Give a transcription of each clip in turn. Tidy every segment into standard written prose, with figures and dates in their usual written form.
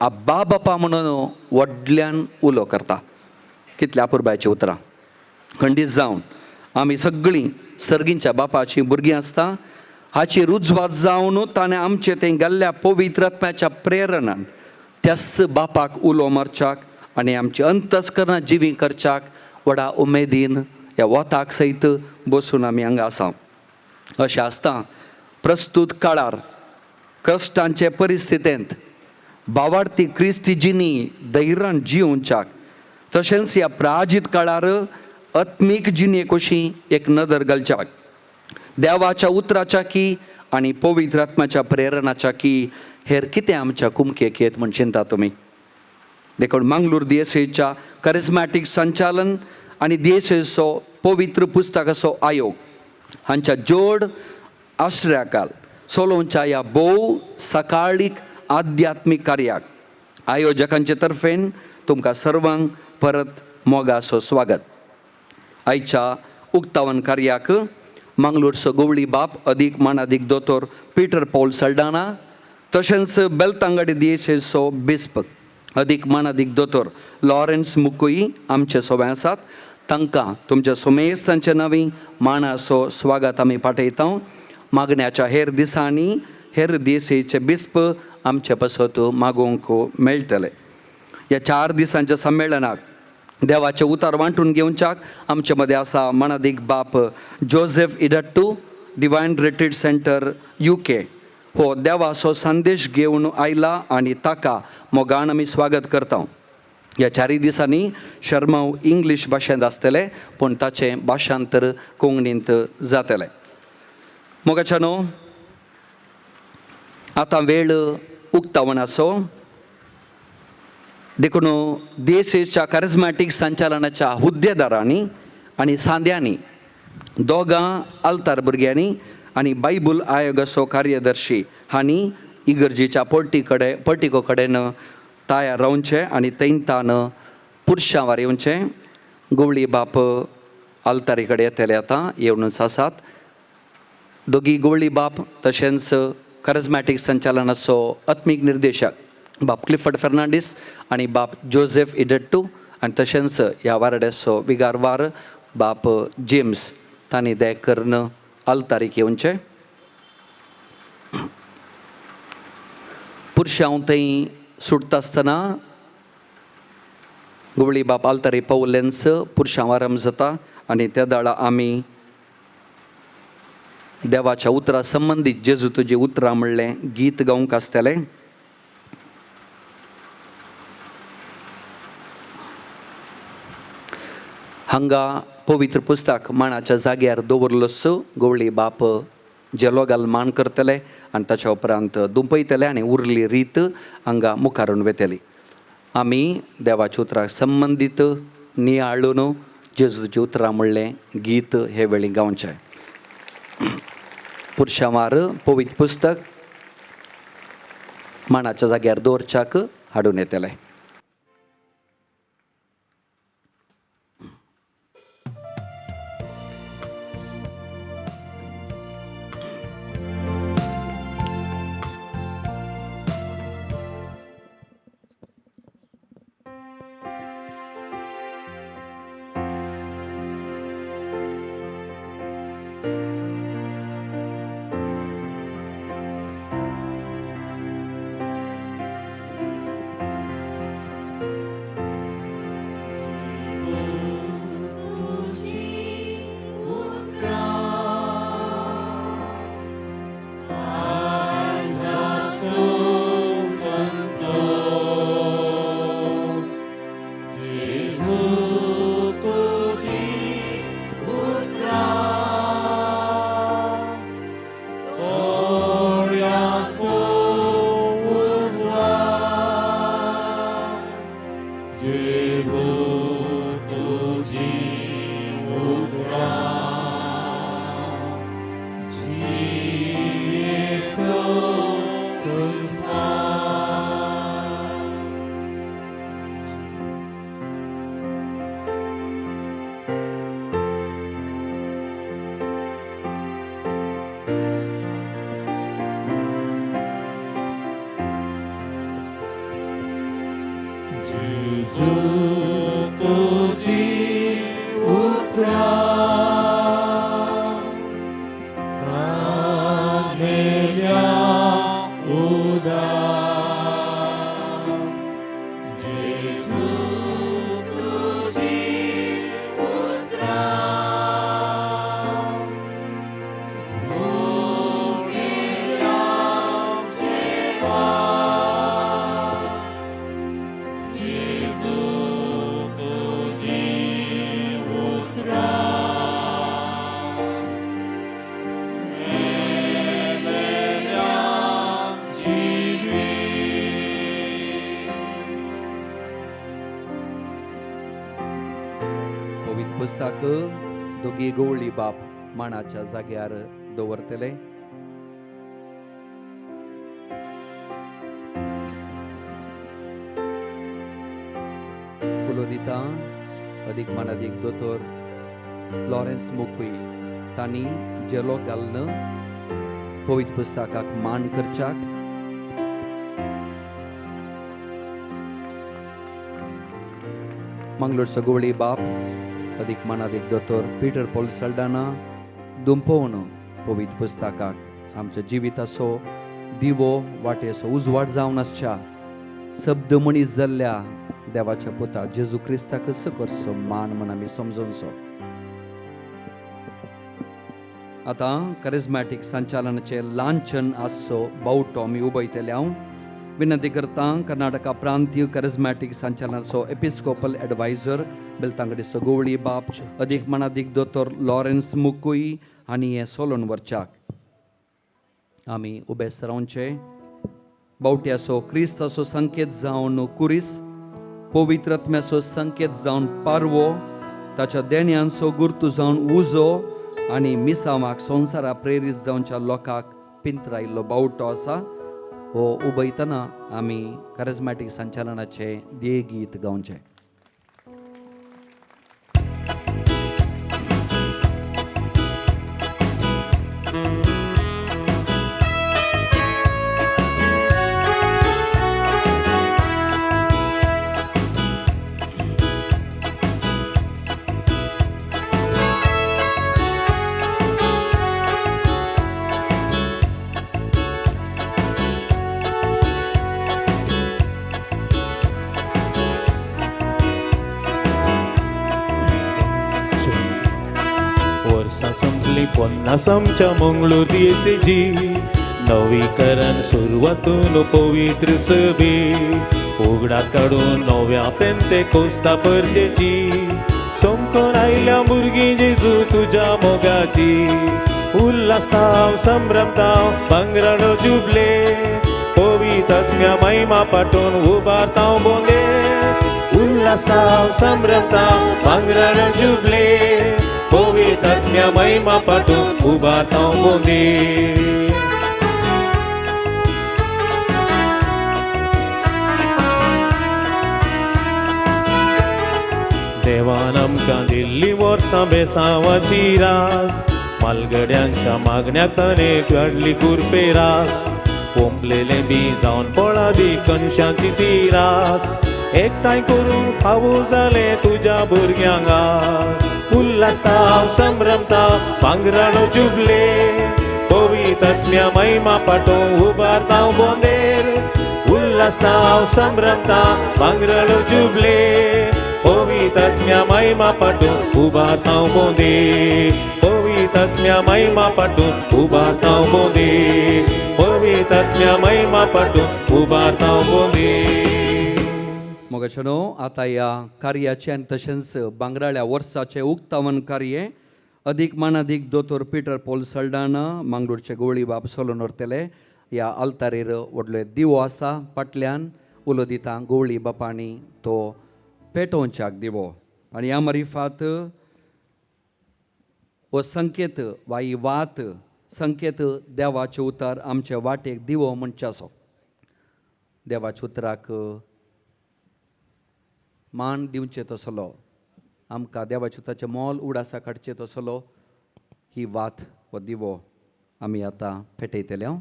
आब्बा बापा म्हणून व्हडल्यान उलो करता. कितल्या अपुरबायचीं उतरां. खंडीत जावन आमी सगळीं सर्गींच्या बापाचीं भुरगीं आसता हाची रुजवात जावन ताणें आमचे थंय गेल्ल्या पवित्र आत्म्याच्या प्रेरणान त्याच बापाक उलो मारच्याक आनी आमची अंतस्करणां जिवीं करच्याक व्हडा उमेदीन ह्या वताक सयत बसून आमी हांगा आसा. अशें आसता प्रस्तूत काळार कश्टांचे परिस्थितींत बावार्थी क्रिस्ती जिणी धैर्यान जियोवच्याक तशेंच ह्या प्राजीत काळार आत्मीक जिणे कशी एक नदर घालच्याक देवाच्या उतराच्या की आनी पवित्र आत्म्याच्या प्रेरणाच्या की हेर कितें आमच्या कुमकेक येत म्हण चिंता तुमी. देखून मंगळूर दियेसेच्या करिज्मॅटीक संचालन आनी दियेसेचो पवित्र पुस्तकाचो आयोग हांच्या जोड आश्रयाकाल सोलोवच्या ह्या भोव सकाळीक आध्यात्मीक कार्याक आयोजकांचे तर्फेन तुमकां सर्वांक परत मोगाचो स्वागत. आयच्या उक्तावण कार्याक मंगळूरचो गवळी बाप अदीक मानादीक दोतोर पीटर पॉल सल्डाना तशेंच बेलतांगडी दियेसेचो बिस्प अदीक मानादीक दोतोर लॉरेन्स मुकुई आमचे सोबे आसात. तांकां तुमच्या सोमेस्तांचे नवी मानाचो स्वागत आमी पाठयता. मागण्याच्या हेर दिसांनी हेर दियेसेचे बिस्प आमचे पासत मागोवंक मेळटले. ह्या 4 दिसांच्या संमेलनाक देवाचें उतार वांटून घेवच्याक आमचे मदें आसा मानादीक बाप Joseph Edattu, divine retreat centre UK हो देवाचो संदेश घेवन आयला आनी ताका मोगान आमी स्वागत करता. ह्या 4 दिसांनी शर्माव इंग्लीश भाशेंत आसतले पूण ताचें भाशांतर कोंकणींत जातलें. मोगाच्या न्हू आतां वेळ उक्तावणाचो देखून देशेच्या करिज्मॅटीक संचालनाच्या हुद्देदारांनी आनी सांद्यांनी दोगां आल्तार भुरग्यांनी आनी बायबूल आयोगाचो कार्यदर्शी हांणी इगर्जेच्या पॉर्टी कडेन पॉर्टिको कडेन तयार रावचें आनी थंयतान पुरशांवार येवचें. गवळी बाप आल्तारी कडेन येतले आतां येवनूच आसात. दोगी गवळी बाप तशेंच करिज्मॅटीक संचालनाचो आत्मीक निर्देशक बाप क्लिफर्ड फेर्नांडीस आनी बाप जोझेफ इडट्टू आनी तशेंच ह्या वारड्याचो विगारवार बाप जेम्स तांणी देख करून आल्तारीक येवचें. पुरशांव थंय सुटता आसतना गवळी बाप आल्तारी पावलेंच पुरशांव आरंभ जाता आनी त्या दाळा आमी देवाच्या उतरा संबंदीत जेजू तुजी उतरां म्हणलें गीत गावंक आसतलें. हांगा पवित्र पुस्तक माणाच्या जाग्यार दवरलोस गवळी बाप जेलो घाल मान करतले आनी ताच्या उपरांत दुंपयतले आनी उरली रीत हांगा मुखारून वेतली. आमी देवाच्या उतराक संबंदीत नियाळून जेजूची उतरां म्हणलें गीत हे वेळी गावचें. पुरशांवार पवित्र पुस्तक माणाच्या जाग्यार दवरच्याक हाडून येतले. जेजू तुजी उतरां तानेल्या उदक जेजू तुजी उतरां भुकेल्यांक जेवण जेजू तुजी उतरां मेलेल्यांक जिवीत. पवित्र पुस्तक दोगी गवळी बाप माणाच्या जाग्यार दवरतले. उलो दिता अदीक मानादीक दोतोर लॉरेन्स मुकुई तांणी जेलो घालून पवित्र पुस्तकाक मान करच्याक. मंगलोरचो गवळी बाप अदीक मानादीक दोतोर पीटर पॉल सल्डाना दुंपोवन पवित्र पुस्तकाक आमच्या जिविताचो दिवो वाटेचो उजवाड जावन आसच्या शब्द मनीस जाल्ल्या देवाच्या पुता जेजू क्रिस्ताक करचो मान म्हण आमी समजोवचो. आतां करिज्मॅटीक संचालनाचें लांछन आसचो बावटो आमी उबयतले. हांव विनंती करता कर्नाटका प्रांतीय करिज्मॅटीक संचालनाचो एपिस्कोपल एडवायझर बेलतांगडीचो गवळी बाप अदीक मानादीक दोतोर लॉरेन्स मुकुई आनी हें सोलोन व्हरच्याक आमी उबे रावचे. बावट्याचो क्रिस्ताचो संकेत जावन कुरीस, पवित्र आत्म्याचो संकेत जावन पारवो, ताच्या देण्यांचो गुर्तू जावन उजो आनी मिसांवाक संवसारा प्रेरीत जावच्या लोकांक पिंतरायल्लो बावटो आसा. हो उबयतना आमी करिज्मॅटीक संचालनाचें ध्येय गीत गावचें. वर्सां संपली 50 आमच्या मंगळूर दियेसेजी नवीकरण सुरवातून पवित्र सभे उगडास काडून नव्या पेंते कोस्ता परजेची सोमकोन आयल्या भुरगीं जेजू तुज्या मोगाची उल्हासताव संभ्रमताव भांगराळो जुबले पवित्र महिमा पाठोवन उबारताव बोंदे उल्हासताव संभ्रमताव भांगराळो जुबले पवित्र महिमा पाठोवन उबारताव बोंदे. देवान आमकां दिल्ली वर्सां बेसांवाची रास मालगड्यांच्या मागण्याक ताणें काडली कुरपे रास पोंपलेलें बी जावन पळा दी कनशांची ती रास एकठांय करूंक फावो जालें तुज्या भुरग्यांक उल्हासताव संभ्रमताव भांगराळो जुबले पवित्र महिमा पाठोवन उबारताव बोंदेर उल्हासताव संभ्रमताव भांगराळो जुबले पवित्र महिमा पाठोवन उबारताव बोंदे पवित्र महिमा पाठोवन उबारताव बोंदे पवित्र महिमा पाठोवन उबारताव बोंदे. मोगाचेनो आतां ह्या कार्याचें आनी तशेंच बांगराळ्या वर्साचें उक्तावण कार्य अदीक मानादीक दोतोर पीटर पॉल सल्डाना मांगलोरचे गवळी बाब सोलोन व्हरतले. ह्या आल्तारीर व्हडलो दिवो आसा फाटल्यान उलो दिता गवळी बापांनी तो पेटोवच्याक दिवो आनी ह्या मरिफात हो संकेत वा ही वात संकेत देवाचें उतर आमचे वाटेक दिवो म्हणचे देवाच्या उतराक मान दिवचें तसलो आमकां देवाच्या उतराचें मोल उडासा काडचें तसलो ही वात हो दिवो आमी आतां पेटयतले. हांव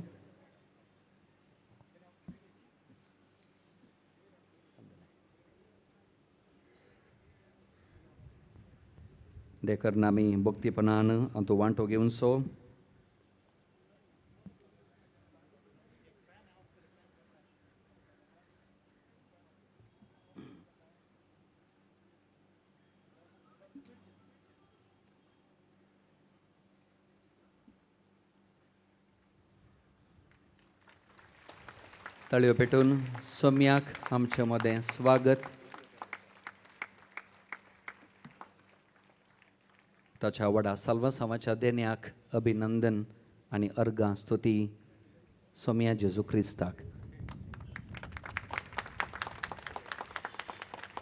देखून आमी भक्तीपणान हातूंत वांटो घेवचो. ताळयो पेटून सोम्याक आमचे मदें स्वागत. ताच्या व्हडा साल्वासांवाच्या देण्याक अभिनंदन आनी अर्गां स्तुती सोम्या जेजू क्रिस्ताक.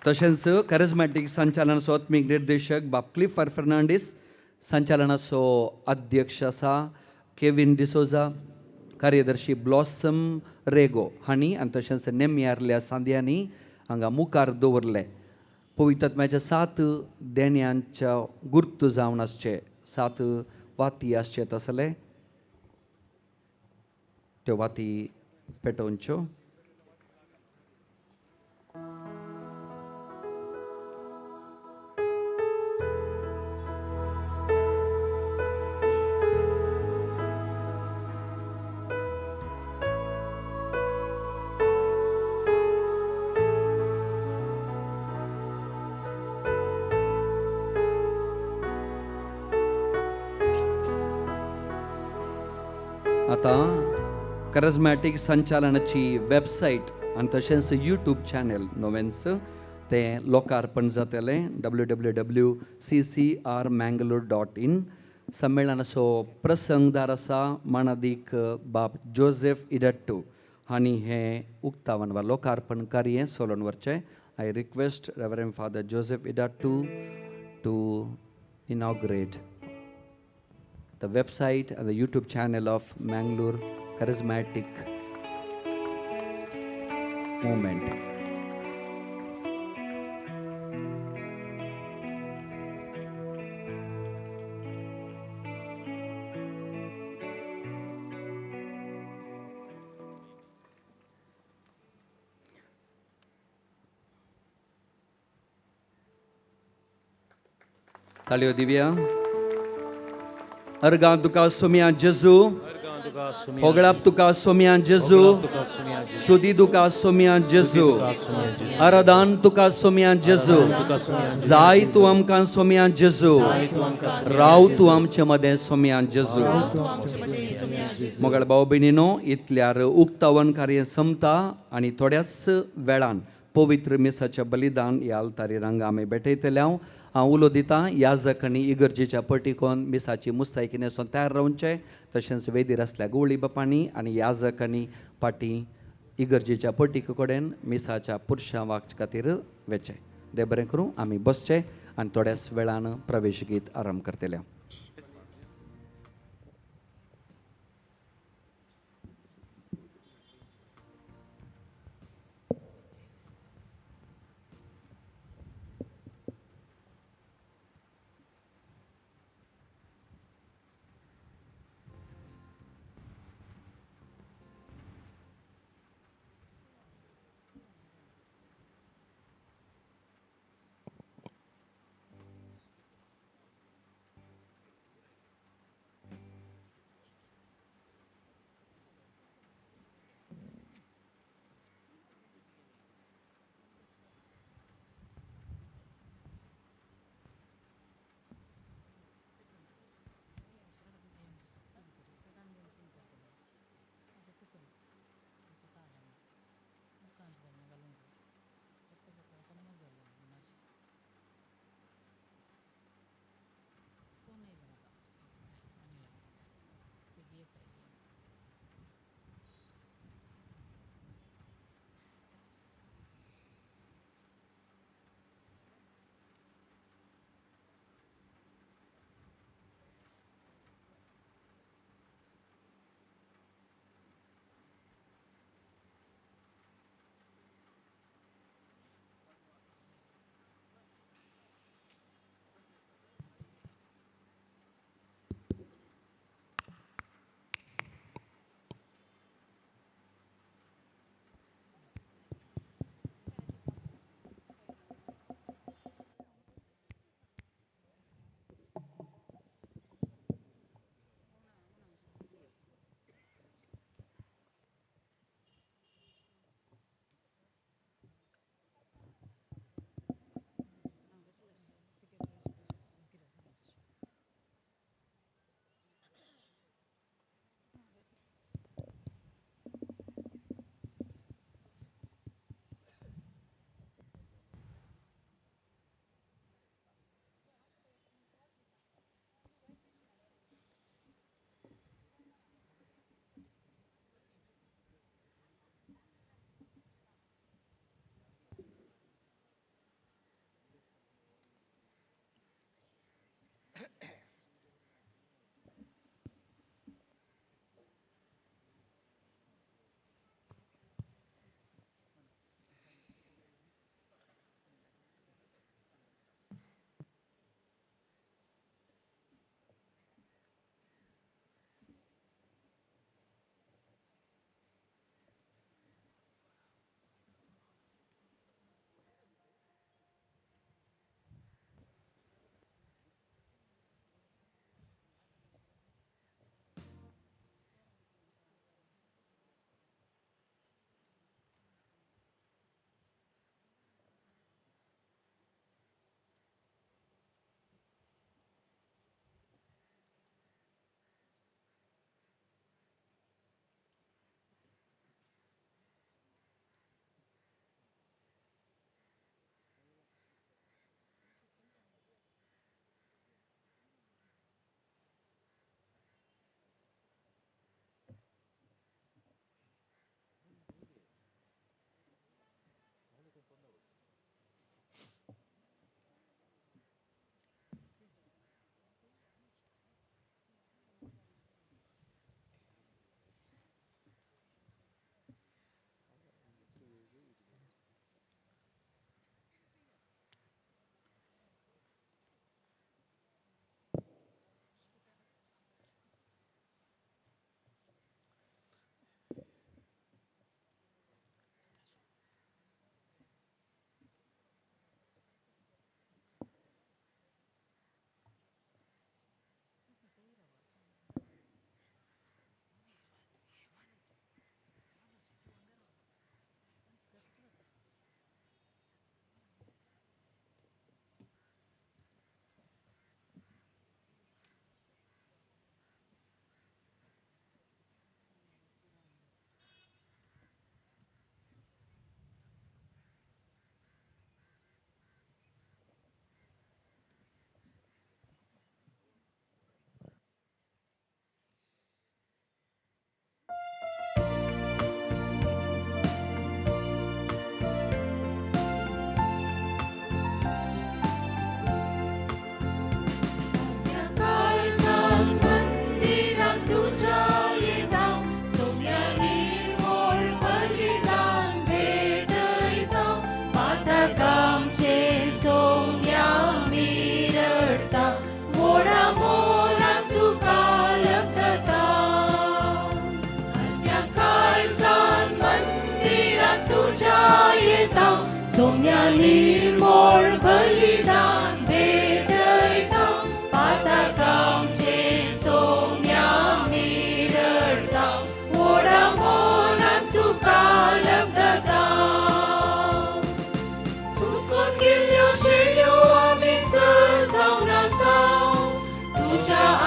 तशेंच कॅरिज्मॅटीक संचालनाचो आत्मीक निर्देशक बाब क्लिफर फर्नांडीस, संचालनाचो अध्यक्ष आसा केवीन डिसोजा, कार्यदर्शी ब्लॉसम रेगो हांणी आनी तशेंच नेमयारल्या सांद्यांनी हांगा मुखार दवरले. पवित्र 7 देण्यांच्या गुर्त जावन आसचे, 7 वाती आसचे तसले त्यो वाती पेटोवच्यो. आतां कॅरिज्मॅटीक संचालनाची वेबसायट आनी तशेंच यूट्यूब चॅनल नवेंच तें लोकार्पण जातलें. www.ccrmangalore.in. संमेलनाचो प्रसंगदार आसा मानादीक बाब जोसेफ इडट्टू हांणी हें उक्तावण वा लोकार्पण कार्य सोलोवन व्हरचें. I request reverend father Joseph Edattu to inaugurate the website and the YouTube channel of Mangalore Charismatic Movement. ताळयो दिव्या. अर्गां तुका सोम्या जेजू, होगळाप तुका सोम्या जेजू, सुदी तुका सोम्या जेजू, आराधन तुका सोम्या जेजू, जाय तूं आमकां सोम्या जेजू, राव तूं आमचे मदें सोम्या जेजू. मोगाळ भाव भयणीनो, इतल्यार उक्तावण कार्य संपता आनी थोड्याच वेळान पवित्र मिसाचें बलिदान ह्या आल्तारी रंगा आमी भेटयतले. हांव उलो दितां याजक आनी इगर्जेच्या पटिकोन मिसाची मुस्तायकी न्हेसून तयार रावचें. तशेंच वेदीर आसल्या गवळी बापांनी आनी याजक आनी पाटी इगर्जेच्या पटिके कडेन मिसाच्या पुरशां खातीर वेचें. देव बरें करूं. आमी बसचें आनी थोड्याच वेळान प्रवेश गीत आरंभ करतले.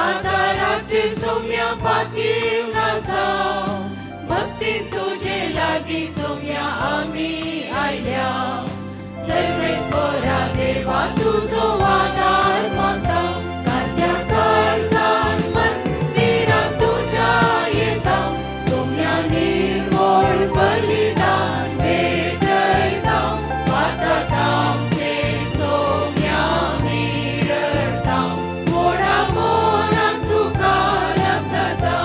आदाराचे सोम्या पातीव आसा भक्तीन तुजे लागीं सोम्या आमी आयल्या सर्वेस्परा देवा तुजो आदार मागता कांद्या काळजान मंदिरां तुज्या येता सोम्या निर्मोळ बलिदान भेटयता पातात आमचे सोम्या मिरडता मोडा मोरान तुका लग्नता.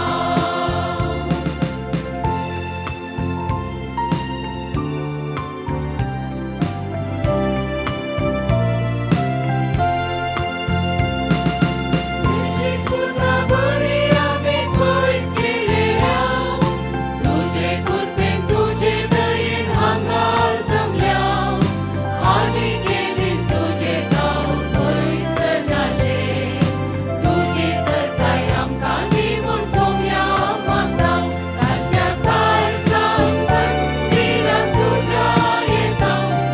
तुझी पुता बरी आमी पयस गेलेल्या तुजे कृपेन तुजे दयेन हांगा जमल्या आनी दीस तुजे तावन पयस सरनाशे तुजी ससाय आमकां दी म्हूण सोम्या मागता कांद्या काळजान मंदिरां तुज्या येता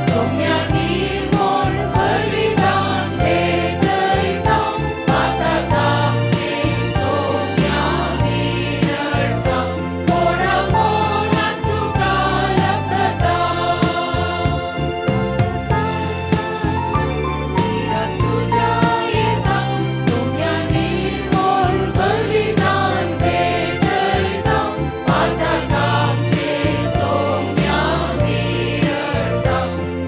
सोम्या निर्मोळ बलिदान भेटयता पातात आमचे सोम्या मिरडता मोडा मोरान तुका लग्नता मंदिरां तुज्या येता सोम्या निर्मोळ बलिदान भेटयता पातात आमचे सोम्या मिरडता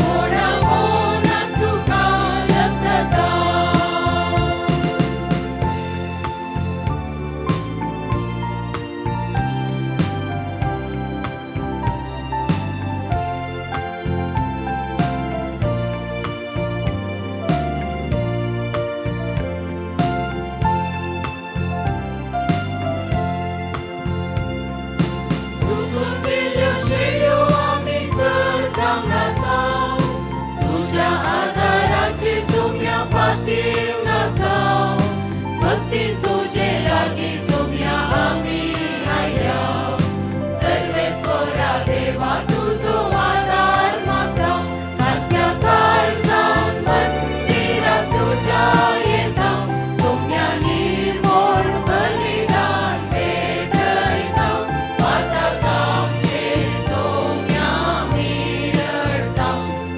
मोडा मोरान तुका लग्नता. सुकून गेल्ल्यो शेळयो आमी सर जावन आसा तुज्या आदाराचेर सोम्या पातीव आसा भक्तीन तुजे लागीं सोम्या आमी आयल्या सर्वेस्परा देवा तुजो आदार मागता कांद्या काळजान मंदिरां तुज्या येता सोम्या निर्मोळ बलिदान भेटयता पातात आमचे सोम्या मिरडता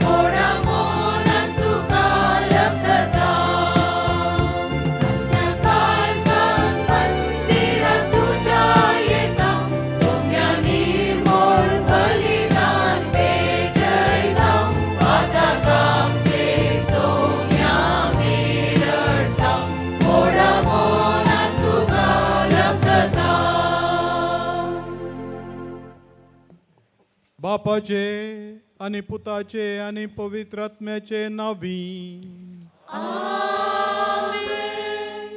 मोडा मोरान तुका लग्नता कांद्या काळजान मंदिरां तुज्या येता सोम्या निर्मोळ बलिदान भेटयता पातात आमचे सोम्या मिरडता मोडा मोरान तुका लग्नता. बापाचे आनी पुताचे आनी पवित्र आत्म्याचे नावी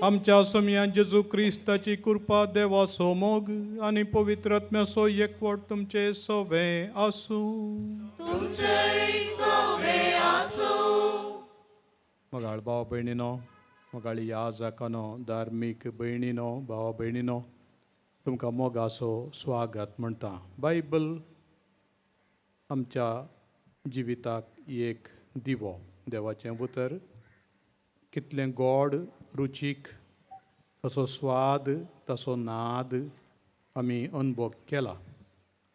आमच्या सोमया जेजू क्रिस्ताची कृपा देवाचो मोग आनी पवित्र आत्म्याचो एकवट तुमचे सवे आसूं. मोगाळ भाव भयणीनो, मोगाळी याजकानो, धार्मीक भयणीनो, भाव भयणीनो, तुमकां मोगाचो स्वागत म्हणटा. बायबल आमच्या जिविताक एक दिवो. देवाचें उतर कितलें गोड रुचीक, तसो स्वाद तसो नाद आमी अनुभव केला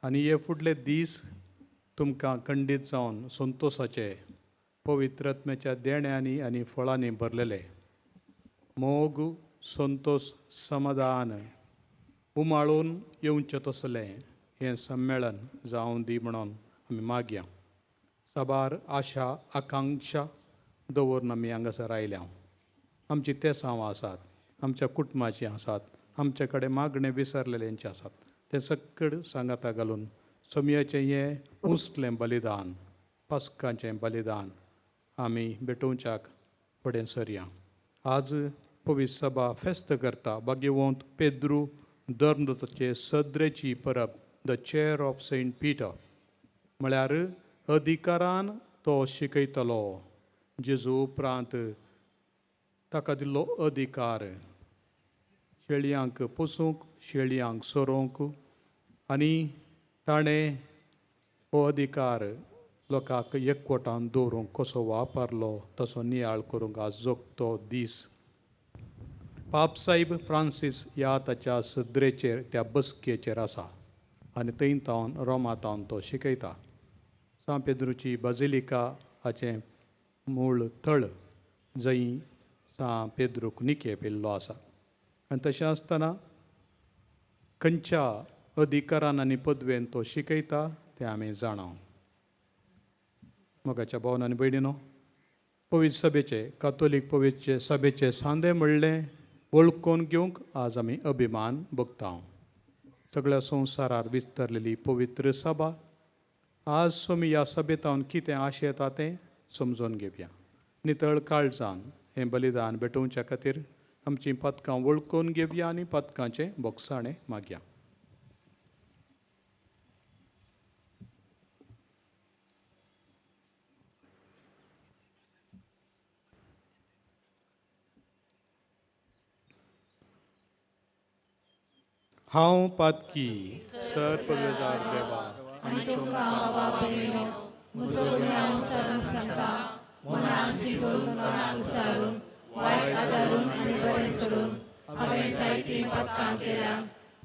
आनी हे फुडले दीस तुमकां खंडीत जावन संतोसाचे पवित्र आत्म्याच्या देण्यांनी आनी फळांनी भरलेले मोग, संतोष, समाधान उमाळून येवचें तसलें हें संमेळन जावं दी म्हणून आमी मागया. साबार आशा आकांक्षा दवरून आमी हांगासर आयल्या. आमची तेसांव आसात, आमच्या कुटुंबाचीं आसात, आमचे कडेन मागणें विसरलेल्यांचें आसात, तें सक्कड सांगाता घालून सोमयाचें हें उंचलें बलिदान, पास्कांचें बलिदान आमी भेटोवच्याक फुडें सरया. आज पवित्र सभा फेस्त करता भाग्यवंत पेद्रू दर्नचे सदरेची परब, the chair of Saint Peter, म्हळ्यार अधिकारान तो शिकयतलो. जेजू उपरांत ताका दिल्लो अधिकार शेळयांक पोसूंक, शेळयांक सोरोवंक आनी ताणें हो अधिकार लोकांक एकवटान दवरूंक कसो वापरलो तसो नियाळ करूंक आज जोगतो दीस. पापसाहेब फ्रांसीस ह्या ताच्या सदरेचेर त्या बसकेचेर आसा आनी थंय तावन रोमा तावन तो शिकयता. सांत पेद्रूची बाजिलिका हाचें मूळ थळ जंय सांत पेद्रूक निकेप येयल्लो आसा. आनी तशें आसतना खंयच्या अधिकारान आनी पदवेन तो शिकयता तें आमी जाणा. मोगाच्या भावन आनी भयणीनो, पवित्र सभेचे कातोलीक पवित्र सभेचे सांदे म्हणलें वळखून घेवंक आज आमी अभिमान भोगता. सगळ्या संवसारार विस्तरलेली पवित्र सभा आज आमी ह्या सभेतावन कितें आशेता तें समजून घेवया. नितळ काळजान हें बलिदान भेटोवच्या खातीर आमचीं पदकां वळखून घेवया आनी पदकांचें बोगसाणें मागया. हांव पातकी सर पदवेदार देवा आनी तुमकां बाबा भयणीनो म्हजो गुन्यांव विसरून सांगता मनान चिंतून तोंडान उसारून वायट आदारून आनी बरें सोडून हांवें जायतीं पातकां केल्या.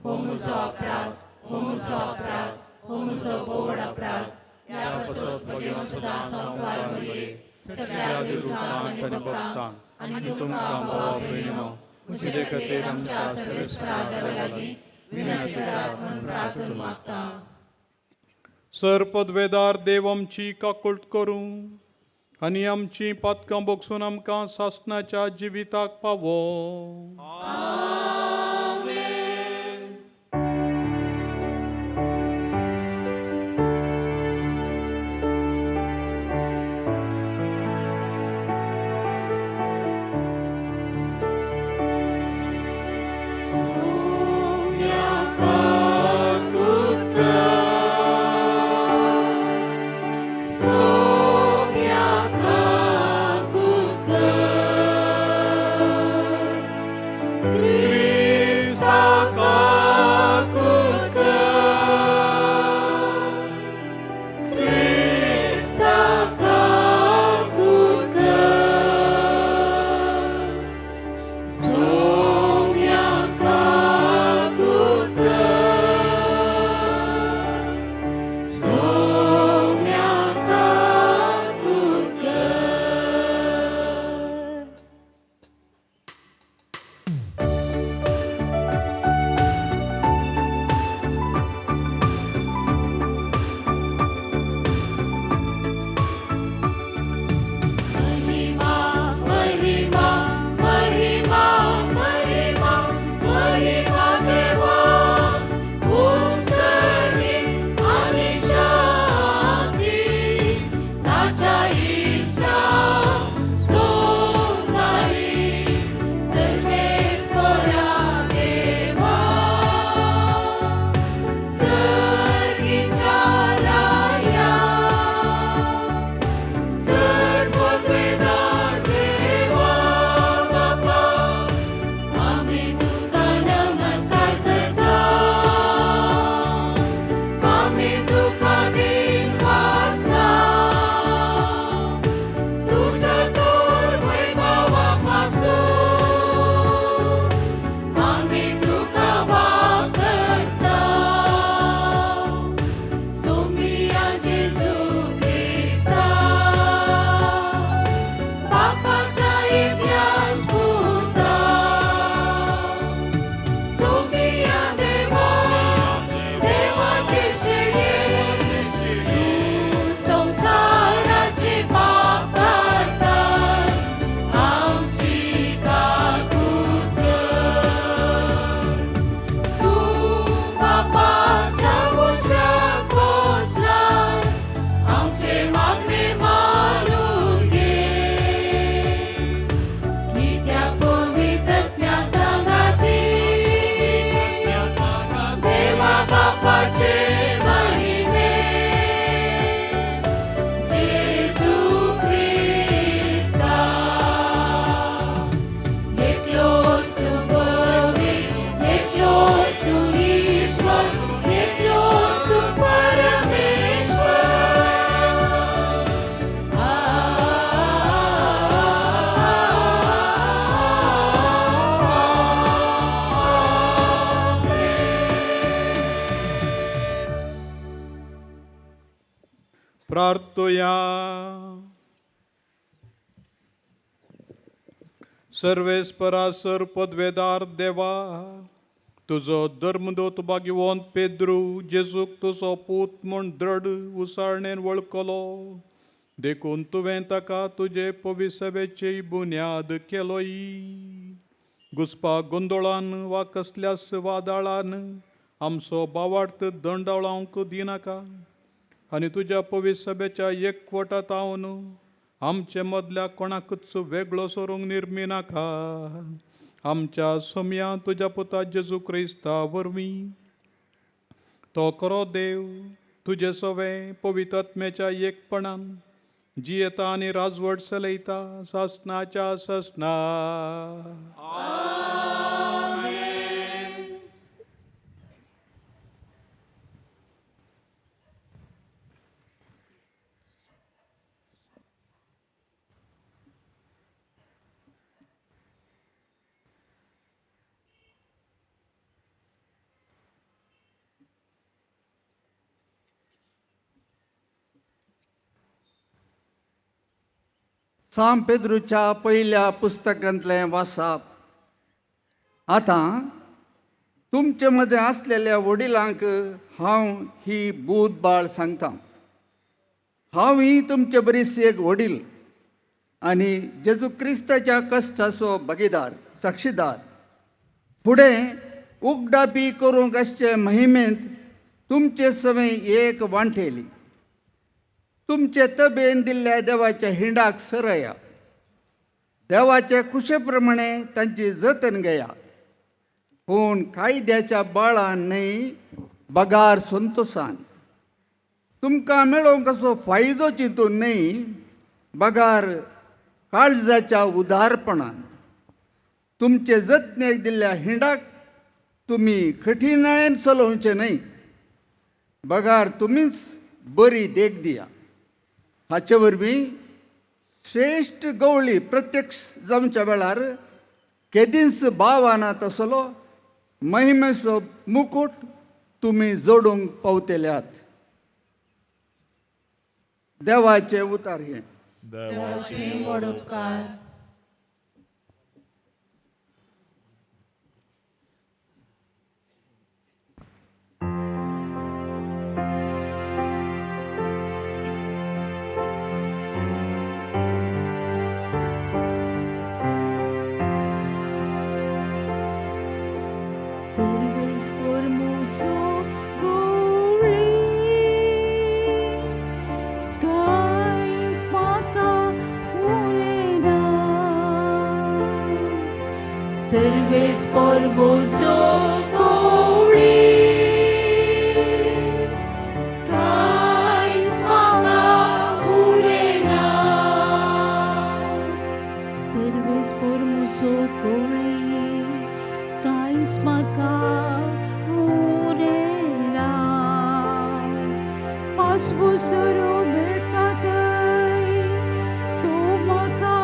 हो म्हजो अपराध, हो म्हजो अपराध, हो म्हजो भोवड अपराध. ह्या पासत म्हगे सदां संवकार मरये सगळ्या दुतांक आनी भक्तांक आनी तुमकां भावा भयणीनो म्हजे खातीर आमच्या सर्वेस्परा देवा लागीं विनंती करात म्हूण प्रार्थना मागता. सर पदवेदार देव आमची काकूट करूं आनी आमची पातकां बोगसून आमकां सासणाच्या जिविताक पावो. Christ. करुया. सर्वेस्परासर पदवेदार देवा, तुजो धर्मदूत भाग्यवंत पेद्रू जेजूक तुजो पूत म्हूण दृढ उसारणेन वळखलो, देखून तुवें ताका तुजे पविसभेची बुन्याद केलोय. घुसपा गोंदोळान वा कसल्याच वादळान आमचो बावार्थ दंडाळावंक दिनाका, आनी तुज्या पविसभेच्या एकवटांत आमचे मदल्या कोणाकूच वेगळो सरूंक निर्मिनाका. आमच्या सोम्या तुज्या पुता जेजू क्रिस्ता वरवीं. तो खरो देव तुजे सवे पवित्रात्म्याच्या एकपणान जियेता आनी राजवट चलयता सासणाच्या सासणा. सांत पेद्रूच्या पयल्या पुस्तकांतलें वाचप. आतां तुमचे मदें आसलेल्या वडिलांक हांव ही बूद बाळ सांगता. हांव ही तुमचे बरीच एक वडील आनी जेजू क्रिस्ताच्या कश्टाचो भागीदार साक्षीदार. फुडें उगडापी करूंक आसचे महिमेंत तुमचे सवें एक वांटेली. तुमचे तबेन दिल्ल्या देवाच्या हिंडाक सरया, देवाचे कुशे प्रमाणे तांची जतन घेया, पूण कायद्याच्या बाळान न्हय बगार संतोसान. तुमकां मेळोवंक असो फायदो चिंतून न्हय बगार काळजाच्या उदारपणान. तुमचे जतनेक दिल्ल्या हिंडाक तुमी कठीणायेन चलोवचें न्हय, बगार तुमीच बरी देख दिया. हाचे वरवीं श्रेश्ठ गवळी प्रत्यक्ष जावच्या वेळार केदींच भावाना तसलो महिमेचो मुकूट तुमी जोडूंक पावतल्यात. देवाचे उतार हें. देवाचे व्हड उपकार. Serves formoso goli, guys maka unena. Serves formoso goli, guys maka unena. Serves formoso goli, कांयच म्हाका उणें ना. पासवसरो मेळटा थंय तो म्हाका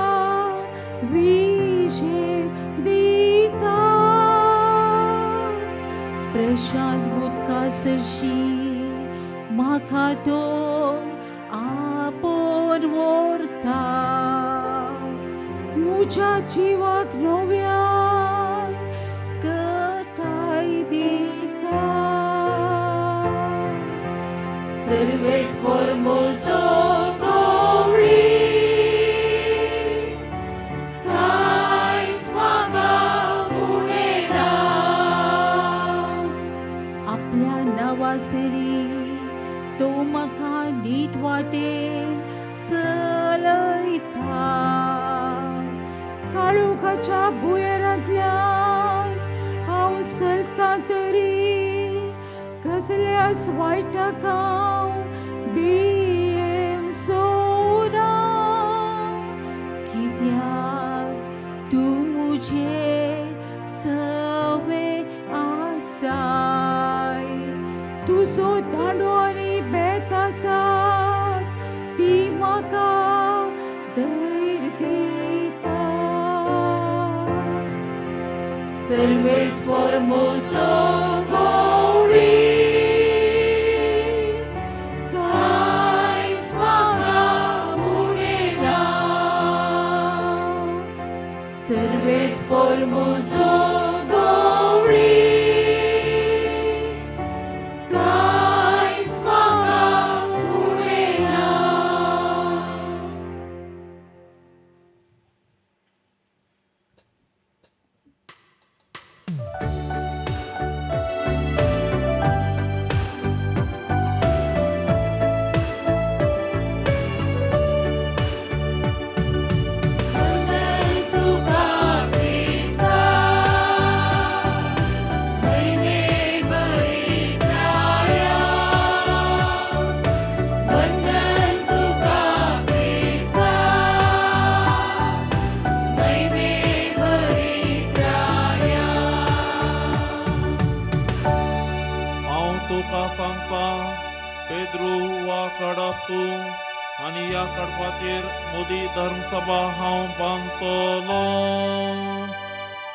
विशेव दिता. प्रशांत उदका सरशी म्हाका तो आपोवन व्हरता. म्हज्या जिवाक नव्यान गटाय दिता. Serves formoso goli, कांयच म्हाका उणें ना. आपल्या नांवासरी तो म्हाका नीट वाटेन चलयता. काळोखाच्या भुंयरांतल्यान हांव चलता तरी कसल्याच वायटाक हांव भियेवचो ना, कित्याक तूं म्हजे सवे आसाय. तुजो दांडो आनी बेत आसात ती म्हाका धैर्य दिता. Serves formoso goli, कांयच म्हाका तर म्हजो गवळी कांयच म्हाका उणें ना. वंदन तुका क्रिस्ता, महिमे भरिताया. वंदन तुका क्रिस्ता, महिमे भरिताया. हांव तुका सांगता पेद्रू वा कडप तूं आनी ह्या कडपाचेर मोदी धर्मसभा हांव बांदतलो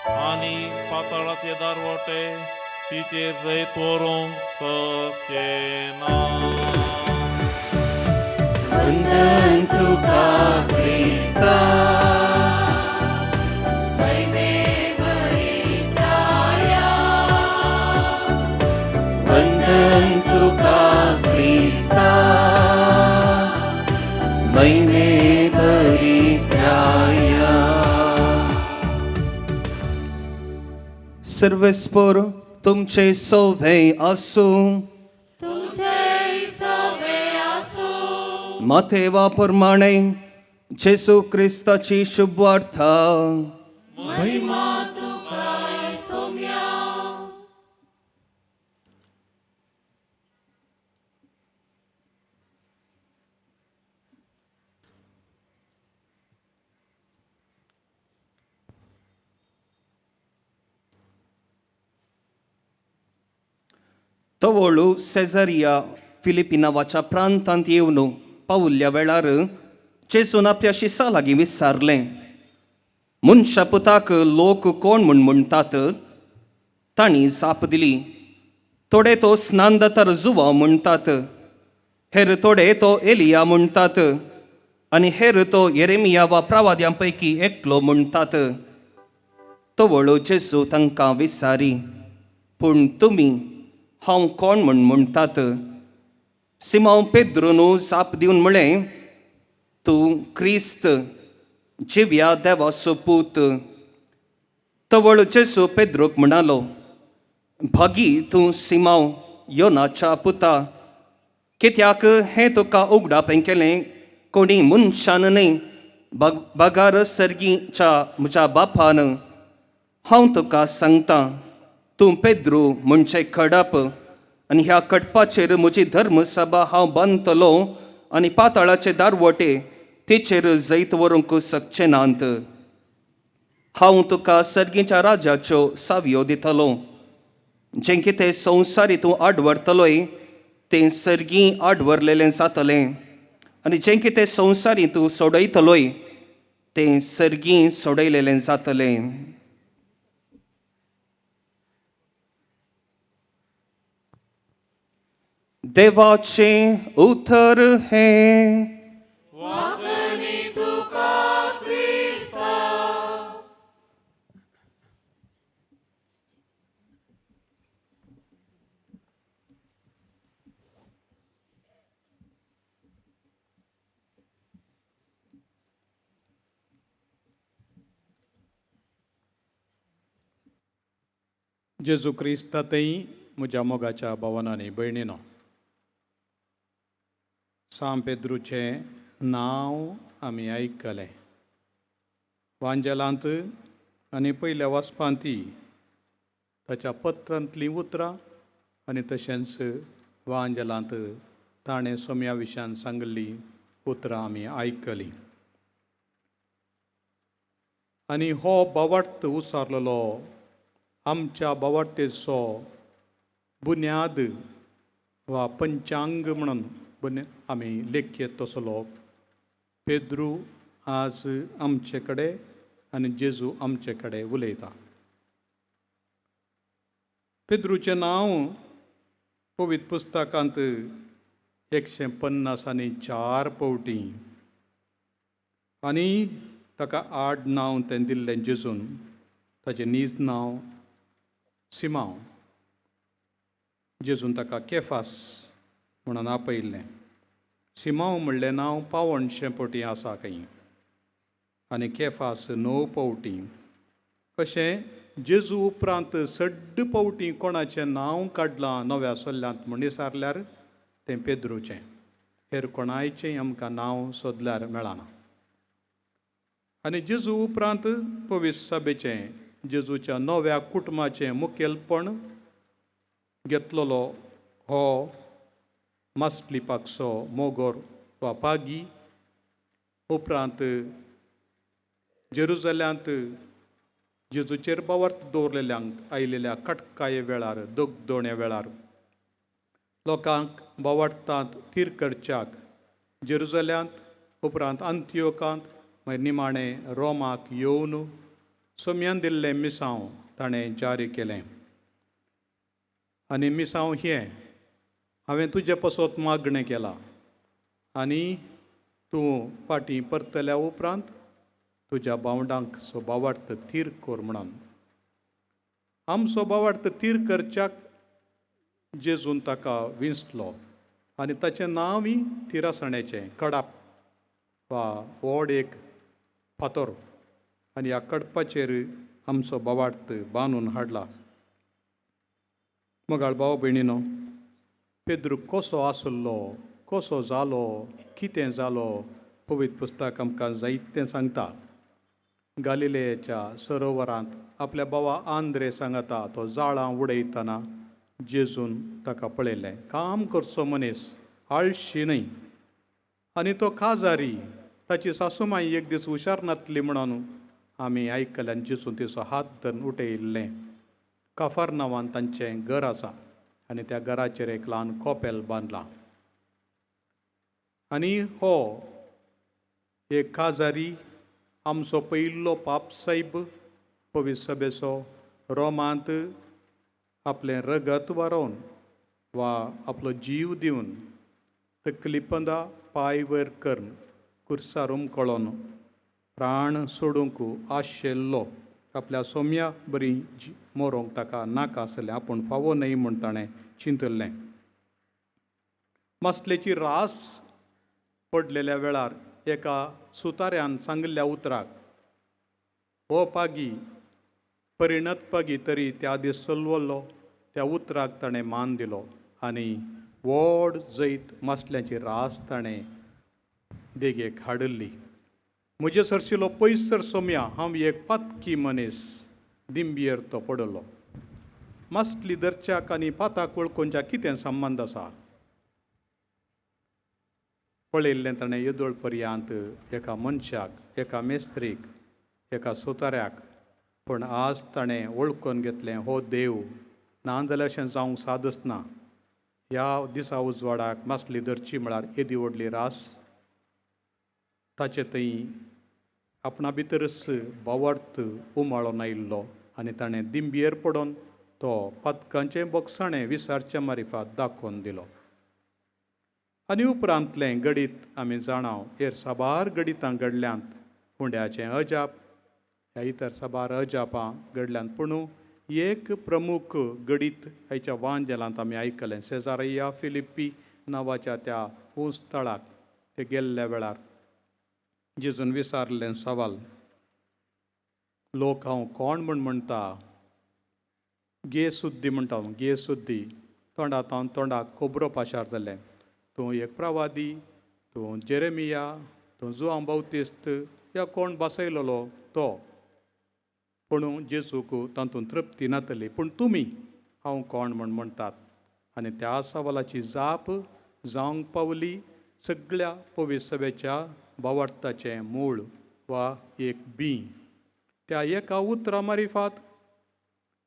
आनी पाताळाचे दारवटे तिचेर जैत व्हरूंक शकचे ना. वंदन तुका क्रिस्ता, महिमे भरिताया. वंदन तुका क्रिस्ता, महिमे भरिताया. सर्वेस्पोर तुमचे सोवे आसूं. तुमचे सवे आसूं. माथेवा प्रमाणे जेसू क्रिस्ताची शुभवार्ता. महिमा तुका सोम्या. तवळू सेझरिया फिलिपी नांवाच्या प्रांतांत येवन पावुल्ल्या वेळार जेजून आपल्या शिसा लागीं विचारलें, मनशा पुताक लोक कोण म्हूण म्हणटात? तांणी जाप दिली, थोडे तो स्नानदातार जुवांव म्हणटात, हेर थोडे तो एलिया म्हणटात आनी हेर तो येरेमिया वा प्रवाद्यां पैकी एकलो म्हणटात. तवळो जेजू तांकां विचारी, पूण तुमी हांव कोण म्हूण म्हणटात? सिमांव पेद्रून जाप दिवन म्हळें, तूं क्रिस्त, जिव्या देवाचो पूत. तवळ जेजू पेद्रूक म्हणालो, भागी तूं सिमांव योनाच्या पुता, कित्याक हें तुका उगडापें केलें कोणी मनशान न्हय, बगार सर्गीच्या म्हज्या बापान. हांव तुका सांगता, तूं पेद्रू म्हणजे खडप आनी ह्या खडपाचेर म्हजी धर्मसभा हांव बांदतलो आनी पाताळाचे दारवटे तिचेर जैत व्हरूंक शकचे नात. हांव तुका सर्गीच्या राज्याच्यो सावयो दितलो. जें कितें संवसारी तूं आडवरतलोय तें सर्गी आडवरलेलें जातलें आनी जें कितें संवसारी तूं सोडयतलोय तें सर्गी सोडयलेलें जातलें. देवाचें उतर हें. वाकणी तुका क्रिस्ता. जेजू क्रिस्तांतय म्हज्या मोगाच्या भावनांनी भयणीनो, सांत पेद्रूचें नांव आमी आयकलें वांजेलांत आनी पयल्या वाचपांत ताच्या पत्रांतलीं उतरां आनी तशेंच वांजेलांत ताणें सोम्या विशयान सांगिल्लीं उतरां आमी आयकलीं. आनी हो बावार्थ उचारलेलो आमच्या बावार्थेचो बुन्याद वा पंचांग म्हणून आमी लेखयेत तसलो पेद्रू आज आमचे कडेन आनी जेजू आमचे कडेन उलयता. पेद्रूचें नांव पवित्र पुस्तकांत 154 फावटी आनी ताका आड नांव तें दिल्लें जेजून, ताचें नीज नांव सिमांव. जेजून ताका केफास म्हणून आपयल्लें. सिमांव म्हणलें नांव पावणशें पटी आसा खंय आनी केफास 9 पावटी. कशें जेजू उपरांत सड्ड पावटी कोणाचें नांव काडलां नव्या सोल्ल्यांत म्हण विचारल्यार तें पेद्रूचें. हेर कोणायचें आमकां नांव सोदल्यार मेळना. आनी जेजू उपरांत पवित्र सभेचें जेजूच्या नव्या कुटुंबाचें मुखेलपण घेतलेलो हो मासली पाकसो मोगोर वा पागी. उपरांत जेरुजल्यांत जेजूचेर बावर्त दवरलेल्यांक आयिल्ल्या कटकाये वेळार दगदोण्या वेळार लोकांक बावडटांत थीर करच्याक जेरुजल्यांत उपरांत अंत्योकांत मागीर निमाणें रोमाक येवन सोम्यान दिल्लें मिसांव ताणें जारी केलें. आनी मिसांव हें हांवें तुजे पासत मागणें केलां आनी तूं फाटीं परतल्या उपरांत तुज्या भावंडांक सो बावार्थ थीर कर म्हणून. आमचो बावार्थ थीर करच्याक जेजून ताका विंचलो आनी ताचें नांवय थिरासणेचें कडाप वा व्हड एक फातोर आनी ह्या कडपाचेर आमचो बावार्थ बांदून हाडला. मोगाळ भाव भयणीनो, पेद्रू कसो आसलो, कसो जालो, कितें जालो पवित्र पुस्तक आमकां जायतें सांगता. गालिलेच्या सरोवरांत आपल्या भावा आंद्रे सांगता तो जाळां उडयतना जेजून ताका पळयलें. काम करचो मनीस, आळशी न्हय. आनी तो काजारी, ताची सासूमाय एक दीस हुशार नातली म्हणून आमी आयकलें आनी जेजून तिचो हात धरून उठयल्लें. काफार नांवान तांचें घर आसा आनी त्या घराचेर एक ल्हान कोपेल बांदलां. आनी हो एक काजारी आमचो पयिल्लो पापसायब पवित्र सभेचो रोमांत आपलें रगत वारोवन वा आपलो जीव दिवन तकली पंदा पांय वयर करून कुर्सार उमकळोन प्राण सोडूंक आशिल्लो. आपल्या सोम्या बरी मरोंक ताका नाका आसलें, आपूण फावो न्हय म्हूण ताणें चिंतल्लें. मासलेची रास पडलेल्या वेळार एका सुताऱ्यान सांगिल्ल्या उतराक हो पागी परिणत पागी तरी त्या दीस चलवल्लो त्या उतराक ताणें मान दिलो आनी व्हड जैत मासल्याची रास ताणें देगेक हाडिल्ली. म्हजे सरशिलो पयस तर सोम्या हांव एक पातकी मनीस दिंबियेर तो पडलो. मासली धरच्याक आनी पाताक वळखुच्या कितें संबंद आसा? पळयल्लें ताणें येदोळ पर्यांत एका मनशाक, एका मेस्त्रीक, एका सोताऱ्याक, पूण आज ताणें वळखून घेतलें हो देव. ना जाल्यार अशें जावंक सादच ना. ह्या दिसा उजवाडाक मासली धरची म्हळ्यार येदी व्हडली रास. ताचे थंय आपणा भितरच बावार्थ उमाळोन आयिल्लो आनी ताणें दिंबियेर पडोन तो पातकांचें बोगसाणें विसारच्या मारिफात दाखोवन दिलो. आनी उपरांतलें गडीत आमी जाणाव हेर साबार गडितां घडल्यांत. हुंड्याचें अजाप ह्या इतर साबार अजापां घडल्यांत, पूण एक प्रमुख गडीत आयच्या वांजेलांत आमी आयकलें. सेजारिया फिलिप्पी नांवाच्या त्या ऊंच थळाक ते गेल्ल्या वेळार जेजून विचारलें सवाल, लोक हांव कोण म्हूण म्हणटा? गे सुद्दी म्हणटा, गे सुद्दी. तोंडांत हांव तोंडाक खबरो पाशार जालें. तूं एक प्रवादी, तूं जेरेमिया, तूं जुआंव बाउतिस्त या कोण बसयलेलो तो. पूण जेजूक तातूंत तृप्ती नातली. पूण तुमी हांव कोण म्हूण म्हणटात? आनी त्या सवालाची जाप जावंक पावली सगळ्या पवित्र सभेच्या भावार्थाचें मूळ वा एक बीं. त्या एका उतरा मारिफात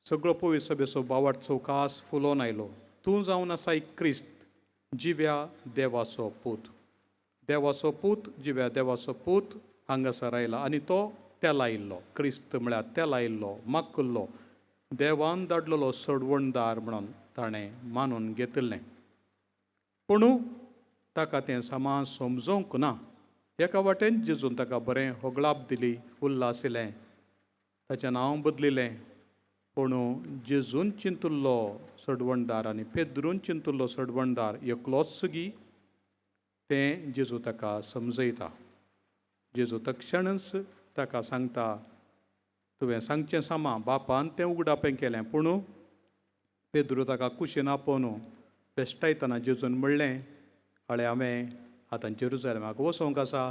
सगळो पवित्र सभेचो भावार्थ चौकास फुलोवन आयलो. तूं जावन आसाय क्रिस्त, जिव्या देवाचो पूत. देवाचो पूत, जिव्या देवाचो पूत हांगासर आयला आनी तो तेला आयिल्लो. क्रिस्त म्हळ्यार तेला आयिल्लो, माकुल्लो, देवान धाडलेलो सोडवणदार म्हणून ताणें मानून घेतिल्लें. पूण ताका तें समा समजोवंक ना. एका वाटेन जेजून ताका बरें होगळाप दिली, उल्लासिलें. ताचें नांव बदलिलें. पूण जेजून चिंतुल्लो सडवणदार आनी पेद्रून चिंतुल्लो सडवणदार एकलोच गी तें जेजू ताका समजयता. जेजू तक्षणच ताका सांगता, तुवें सांगचें सामा, बापान तें उगडापें केलें. पूण पेद्रू ताका कुशीन आपोवन भेश्टायतना जेजून म्हणलें, हळे हांवें आतां जेरुजलेमाक वचोंक आसा,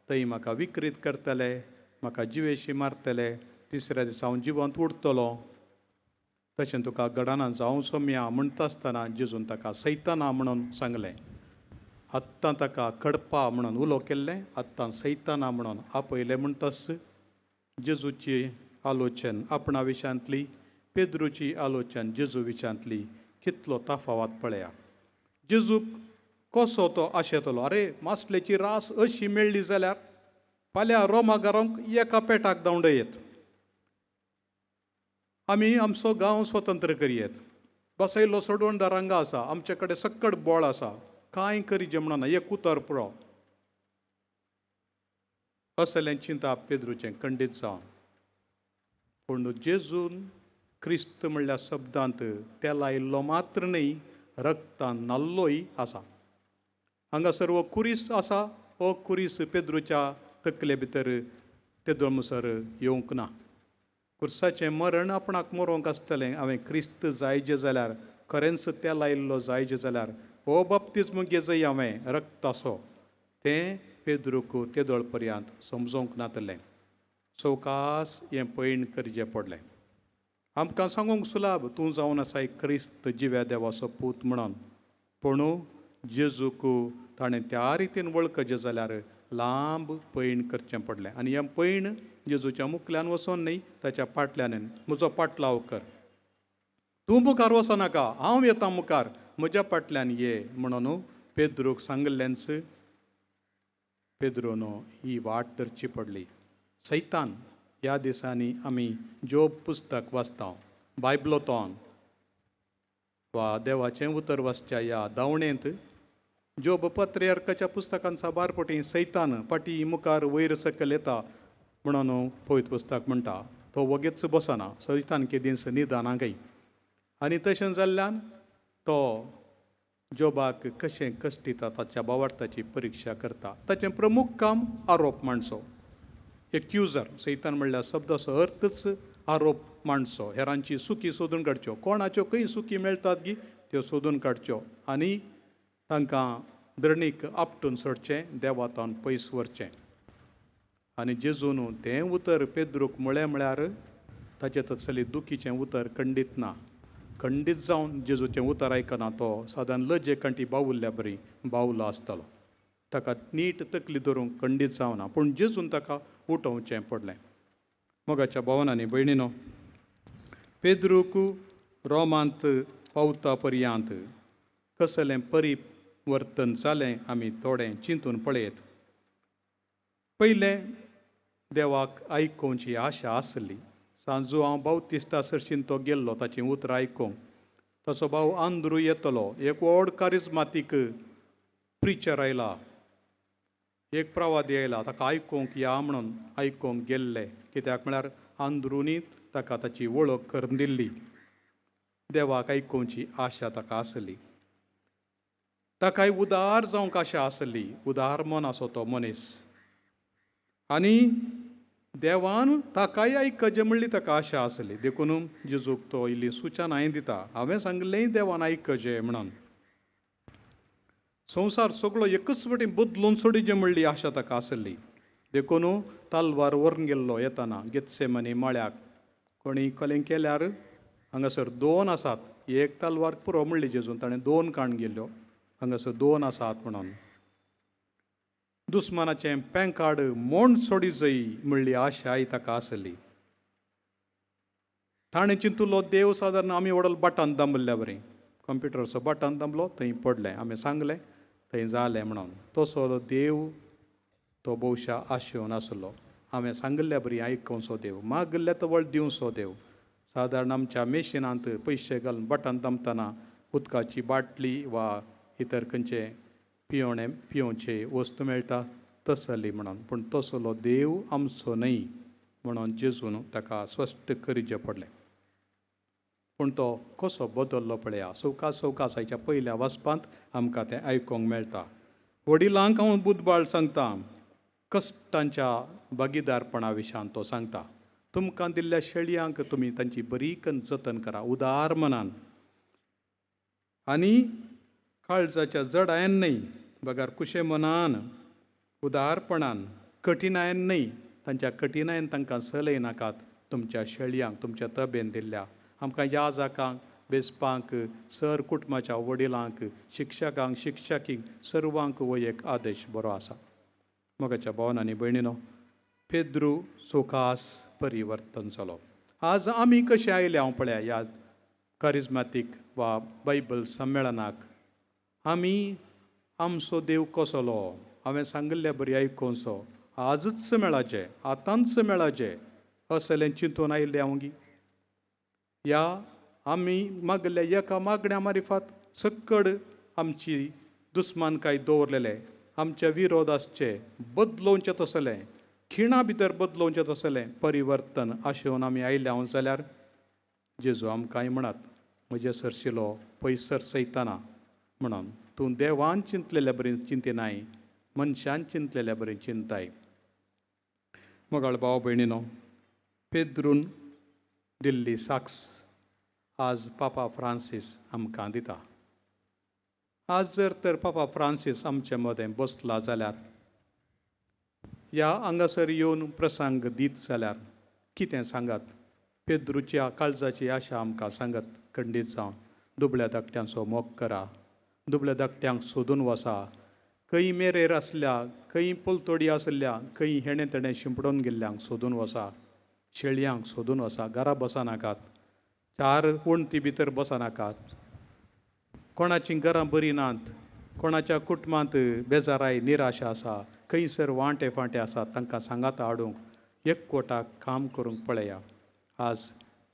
थंय म्हाका विक्रीत करतले, म्हाका जिवेशी मारतले, तिसऱ्या दिसा हांव जिवंत उरतलो, तशें तुका घडना जावं सोम्या म्हणटा आसतना जेजून ताका सैताना म्हणून सांगलें. आत्तां ताका कडपा म्हणून उलो केल्लें, आत्तां सैताना म्हणून आपयलें. म्हणटास जेजूची आलोचन आपणा विशयांतली, पेद्रूची आलोचन जेजू विशयांतली कितलो तफावत पळया. जेजूक कसो तो आशेतलो, अरे मासलेची रास अशी मेळ्ळी जाल्यार फाल्यां रोमागारांक एका पेटाक धांवडयत, आमी आमचो गांव स्वतंत्र करयेत, बसयल्लो सोडवणदार हांगा आसा, आमचे कडेन सक्कड बोळ आसा, कांय करीजे म्हणना, एक उतर पुरो. असलें चिंता पेद्रूचें खंडीत जावन. पूण जेजून क्रिस्त म्हणल्या शब्दांत तेला आयिल्लो मात्र न्हय, रक्तान न्हाल्लोय आसा. हांगासर हो कुरीस आसा, हो कुरीस पेद्रूच्या तकले भितर तेदोळ मुसर येवंक ना. कुर्साचें मरण आपणाक मरोंक आसतलें, हांवें क्रिस्त जायजे जाल्यार, खरेंच तेल आयिल्लो जायजे जाल्यार हो बाप्तिज्म घेजय हांवें रक्ताचो, तें पेद्रूक तेदोळ पर्यंत समजोंक नातलें. सवकास हें पयण करचें पडलें. आमकां सांगूंक सुलाभ, तूं जावन आसाय क्रिस्त जिव्या देवाचो पूत म्हणून. पूण जेजूक ताणें त्या रितीन वळखचें जाल्यार लांब पयण करचें पडलें. आनी हें पयण जेजूच्या मुखल्यान वचोन न्हय, ताच्या फाटल्यान, म्हजो पाटलाव कर, तूं मुखार वचनाका, हांव येता मुखार, म्हज्या फाटल्यान ये म्हणून पेद्रूक सांगिल्लेंच पेद्रोन ही वाट धरची पडली. सैतान ह्या दिसांनी आमी जोब पुस्तक वाचता, बायबलोतोन वा देवाचें उतर वाचच्या ह्या दावणेंत जोब पत्रियार्काच्या पुस्तकान साबार पटी सैतान फाटी मुखार वयर सकयल येता म्हणून पवित्र पुस्तक म्हणटा. तो वगेच बसना, सैतान केदींच निदाना गई. आनी तशें जाल्ल्यान तो जोबाक कशें कश्टिता ताच्या बावार्थाची परिक्षा करता. ताचें प्रमुख काम आरोप मांडचो, एक्युजर. सैतान म्हणल्यार शब्दाचो अर्थच आरोप मांडचो, हेरांची सुकी सोदून काडच्यो, कोणाच्यो खंय सुकी मेळटात गी त्यो सोदून काडच्यो आनी तांकां धरणीक आपटून सोडचें, देवातान पयस व्हरचें. आनी जेजून तें उतर पेद्रूक म्हळें म्हळ्यार ताचें तसलें दुखीचें उतर खंडीत ना. खंडीत जावन जेजूचें उतर आयकना तो सादारण लजे कंठी बावुल्ल्या बरी बावलो आसतलो, ताका नीट तकली धरूंक खंडीत जावना. पूण जेजून ताका उठोवचें पडलें. मोगाच्या भावान आनी भयणीनो, पेद्रूक रोमांत पावता पर्यंत कसलें परिवर्तन जालें आमी थोडें चिंतून पळयत. पयलें देवाक आयकोवची आशा आसली. सांजू हांव बावतिस्ता सरशीन तो गेल्लो ताचीं उतरां आयकूंक. ताचो भाव आंद्रू येतलो, एक व्हड कारिज्मातीक प्रिचर आयला, एक प्रवादी आयला, ताका आयकूंक या म्हणून आयकूंक गेल्ले. कित्याक म्हळ्यार आंद्रुनी ताका ताची वळख करून दिल्ली. देवाक आयकोवची आशा ताका आसली, ताकाय उदार जावंक आशा आसली, उदार मन आसो तो मनीस. आनी देवान ताकाय आयकचें म्हणली ताका आशा आसली. देखून जेजूक तो इल्ली सुचनाय दिता, हांवें सांगलें देवान आयकचें म्हणून. संवसार सगळो एकच फावटी बदलून सोडिचें म्हणली आशा ताका आसली. देखून तालवार व्हरून गेल्लो येताना गेत्सेमनी मळ्याक कोणी कलें केल्यार हांगासर दोन आसात, एक तालवार पुरो म्हणली जेजून, ताणें दोन काण गेल्ल्यो, हांगासर दोन आसात म्हणून. दुस्मानाचें पॅन कार्ड मोण सोडी जय म्हणली आशाय ताका आसली. ताणें चिंतुल्लो देव सादारण आमी व्हडल बटन दामल्ल्या बरी, कंप्युटरचो बटन दामलो थंय पडलें, आमी सांगलें थंय जालें म्हणून. तसो देव तो भोवशा आशेवन आसलो, हांवें सांगिल्ल्या बरी आयकोवचो देव, मागिल्ल्या तवळ दिवचो देव. सादारण आमच्या मेशिनांत पयशे घालून बटन दामतना उदकाची बाटली वा इतर खंयचे पिवणे पिवचे वस्तू मेळटा तसली म्हणून. पूण तसलो देव आमचो न्हय. म्हणून जेजून ताका स्पश्ट करीचें पडलें. पूण तो कसो बदल्लो पळया, सवकास सवकासाच्या पयल्या वाचपांत आमकां तें आयकूंक मेळटा. वडिलांक हांव बुदबाळ सांगता, कश्टांच्या भागीदारपणा विशयान तो सांगता, तुमकां दिल्ल्या शेळयांक तुमी तांची बरीकन जतन करा उदार मनान आनी काळजाच्या जडायन न्हय, बगर कुशे मनान उदारपणान, कठिणायन न्हय, तांच्या कठिणायन तांकां सलय नाकात. तुमच्या शेळयांक तुमच्या तबेन दिल्ल्या आमकां याजकांक, बेसपांक, सर कुटुंबाच्या वडिलांक, शिक्षकांक, शिक्षकींक सर्वांक हो एक आदेश बरो आसा. मोगाच्या भावन आनी भयणीनो, पेद्रू सोकास परिवर्तन जालो. आज आमी कशें आयले हांव पळया ह्या करिज्मातीक वा बायबल संमेळनाक, आमी आमचो देव कसलो हांवें सांगिल्ल्या बरी आयकुचो, आजच मेळाचें, आतांच मेळाचें असलें चिंतून आयिल्लें हांव गी. ह्या आमी मागल्या एका मागण्या मारिफात सक्कड आमची दुस्मानकाय दवरलेले, आमच्या विरोध आसचे बदलोवचें तसलें, खिणा भितर बदलोवचें तसलें परिवर्तन आशेवन आमी आयले हांव जाल्यार जेजू आमकांय म्हणात, म्हजे सरशिलो पयसर सयतना म्हणून तूं देवान चिंतलेल्या बरी चिंतिनाय, मनशान चिंतलेल्या बरी चिंताय. मोगाळ भाव भयणीनो, पेद्रून दिल्ली साक्स आज पापा फ्रांसीस आमकां दिता. आज जर तर पापा फ्रांसीस आमचे मदें बसला जाल्यार, ह्या हांगासर येवन प्रसंग दीत जाल्यार कितें सांगात? पेद्रूच्या काळजाची आशा आमकां सांगत, खंडीत जावन दुबळ्या धाकट्यांचो मोग करा, दुबळ्या धाकट्यांक सोदून वसा, खंय मेरेर आसल्या, खंय पलतोडी आसल्या, खंय हेणें तेणें शिंपडून गेल्ल्यांक सोदून वसा, शेळयांक सोदून वसा, घरा बसनाकात, चार वणटी भितर बसनाकात. कोणाचीं घरां बरीं नात, कोणाच्या कुटुंबांत बेजाराय निराशा आसा, खंयसर वांटे फांटे आसात, तांकां सांगात हाडूंक एकवटाक काम करूंक पळया. आज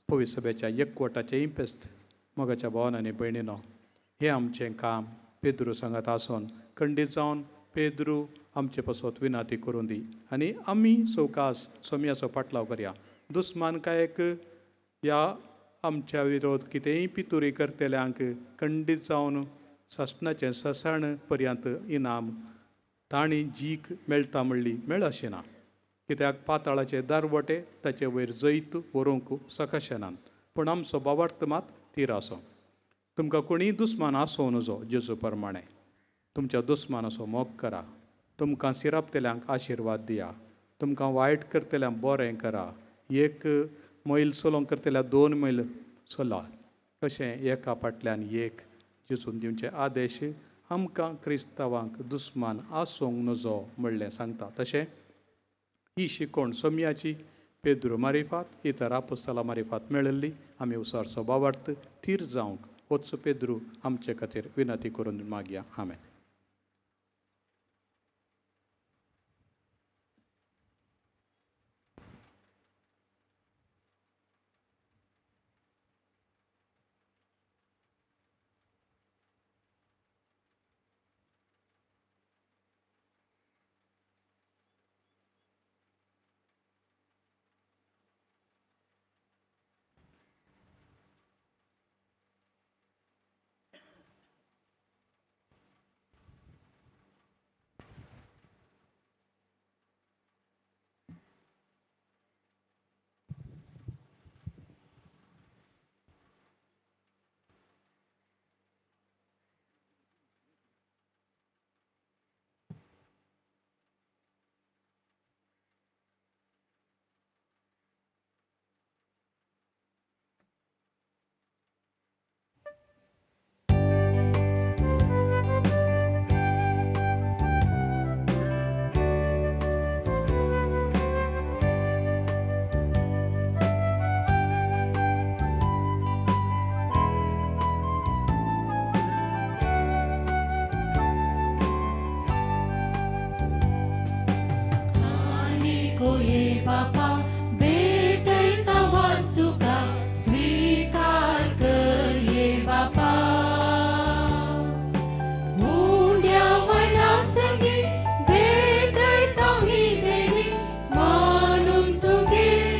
पवित्र सभेच्या एकवटाचें इम्पेस्त मोगाच्या भावन आनी भयणीनो, हें आमचें काम पेद्रू सांगात आसून खंडीत जावन पेद्रू आमचे पासत विनाती करूं दी आनी आमी सवकास सोम्याचो पाटलाव करया. दुस्मानकायेक ह्या आमच्या विरोध कितेंय पितुरी करतल्यांक खंडीत जावन सासणाचें ससाण पर्यंत इनाम तांणी जीक मेळटा म्हणली मेळशें ना, कित्याक पाताळाचे दारवटे ताचे वयर जैत व्हरूंक शकशे नात. पूण आमचो बावार्थ मात तीर आसो. तुमकां कोणीय दुस्मान आसूं नजो जेजू प्रमाणें तुमच्या दुस्मानाचो मोग करा, तुमकां सिरापतल्यांक आशिर्वाद दिया, तुमकां वायट करतल्यांक बरें करा, एक मैल चलोवंक करतल्या 2 मैल चला, अशें एका फाटल्यान एक जेजून दिवचे आदेश आमकां क्रिस्तांवांक दुस्मान आसूंक नजो म्हणलें सांगता. तशें ही शिकवण सोम्याची पेद्रू मारिफात इतर आपोस्तला मारिफात मेळिल्ली आमी उसारचो बावार्थ थीर जावंक होच पेद्रू आमचे खातीर विनंती करून मागया. आमेन. बापा भेटयता वास्तुका स्वीकार कर ये बापा, मुंड्या वयल्या संगी भेटयता ही देणी मानून तुगे.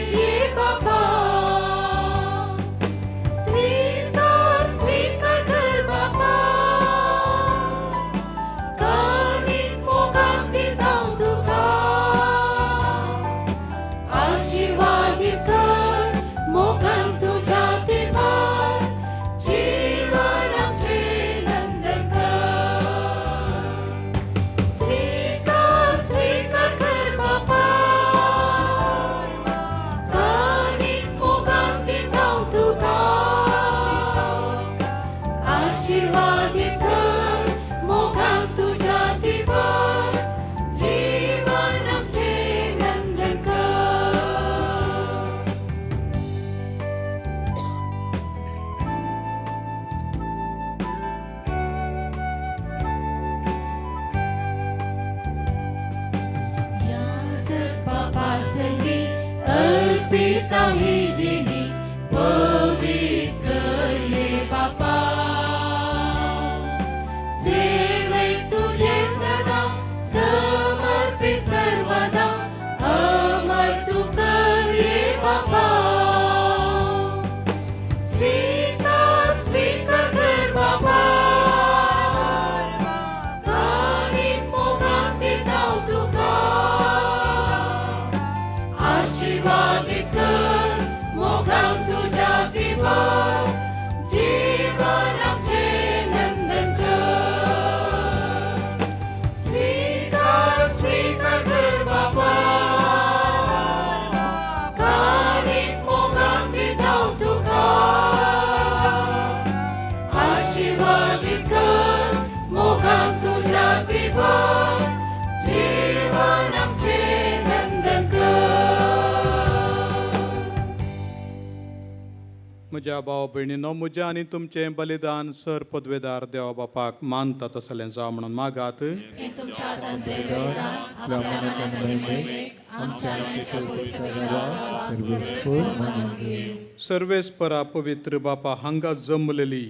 म्हज्या भाव भयणीनो, म्हज्या आनी तुमचें बलिदान सर पदवेदार देवा बापाक मानता तसलें जावं म्हणून मागात. हें तुमच्या हातांतलें बलिदान आपल्या मनाक आनी महिमेक, आमच्या आनी त्या पवित्र सभेच्या मानून घे. सर्वेस्परा पवित्र बापा, हांगा जमलेली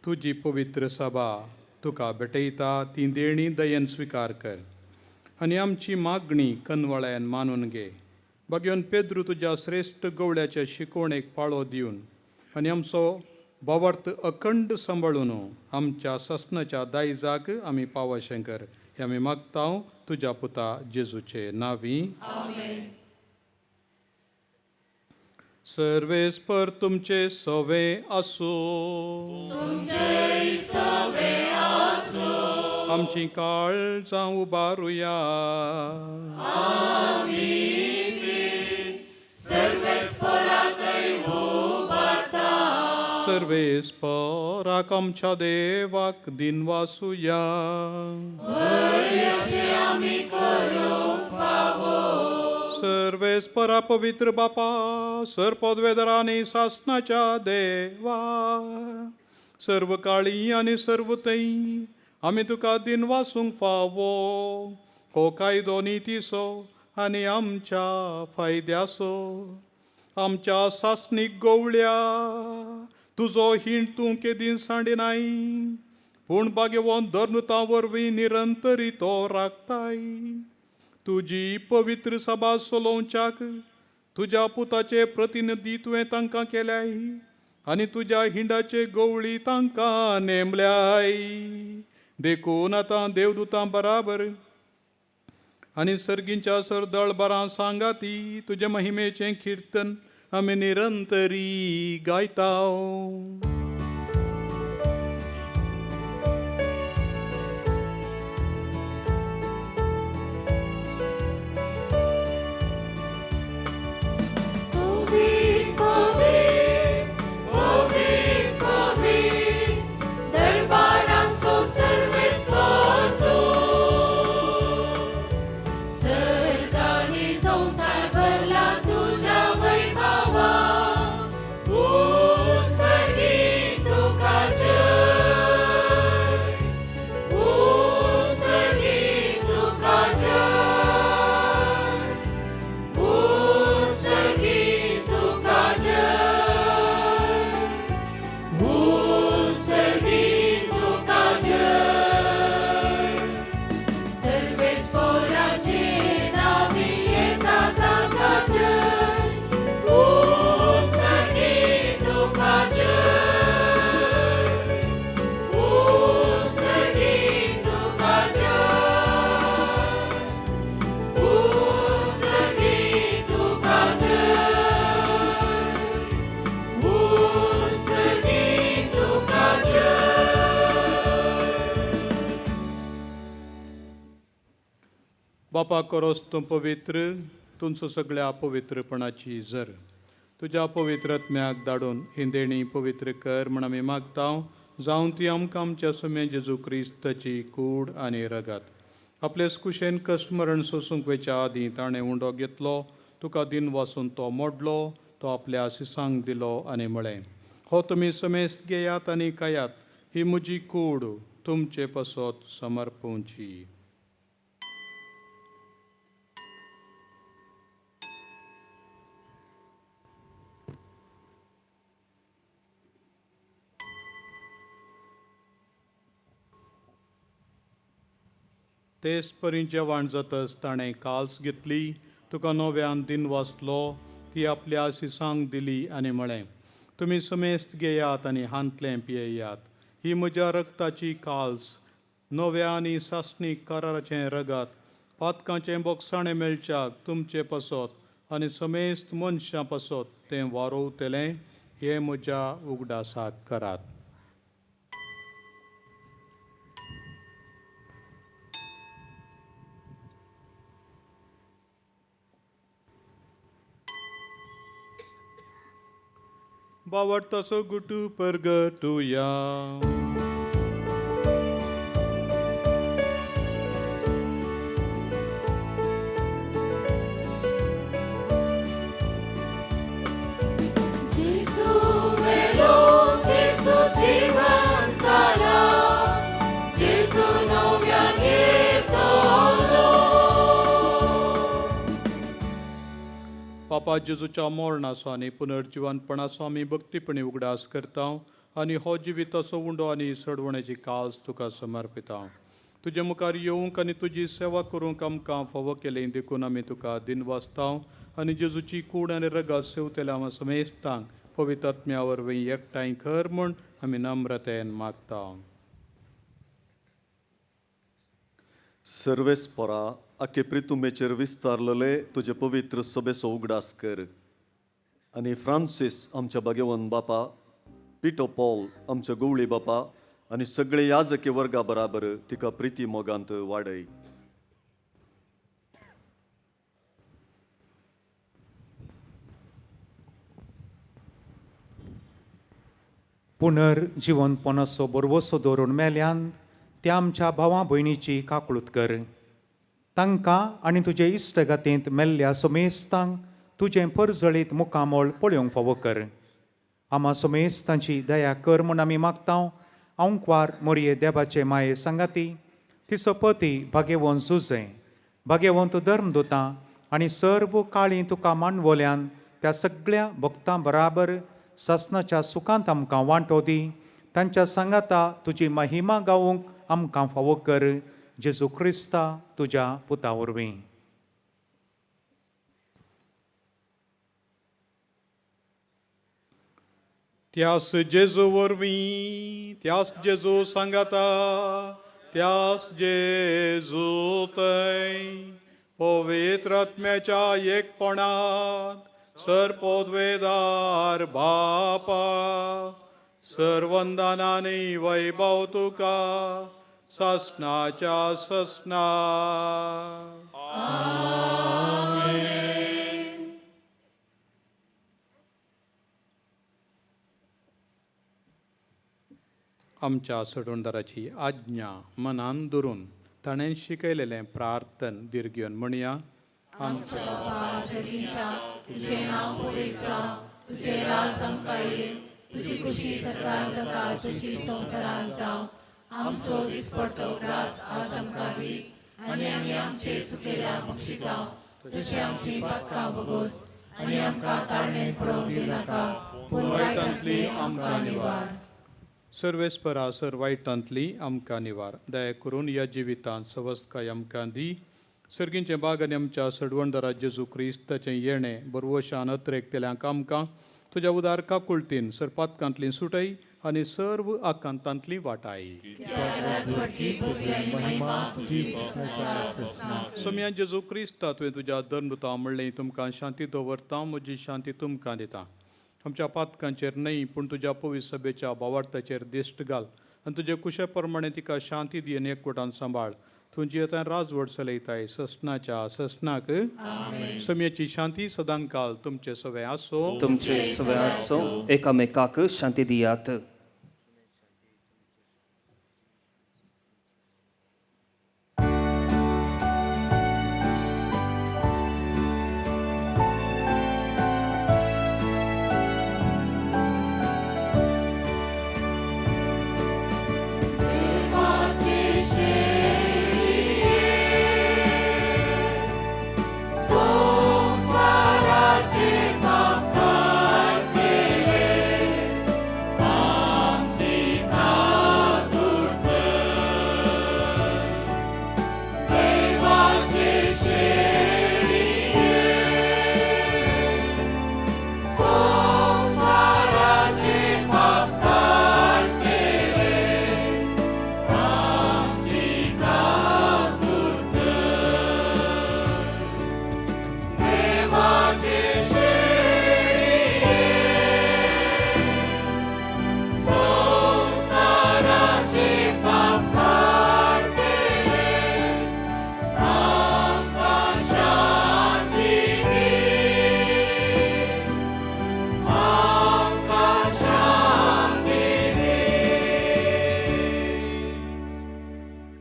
तुजी पवित्र सभा तुका भेटयता ती देणी दयेन स्विकार कर आनी आमची मागणी कनवळ्यान मानून घे. बागेवन पेद्रू तुज्या श्रेश्ठ गवळ्याच्या शिकवणेक पाळो दिवन आनी आमचो भावार्थ अखंड सांबाळून आमच्या ससनाच्या दायजाक आमी पावशें कर, हें आमी मागता तुज्या पुता जेजूचे नांवी. सर्वेस्पर तुमचे सवे आसूं. आमची काळजां उबारुया. सर्वेस्पराक आमच्या देवाक दिनवासुया. सर्वेस्परा पवित्र बापा, सर पदवेदार सासनाच्या देवा, सर्व काळी आनी सर्व थंय आमी तुका दिनवासूंक फावो. हो कायदो नितीचो आनी आमच्या फायद्याचो. आमच्या सासणीक गवळ्या तुजो हिंड तूं केदीं सांडिनाय, पूण बागेवन धर्नुतां वरवीं निरंतरी तो राखताय. तुजी पवित्र सभा चलोवच्याक तुज्या पुताचे प्रतिनिधी तुवें तांकां केल्याय आनी तुज्या हिंडाचे गवळी तांकां नेमल्याय. देखून आतां देवदूतां बराबर आनी सर्गींच्या सरदळबरां सांगाती तुजे महिमेचें किर्तन आमी निरंतरी गायता. पवित्र पवित्र पवित्र पवित्र दरबारांचो सर्वेस्पर तूं, सर्गांनी संवसार भरला तुज्या वैभवान. उत्सर्गीत तुका जय, उत्सर्गीत तुका जय, उत्सर्गीत तुका जय, उत्सर्गीत तुका जय. सर्वेस्पराचे नांवी येता ताका जय, उत्सर्गीत तुका जय, उत्सर्गीत तुका जय, उत्सर्गीत तुका जय, उत्सर्गीत तुका जय. बापा करोस तूं पवित्र, तुमचो सगळ्या पवित्रपणाची जर तुज्या पवित्र आत्म्याक धाडून ही देणी पवित्र कर म्हण आमी मागता, जावन ती आमकां आमच्या सुमे जेजू क्रिस्ताची कूड आनी रगत. आपले कुशेन कश्ट मरण सोसूंक वयच्या आदीं ताणें उंडो घेतलो, तुका दिन वासून तो मोडलो, तो आपल्या सिसांक दिलो आनी म्हळें, हो तुमी समेस्त घेयात आनी खायात, ही म्हजी कूड तुमचे पासत समर्पवची. तेच परी जेवण जातच ताणें काल्स घेतली, तुका नव्यान दिन वाचलो, ती आपल्या सिसांक दिली आनी म्हळें, तुमी समेस्त घेयात आनी हांतलें पियेयात, ही म्हज्या रक्ताची काल्स, नव्या आनी सासणीक कराराचें रगत, पातकांचें बोगसाणें मेळच्याक तुमचे पासत आनी समेस्त मनशां पासत तें वारोवतलें, हें म्हज्या उगडासाक करात. बावडताचो गुटू परगटुया. जेजू. पापा जेजूच्या मरणाचो आनी पुनर्जिवनपणाचो आमी भक्तीपणी उगडास करता आनी हो जिविताचो उंडो आनी सडवण्याची काज तुका समर्पिता. तुजे मुखार येवंक आनी तुजी सेवा करूंक आमकां फावो केलें देखून आमी तुका दिनवासता आनी जेजूची कूड आनी रगत सेवतल्या आमा समेस्तांक पवित्र आत्म्या वरवीं एकठांय कर म्हूण आमी नम्रतेन मागता. सर्वेस्परा आखे प्रितुमेचेर विस्तारलेले तुजे पवित्र सभेचो उगडास कर आनी फ्रांसीस आमच्या भाग्यवंत बापा, पिटो पॉल आमच्या गवळी बापा आनी सगळे याजकी वर्गा बराबर तिका प्रिती मोगांत वाडय. पुनर्जिवनपणाचो बरवसो दवरून मेल्यान त्या आमच्या भावा भयणीची काकळूत कर. तांकां आनी तुजे इश्टगातींत मेल्ल्या समेस्तांक तुजें परजळीत मुखामळ पळोवंक फावो कर. आमा समेस्तांची दया कर म्हूण आमी मागता. आंकवार मोरये देवाचे माये सांगाती तिचो पती भाग्यवंत जुजे भाग्यवंत धर्मदुतां आनी सर्व काळी तुका मांडवल्यान त्या सगळ्या भक्तां बराबर सासनाच्या सुखांत आमकां वांटो दी. तांच्या सांगाता तुजी महिमा गावूंक आमकां फावो कर. जेजू क्रिस्ता तुज्या पुता वरवीं. त्यास जेजू वरवीं, त्यास जेजू सांगाता, त्यास जेजू थंय पवित्र आत्म्याच्या एकपणांत सर्पोद्वेदार बापा सर्वंदनानी वैभव तुका ससनाच्या ससना. आमच्या सडवणदाराची आज्ञा मनान धरून ताणें शिकयलेलें प्रार्थन दीर्घ म्हणया. आमच्या बापा सर्गीच्या, तुजें नांव पवित्र जावं, तुजें राज आमकां येवं, तुजी खुशी सरकार जाता तशी संवसारांत जावं. आमचो दिसपडतो ग्रास आज आमकां दी आनी आमी आमचे सुकेल्या बक्षिता तशी आमची पातकां बगोस आनी आमकां ताळणेंत पडोवंक दिनाका पूण वायटांतली आमकां निवार. सर्वेस्परा सर वायटांतली आमकां निवार. दया करून ह्या जिवितांत सवस्तकाय आमकां दी. सर्गींचे बाग आनी आमच्या सडवणदारा जेजू क्रिस्ताचें येणें बरवशान अत्रेकतेल्यांक आमकां तुज्या उदार काकुळटीन सरपातकांतली सुटय आनी सर्व आकांतांतली वाटाय. सोम्या जेजू क्रिस्ता तुवें तुज्या धर्मदुता म्हणलें तुमकां शांती दवरता, म्हजी शांती तुमकां दिता. आमच्या पातकांचेर न्हय पूण तुज्या पवित्र सभेच्या भावार्थाचेर दिश्ट घाल आनी तुजे कुशे प्रमाणे तिका शांती दी आनी एकवटान सांबाळ. तुजी आतां राजवट चलयताय ससनाच्या ससनाक. सोम्याची शांती सदांकाल तुमचे सवे आसो. तुमचे सवे आसो. एकामेकाक शांती दियात.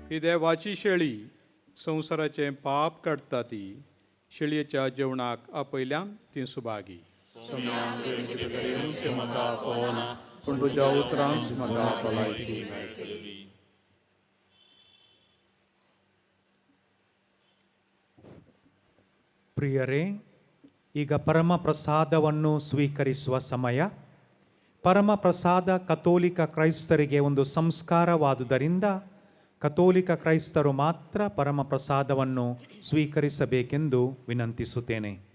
ही देवाची शेळी संवसाराचें पाप काडटा ती शेळयेच्या जेवणाक आपयल्यान ती सुभागी. पूण तुज्या उतरांच म्हाका भलायकी मेळटली. प्रिय रे, ಈಗ ಪರಮ ಪ್ರಸಾದವನ್ನು ಸ್ವೀಕರಿಸುವ ಸಮಯ. ಪರಮ ಪ್ರಸಾದ ಕಥೋಲಿಕ ಕ್ರೈಸ್ತರಿಗೆ ಒಂದು ಸಂಸ್ಕಾರವಾದುದರಿಂದ ಕಥೋಲಿಕ ಕ್ರೈಸ್ತರು ಮಾತ್ರ ಪರಮ ಪ್ರಸಾದವನ್ನು ಸ್ವೀಕರಿಸಬೇಕೆಂದು ವಿನಂತಿಸುತ್ತೇನೆ.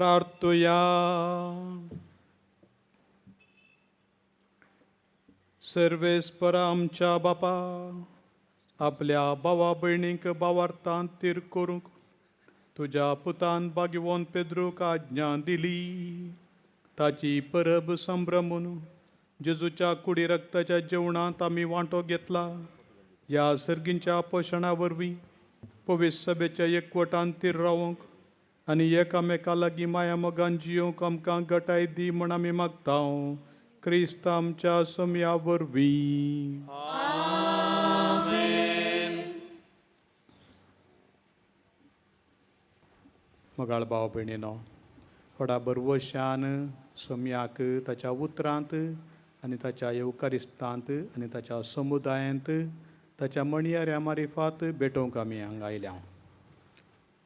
प्रार्थुया. सर्वेस्परा आमच्या बापा, आपल्या भावा भयणींक बावार्थान तीर करूंक तुज्या पुतान बागिवोन पेद्रूक आज्ञा दिली. ताची परब संभ्रमून जेजूच्या कुडी रक्ताच्या जेवणांत आमी वांटो घेतला. ह्या सर्गींच्या पोशणा वरवीं पवित्र सभेच्या एकवटान तीर रावंक आनी एकामेका लागीं माया मोगान जियोवंक आमकां गटाय दी म्हण आमी मागता, क्रिस्त आमच्या समया वरवीं. मोगाळ भाव भयणीनो, व्हडा बरवशान सोम्याक ताच्या उतरांत आनी ताच्या येवकारिस्तांत आनी ताच्या समुदायांत ताच्या मणयाऱ्या मारिफात भेटोवंक आमी हांगा आयल्या.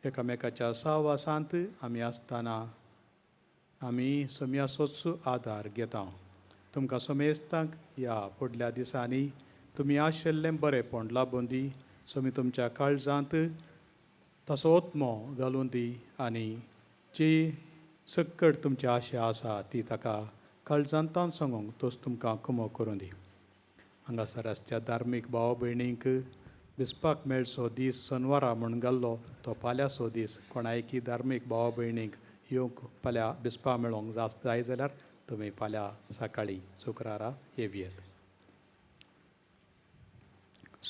एकामेकाच्या सहवासांत आमी आसतना आमी सोम्याचोच आदार घेता. तुमकां समेस्तांक ह्या फुडल्या दिसांनी तुमी आशिल्लें बरेंपण लाबून दी. सोमी तुमच्या काळजांत ताचो ओत्मो घालून दी आनी जी सक्कड तुमची आशा आसा ती ताका काळजांतान सांगूंक तोच तुमकां कुमो करूं दी. हांगासर आसच्या धार्मीक भाव भयणींक बिस्पाक मेळचो दीस सनवारा म्हूण घाल्लो तो फाल्यांचो दीस. कोणायकी धार्मीक भाव भयणींक येवंक फाल्यां बिस्पा मेळोंक जाय जाल्यार तुमी फाल्यां सकाळीं शुक्रारा येवयेत.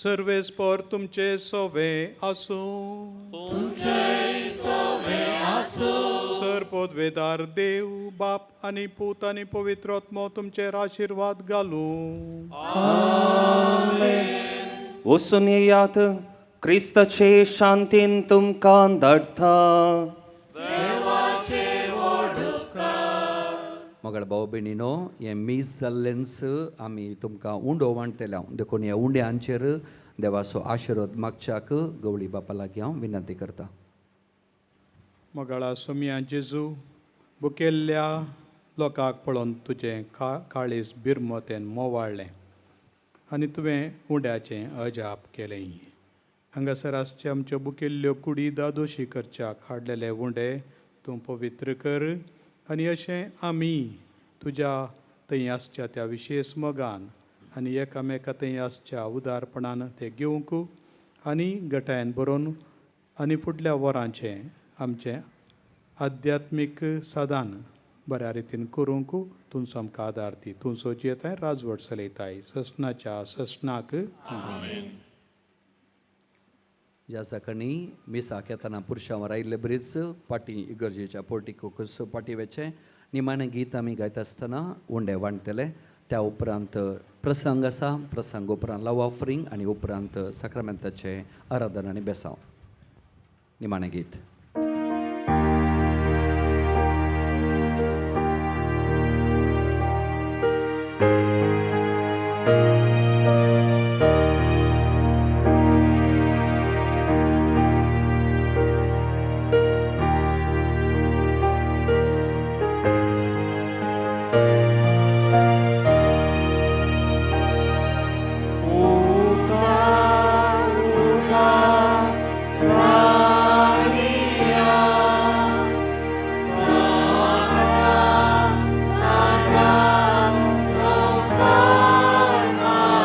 सर्वेस्पर तुमचे सोवे आसूं. सर पदवेदार देव बाप आनी पूत आनी पवित्र आत्मो तुमचेर आशिर्वाद घालूं. वचून येयात, क्रिस्ताचे शांतीन तुमकां धाडटा. मगळ भाव भयणीनो, हें मीस जाल्लेंच आमी तुमकां उंडो वांट्टले. देखून ह्या उंड्यांचेर देवाचो आशिर्वाद मागच्याक गवळी बापा लागीं हांव विनंती करता. मोगाळा सोमया जेजू, बुकेल्ल्या लोकांक पळोवन तुजें काळीज बिरमतेन मोवाळ्ळें आनी तुवें उंड्याचें अजाप केलें. हांगासर आसचे आमच्यो बुकेल्ल्यो कुडी दादोशी करच्याक हाडलेले उंडे तूं पवित्र कर आनी अशें आमी तुज्या थंय आसच्या त्या विशेश मोगान आनी एकामेका थंय आसच्या उदारपणान ते घेवंक आनी गटायन बरोवन आनी फुडल्या वरांचें आमचें आध्यात्मीक सादान बऱ्या रितीन करूंक तुमचो आमकां आदार दी. तुमचो जियेताय राजवट चलयताय ससनाच्या ससनाक. ज्या सकाळी मिसाक येतना पुरशांवर आयिल्ले बरीच पाटी इगर्जेच्या पोर्टिकोकच पाटी वेचें निमाणें गीत आमी गायता आसतना उंडे वांट्टले. त्या उपरांत प्रसंग आसा, प्रसंग उपरांत लव ऑफरींग आनी उपरांत साक्रामेंताचें आराधन आनी बेसांव. निमाणें गीत. Santa, Santa,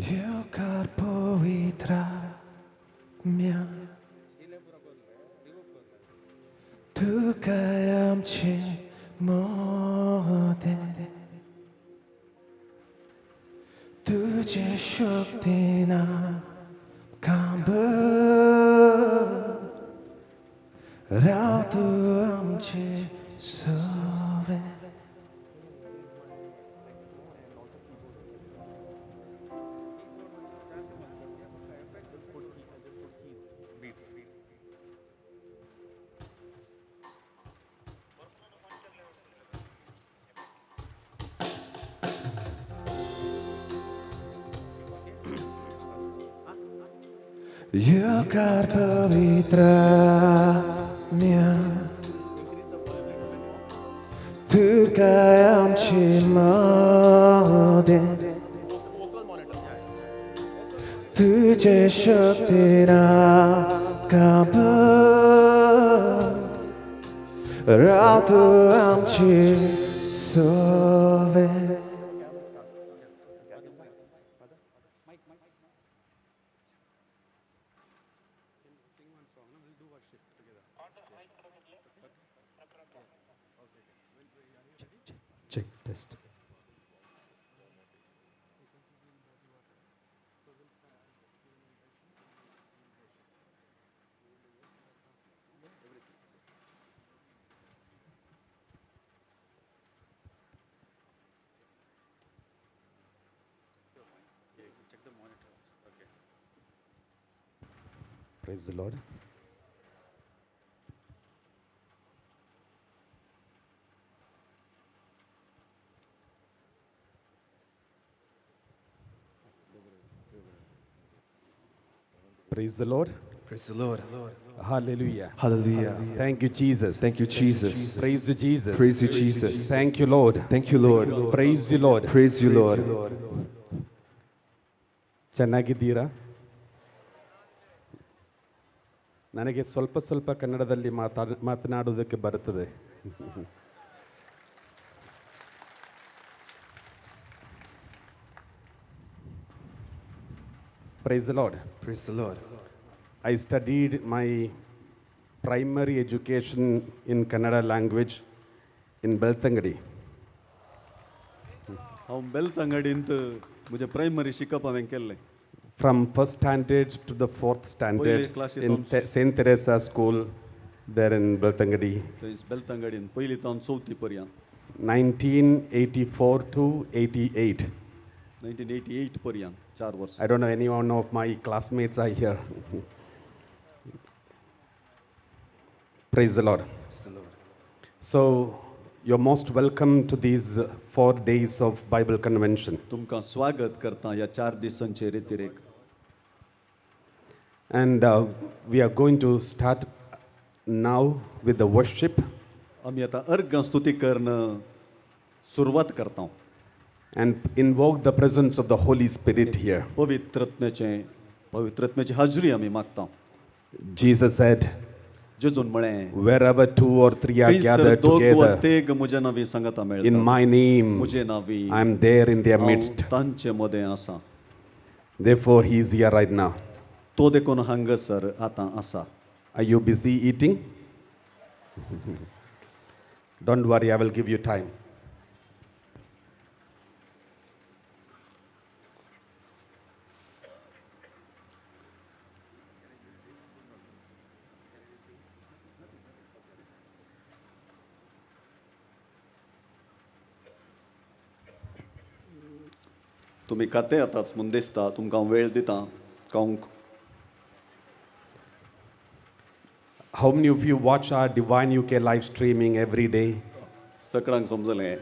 येवकार पवित्र आत्म्या तुका आमचे मदें तुजे शक्तीन आमकां भर राव तूं आमचे सवें. येवकार पवित्र आत्म्या तुका आमचे मदें तुजे शक्तीन आमकां भर राव तूं आमचे सवें. Check, test. Praise the Lord. Praise the Lord. Praise the Lord. Hallelujah. Hallelujah. Thank you, Jesus. Thank you, Jesus. Praise you, Jesus. Praise you, Jesus. Thank you, Lord. Thank you, Lord. Praise you, Lord. Praise you, Lord. ಚೆನ್ನಾಗಿದ್ದೀರಾ? ನನಗೆ ಸ್ವಲ್ಪ ಸ್ವಲ್ಪ ಕನ್ನಡದಲ್ಲಿ ಮಾತನಾಡೋದಕ್ಕೆ ಬರುತ್ತದೆ. Praise the Lord. Praise the Lord. I studied my primary education in Kannada language in Belthangady. हांव बेलतंगडींत म्हजें primary शिकप हांवें केल्लें. From first standard to the fourth standard पयले क्लासींत in St. Teresa School there in Belthangady. थंय बेलतंगडीन पयली तावन चवथी पर्यंत. 1984 to 88. 1988 पर्यंत 4 वर्सां. I don't know anyone of my classmates are here. Praise the Lord. Praise the Lord. So, you're most welcome to these 4 days of Bible Convention. तुमकां स्वागत करता ह्या 4 दिसांचे रेतिरेक. And we are going to start now with the worship. आमी आतां अर्गां स्तुती करून सुरवात करता. And invoke the presence of the Holy Spirit here. पवित्रत्म्याची हाजरी आमी मागता. Jesus said, जेजून म्हळें, wherever 2 or 3 are थंयसर gathered दोग वा together तेग म्हज्या नांवी सांगाता मेळटा. in my name, म्हजे नांवी I am there in their हांव midst. तांचे मदें आसा. Therefore, he is here right now. तो देखून हांगासर आतां आसा. Are you busy eating? Don't worry, I will give you time. तुमी खाते आतांच म्हूण दिसता, तुमकां हांव वेळ दिता खावंक. How many of you watch our Divine UK live streaming every day? सगळ्यांक समजलें. So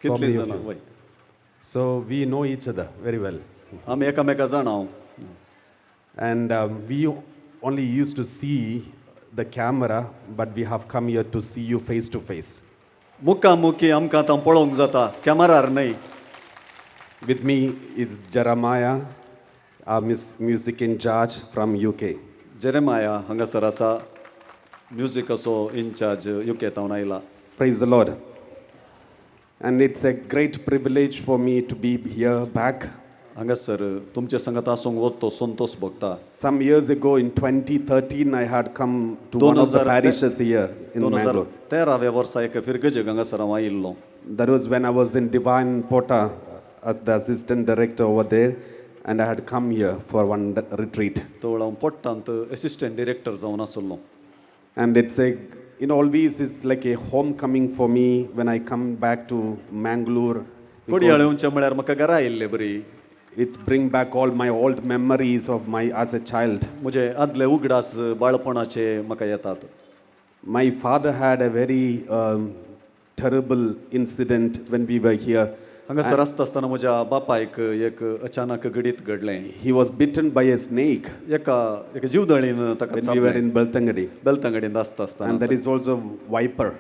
कितलीं many of जाणां you. वय. So we know each other very well. आमी एकामेका जाणा. And we only used to see the camera, but we have come here to see you face to face. मुखामुखी आमकां आतां पळोवंक जाता, कॅमेरार न्हय. With me is Jeremiah, our music in charge from UK. Jeremiah हांगासर आसा, म्युजिकाचो इन्चार्ज UK तावन आयला. Praise the Lord. And it's a great privilege for me to be here back. हांगासर तुमचे संगत आसूंक वतो संतोश भोगता. Some years ago in 2013, I had come to दोन one of the हजार parishes here in दोन हजार Mangalore. तेराव्या वर्सा एका फिरगजेक हांगासर हांव आयिल्लो. That was when I was in Divine Pota as the assistant director over there, and I had come here for one retreat. तवळ हांव पोट्टांत एसिस्टंट डिरेक्टर जावन आसलो. And it's a, you know, always it's like a homecoming for me when I come back to Mangalore, Kodiyal because येवचें म्हळ्यार म्हाका घरा आयिल्ले बरी. It bring back all my old memories of my as a child. म्हजे आदले उगडास बाळपणाचे म्हाका येतात. My father had a very terrible incident when we were here. हांगासर आसता आसतना म्हज्या बापायक एक अचानक घडीत घडलें. He was bitten by a snake एका एका जिवदळीन ताका when we were चाबलें. In Belthangady. बेलतंगडींत आसता आसतना And that is also viper.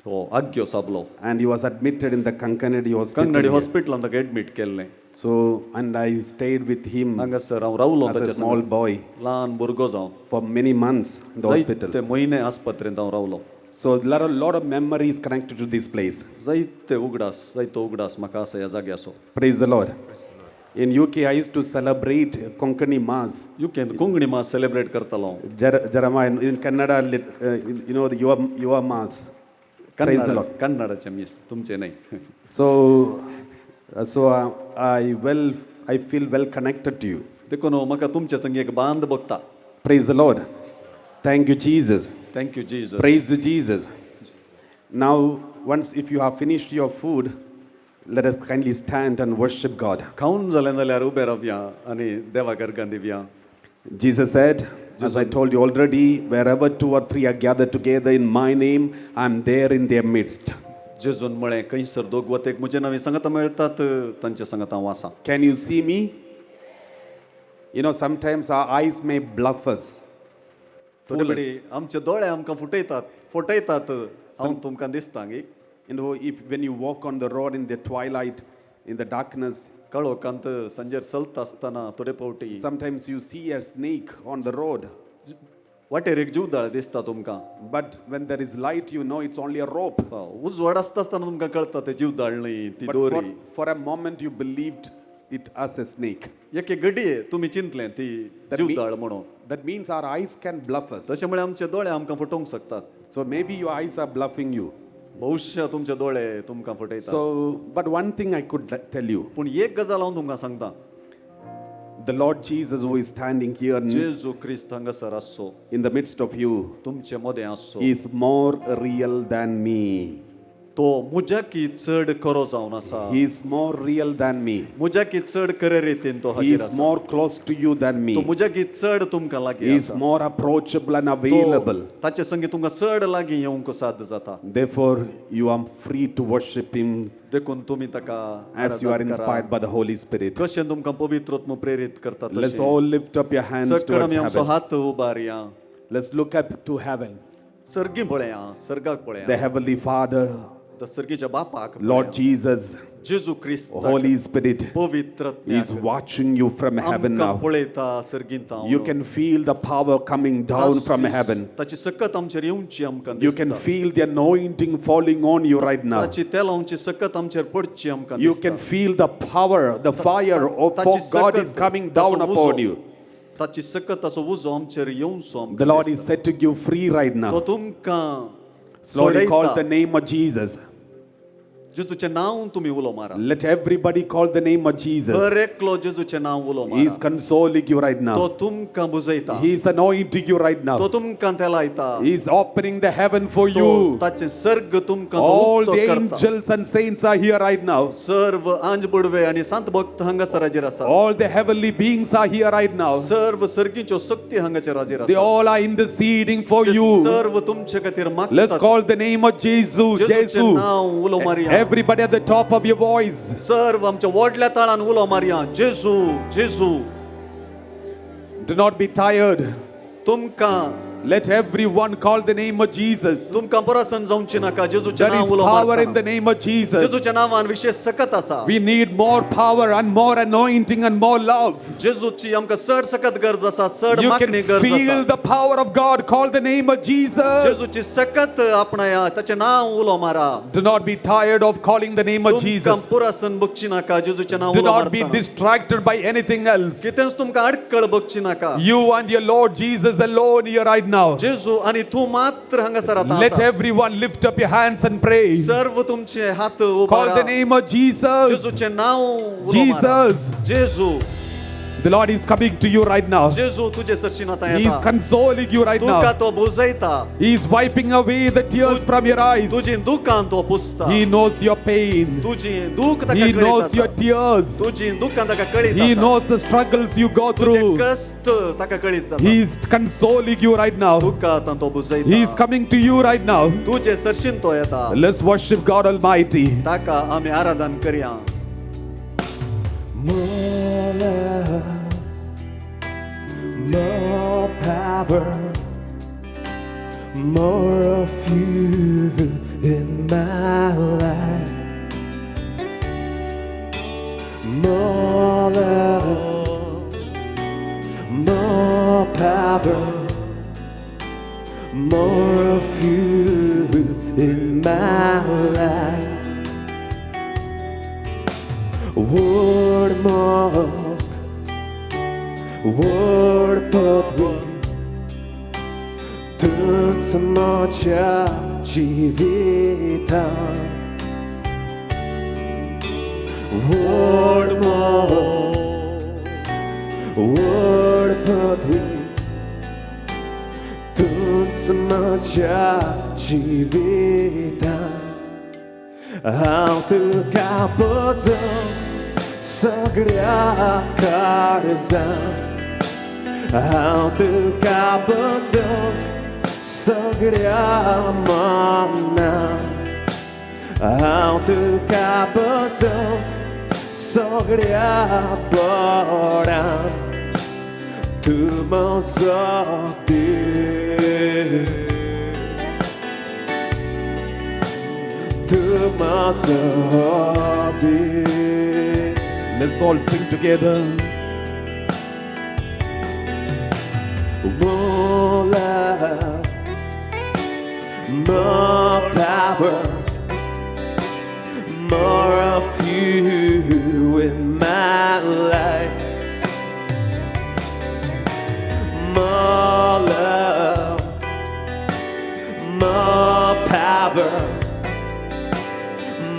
हो आग्यो साबलो. And he was admitted in the Kankanady hospital Kangadi here. हॉस्पिटलांत ताका एडमीट केल्लें. So, and I stayed with him हांगासर हांव रावलो as a ताच्या small संगत boy ल्हान भुरगो जावन for many months in the hospital. जायते म्हयने आस्पत्रेंत हांव रावलो. So, there are a lot of memories connected to this place. जायते उगडास, जायतो उगडास म्हाका आसा ह्या जाग्याचो. Praise the Lord. In UK, I used to celebrate Konkani Mass. युकेंत Konkani मास सेलेब्रेट करतालो हांव. Jeremiah, in Kannada, you know, the your Mass. Praise the Kannada Lord. कन्नडाचें मीस तुमचें न्हय. So I feel well connected to you. देखून म्हाका तुमचे संग एक बांद बघता. Praise the Lord. Thank you, Jesus. Thank you, Jesus. Praise you, Jesus. Now, once if you have finished your food, let us kindly stand and worship God. खावन जालें जाल्यार उबें रावया आनी देवाक अर्गां दिवया. Jesus said, as I told you already, wherever two or three are gathered together in my name, I am there in their midst. जेजून म्हळें खंयसर दोग वतेक म्हजे नांवी सांगात मेळटात तांचे सांगात हांव आसा. Can you see me? Sometimes our eyes may bluff us. थोडे Fool us. कडेन आमचे दोळे आमकां फुटयतात फटयतात. हांव तुमकां दिसता गी? If when you walk on the road in the twilight, in the darkness, काळोखांत सांजेर चलता आसतना थोडे फावटी sometimes you see a snake on the road. वाटेर एक जिवदाळ दिसता तुमकां. But when there is light, you know it's only a rope. उजवाड आसता आसतना तुमकां कळटा ते जिवदाळ न्हय ती But दोरी. for a moment, you believed it as a snake. एके घडये तुमी चिंतलें ती जिवदाळ म्हणून. That means our eyes can bluff us. तशें म्हळ्यार आमचे दोळे आमकां फटोवंक शकतात. So maybe your eyes are bluffing you. बहुशा तुमचे दोळे तुमकां फटयतात. So, but one thing I could tell you. पूण एक गजाल हांव तुमकां सांगता. The Lord Jesus, who is standing here जेजू क्रिस्त हांगासर आसचो in the midst of you, तुमचे मदें आसचो, is more real than me. तो म्हज्याकी चड खरो जावन आसा. He is more real than me. म्हज्याकी चड खरे रितीन तो He हाजीर is आसा. more close to you than तो me. म्हज्याकी चड तुमकां लागीं He is आसा. more approachable and तो available. ताचे संगी तुमकां चड लागीं येवंक साध्य जाता. Therefore, you are free to worship Him देखून तुमी ताका as you are आराधन करा. Inspired by the Holy Spirit. कशें तुमकां पवित्रत्म प्रेरीत करता Let's तशें. All lift up your hands सगळं towards आमी आमचो heaven. हात उबारया. Let's look up to heaven. सर्गी पळया, सर्गाक The पळया. Heavenly Father, त्या सर्गीच्या बापाक, Lord Jesus, जेजू क्रिस्त, Holy Spirit पवित्र is watching you from heaven आमकां now. पळयता सर्गींत. You can feel the power coming down from heaven. ताची सकत आमचेर येवची आमकां You can दिसता. Feel the anointing falling on you right now. ताची तेलांची सकत आमचेर पडची आमकां You दिसता. can feel the power, the fire of for ताची God सकत, is coming ताचो down upon उजो, you. ताची सकत ताचो उजो आमचेर येवचो आमकां The Lord is दिसता. Setting you free right तो now. तुमकां Slowly call सोडयता. The name of Jesus. जेजूचें नांव तुमी उलो मारा. Let everybody call the name of Jesus. दर एकलो जेजूचें नांव उलो He is मारा. Consoling you right तो now. तुमकां बुजयता. He is anointing you right तो now. तुमकां तेलायता. He is opening the heaven for तो you. ताचें सर्ग तुमकां तो All उक्तो the करता. angels and saints are here right now. सर्व आंज बुडवे आनी संत भक्त हांगासर हाजीर आसात. All the heavenly beings are here right now. सर्व सर्गीच्यो शक्ती हांगाचेर हाजीर They आसात. All are interceding for ते you. सर्व तुमचे खातीर Let's मागतात. Call the name of Jesus. जेजूचें Jesus. नांव उलो मारया. Everybody at the top of your voice. सर्व आमच्या व्हडल्या ताळान उलो मारया, जेजू, जेजू. Do not be tired. तुमकां Let everyone call the name of Jesus. तुमकां पुरासन जावची नाका जेजूचें There नांव is उलो power in मारतना the name of Jesus. जेजूच्या नांवान विशेष सकत आसा We need more power and more anointing and more love. जेजूची आमकां चड सकत गरज आसा चड You can मागणी गरज feel आसा the power of God. Call the name of Jesus. जेजूची सकत आपणाया ताचें नांव उलो मारा Do not be tired of calling the name of तुमकां Jesus. पुरासन बगची नाका जेजूचें नांव Do उलो not be मारतना distracted by anything else. कितेंच तुमकां अडकळ बगची नाका You and your Lord Jesus alone here right now. जेजू आनी तूं मात्र हांगासर आतां Let आसा. everyone lift up your hands and pray. सर्व तुमचे हात Call उबारा the name of Jesus. जेजूचें नांव उलो मारा. Jesus. जेजू The Lord is coming to you right now. जेजू तुजे सरशीं आतां He is येता consoling you right तुका now. तो बुजयता He is wiping away the tears from your eyes. तुजी दुकां तो पुसता He knows your pain. तुजी दूख ताका He कळीत knows आसा your tears. तुजी दुकां ताका कळीत He आसा knows the struggles you go तुजे through. कश्ट ताका कळीत जाता He is consoling you right now. तुका आतां तो He बुजयता is coming to you right now. तुजे सरशीन तो येता Let's worship God Almighty. ताका आमी आराधन करया More love, more power, more of you in my life. More love, more power, more of you in my life. Word mark, word pathway, तूंच म्हज्या जिवितांत. Word mark, word pathway, तूंच म्हज्या जिवितांत. हांव तुका पसंत सगळ्या काळजान हांव तुका पसंत सगळ्या मनान हांव तुका पसंत सगळ्या बळान तूं म्हजो देव to my Let's all sing together. More love, more power, more of you in my life. More love, more power,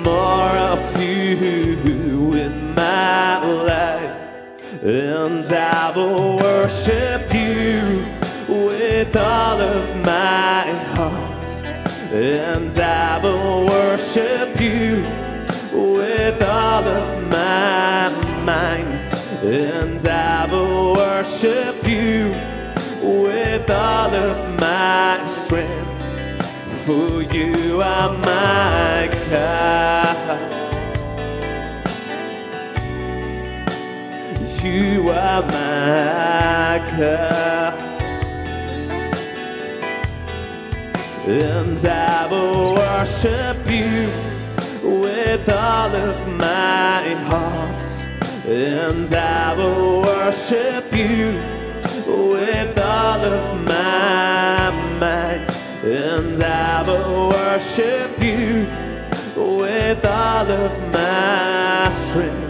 more of you in my life. And I will worship you with all of my heart. And I will worship you with all of my mind. And I will worship you with all of my strength. For you are my God. You are my God. And I will worship you with all of my heart. And I will worship you with all of my might. And I will worship you with all of my strength.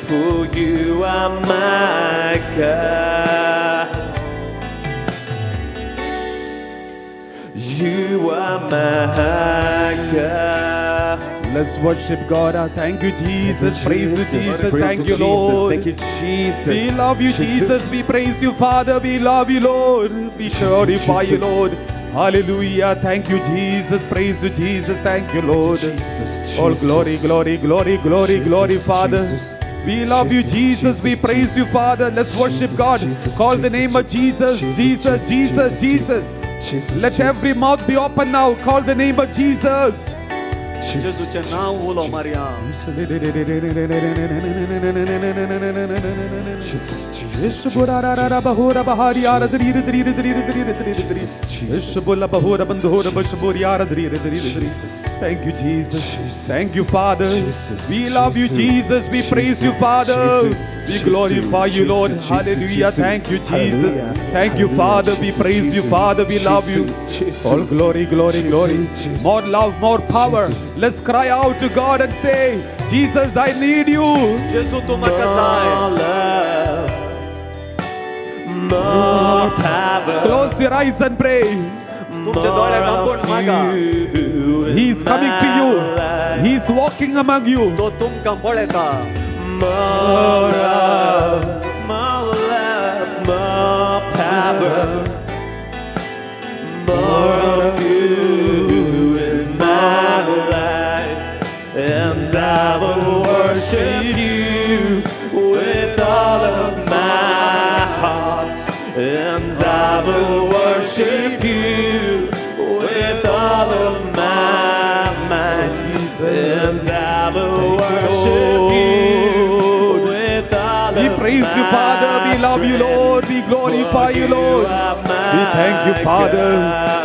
For you are my God. You are my God. Let's worship God. Thank you, Jesus. Praise you, Jesus. Praise Thank you, you, Jesus. Lord. Thank you, Jesus. We love you, Jesus. We praise you, Father. We love you, Lord. We glorify you, Jesus. Lord. Hallelujah. Thank you, Jesus. Praise you, Jesus. Thank you, Lord. Jesus, All glory, Jesus. glory, glory, glory, Jesus, glory, Father. Jesus. We love you, Jesus. We praise you, Father. Let's worship God. Call the name of Jesus, Jesus, Jesus, Jesus. Jesus, Let every mouth be open now. Call the name of Jesus. जेजूचें नांव उलो मारया. Thank you, Jesus. Thank you, Father. We love you, Jesus. We praise you, Father. We glorify you, Lord. Hallelujah. Thank you, Jesus. Thank you, Father. We praise you, Father. We love you. All glory, glory, glory. More love, more power. Let's cry out to God and say, Jesus, I need you. जेजू तूं म्हाका जाय. More power. Close your eyes and pray. तुमचे दोळे धांपून मागा. He is coming to you. He is walking among you. तो तुमकां पळयता. More love, more love, more power, more of you in my life, and I will worship you with all of my heart, and I will worship you with all of my might, and I will worship you with all We of praise you, Father. We love you, Lord. We glorify you, Lord. We thank you, Father.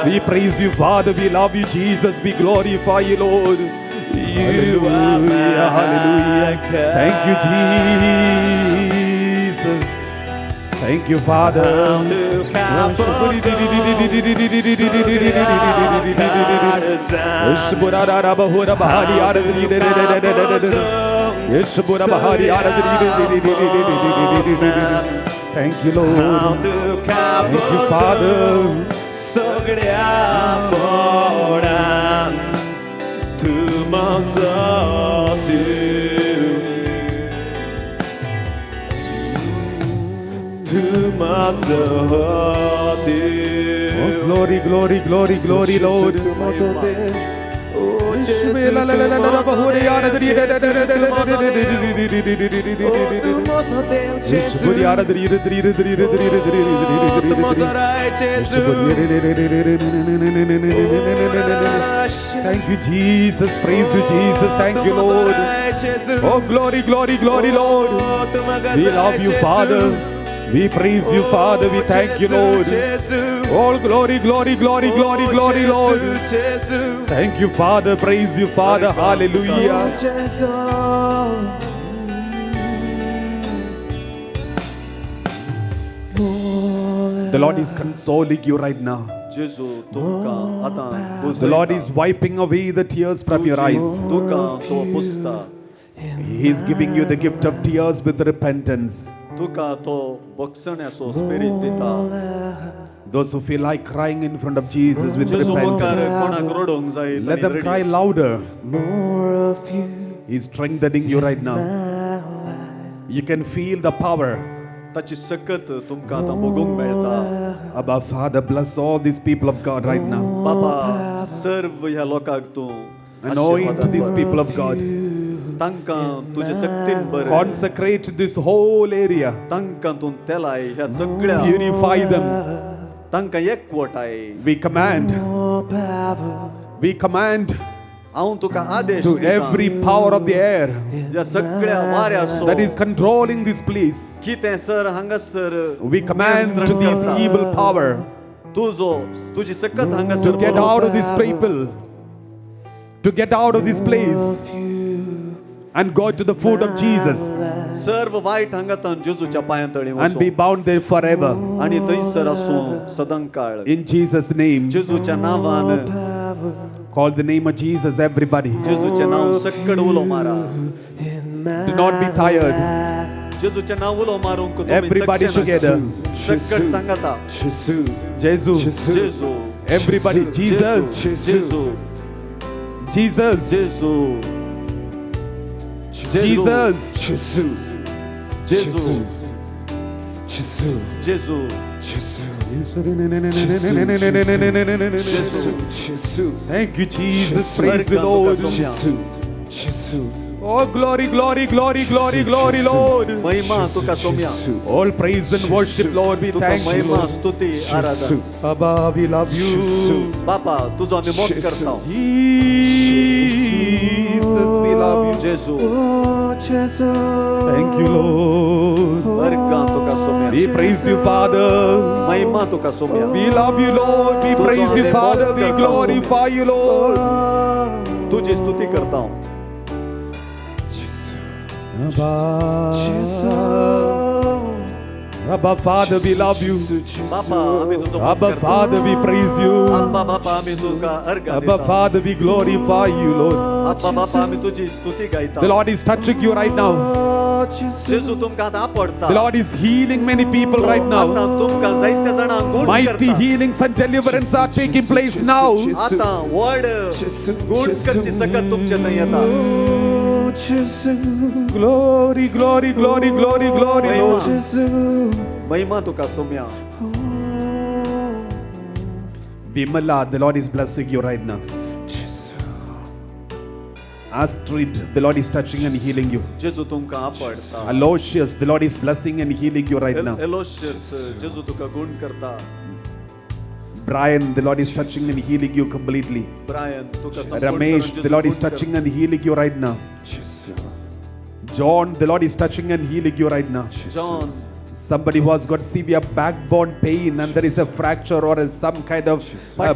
We praise you, Father. We love you, Jesus. We glorify you, Lord. You are Hallelujah, hallelujah. Thank you, Jesus. Thank you, Father. Thank you, Lord. Thank you, Father. सगळ्या मोडान तूं म्हजो देव, तूं म्हजो देव. Oh, glory, glory, glory, glory, Lord. Thank you, Jesus. Praise you, Jesus. Thank you, Lord. Oh, glory, glory, glory, Lord. We love you, Father. We praise you, Father. We thank you, Lord. All glory, glory, glory, glory, glory, Lord. Thank you, Father. Praise you, Father. Hallelujah. The Lord is consoling you right now. जेजू तुमकां आतां The Lord is wiping away the tears from your eyes. तुका तो पुसता. He is giving you the gift of tears with repentance. तुका तो बक्षण्याचो स्पिरीत दिता. Those who feel like crying in front of Jesus with जेजू मुखार repentance, कोणाक रडूंक जाय let them cry louder. He's strengthening you right now. You can feel the power. ताची सकत तुमकां आतां भोगूंक मेळटा. Abba, Father, bless all these people of God right now. बाबा सर्व ह्या लोकांक तूं Anoint these people of God. तांकां तुजे शक्तीन बरें. Consecrate this whole area. तांकां तूं तेलाय ह्या सगळ्या. Purify them. तांकां एकवटाय. We command. We command हांव तुका आदेश to दितां. every power of the air ह्या सगळ्या वाऱ्याचो that is controlling this place. कितें सर हांगासर We command to नियंत्रण this करता. evil power तुजो तुजी सकत हांगासर to get out of these people, to get out of this place and go to the foot of Jesus सर्व वायट हांगातान जेजूच्या पांयां तळी and be bound there forever. आनी थंयसर आसूं सदांकाळ. In Jesus' name, जेजूच्या नांवान. Call the name of Jesus, everybody. जेजूचें नांव सक्कड उलो मारा. Do not be tired. जेजूचें नांव उलो मारूंक तुमी Everybody थकचे नात. together. सक्कड सांगाता. Jesus. जेजू. Everybody, Jesus. जेजू. Jesus. जेजू. Jesus. जेजू. जेजू. Thank you, Jesus. Praise the Lord. Oh, glory, glory, glory, glory, glory, Lord. महिमा तुका Saumya. All praise and worship, Lord. We तुका thank you. Mahima Lord. स्तुती आराधन. Abba, we love you. बापा तुजो आमी मोग करता. Jesus. जेजू. Thank you, Lord. अर्गां तुका Saumya. We praise you, Father. महिमा तुका Saumya. We love you, Lord. We praise you, Father. We glorify you, Lord. तुजी स्तुती करता. Abba, Father, we love you. बापा आमी तुजो मोग Abba, करता. Father, we praise you. Abba बापा आमी तुका अर्गां Abba, दिता. Father, we glorify you, Lord. Abba बापा आमी तुजी स्तुती गायता. The Lord is touching you right now. जेजू तुमकां आतां आपडता. The Lord is healing many people right आतां now. तुमकां जायत्या जाणांक गुण Mighty करता. healings and deliverance are taking place now. आतां व्हड गुण करची सकत तुमचे थंय येता. Glory, glory, glory, glory, glory, Lord. महिमा तुका Saumya. Vimala, the Lord is blessing you right now. Astrid, the Lord is touching and healing you. जेजू तुमकां आपडता. Aloysius, the Lord is blessing and healing you right now. Aloysius जेजू तुका गुण करता. Brian, the Lord is touching and healing you completely. Brian तुका संपूर्ण करून Ramesh, the जेजू Lord is गुण करता. touching and healing you right now. John, the Lord is touching and healing you right now. John. Somebody who has got severe backbone pain and there is a fracture or some kind of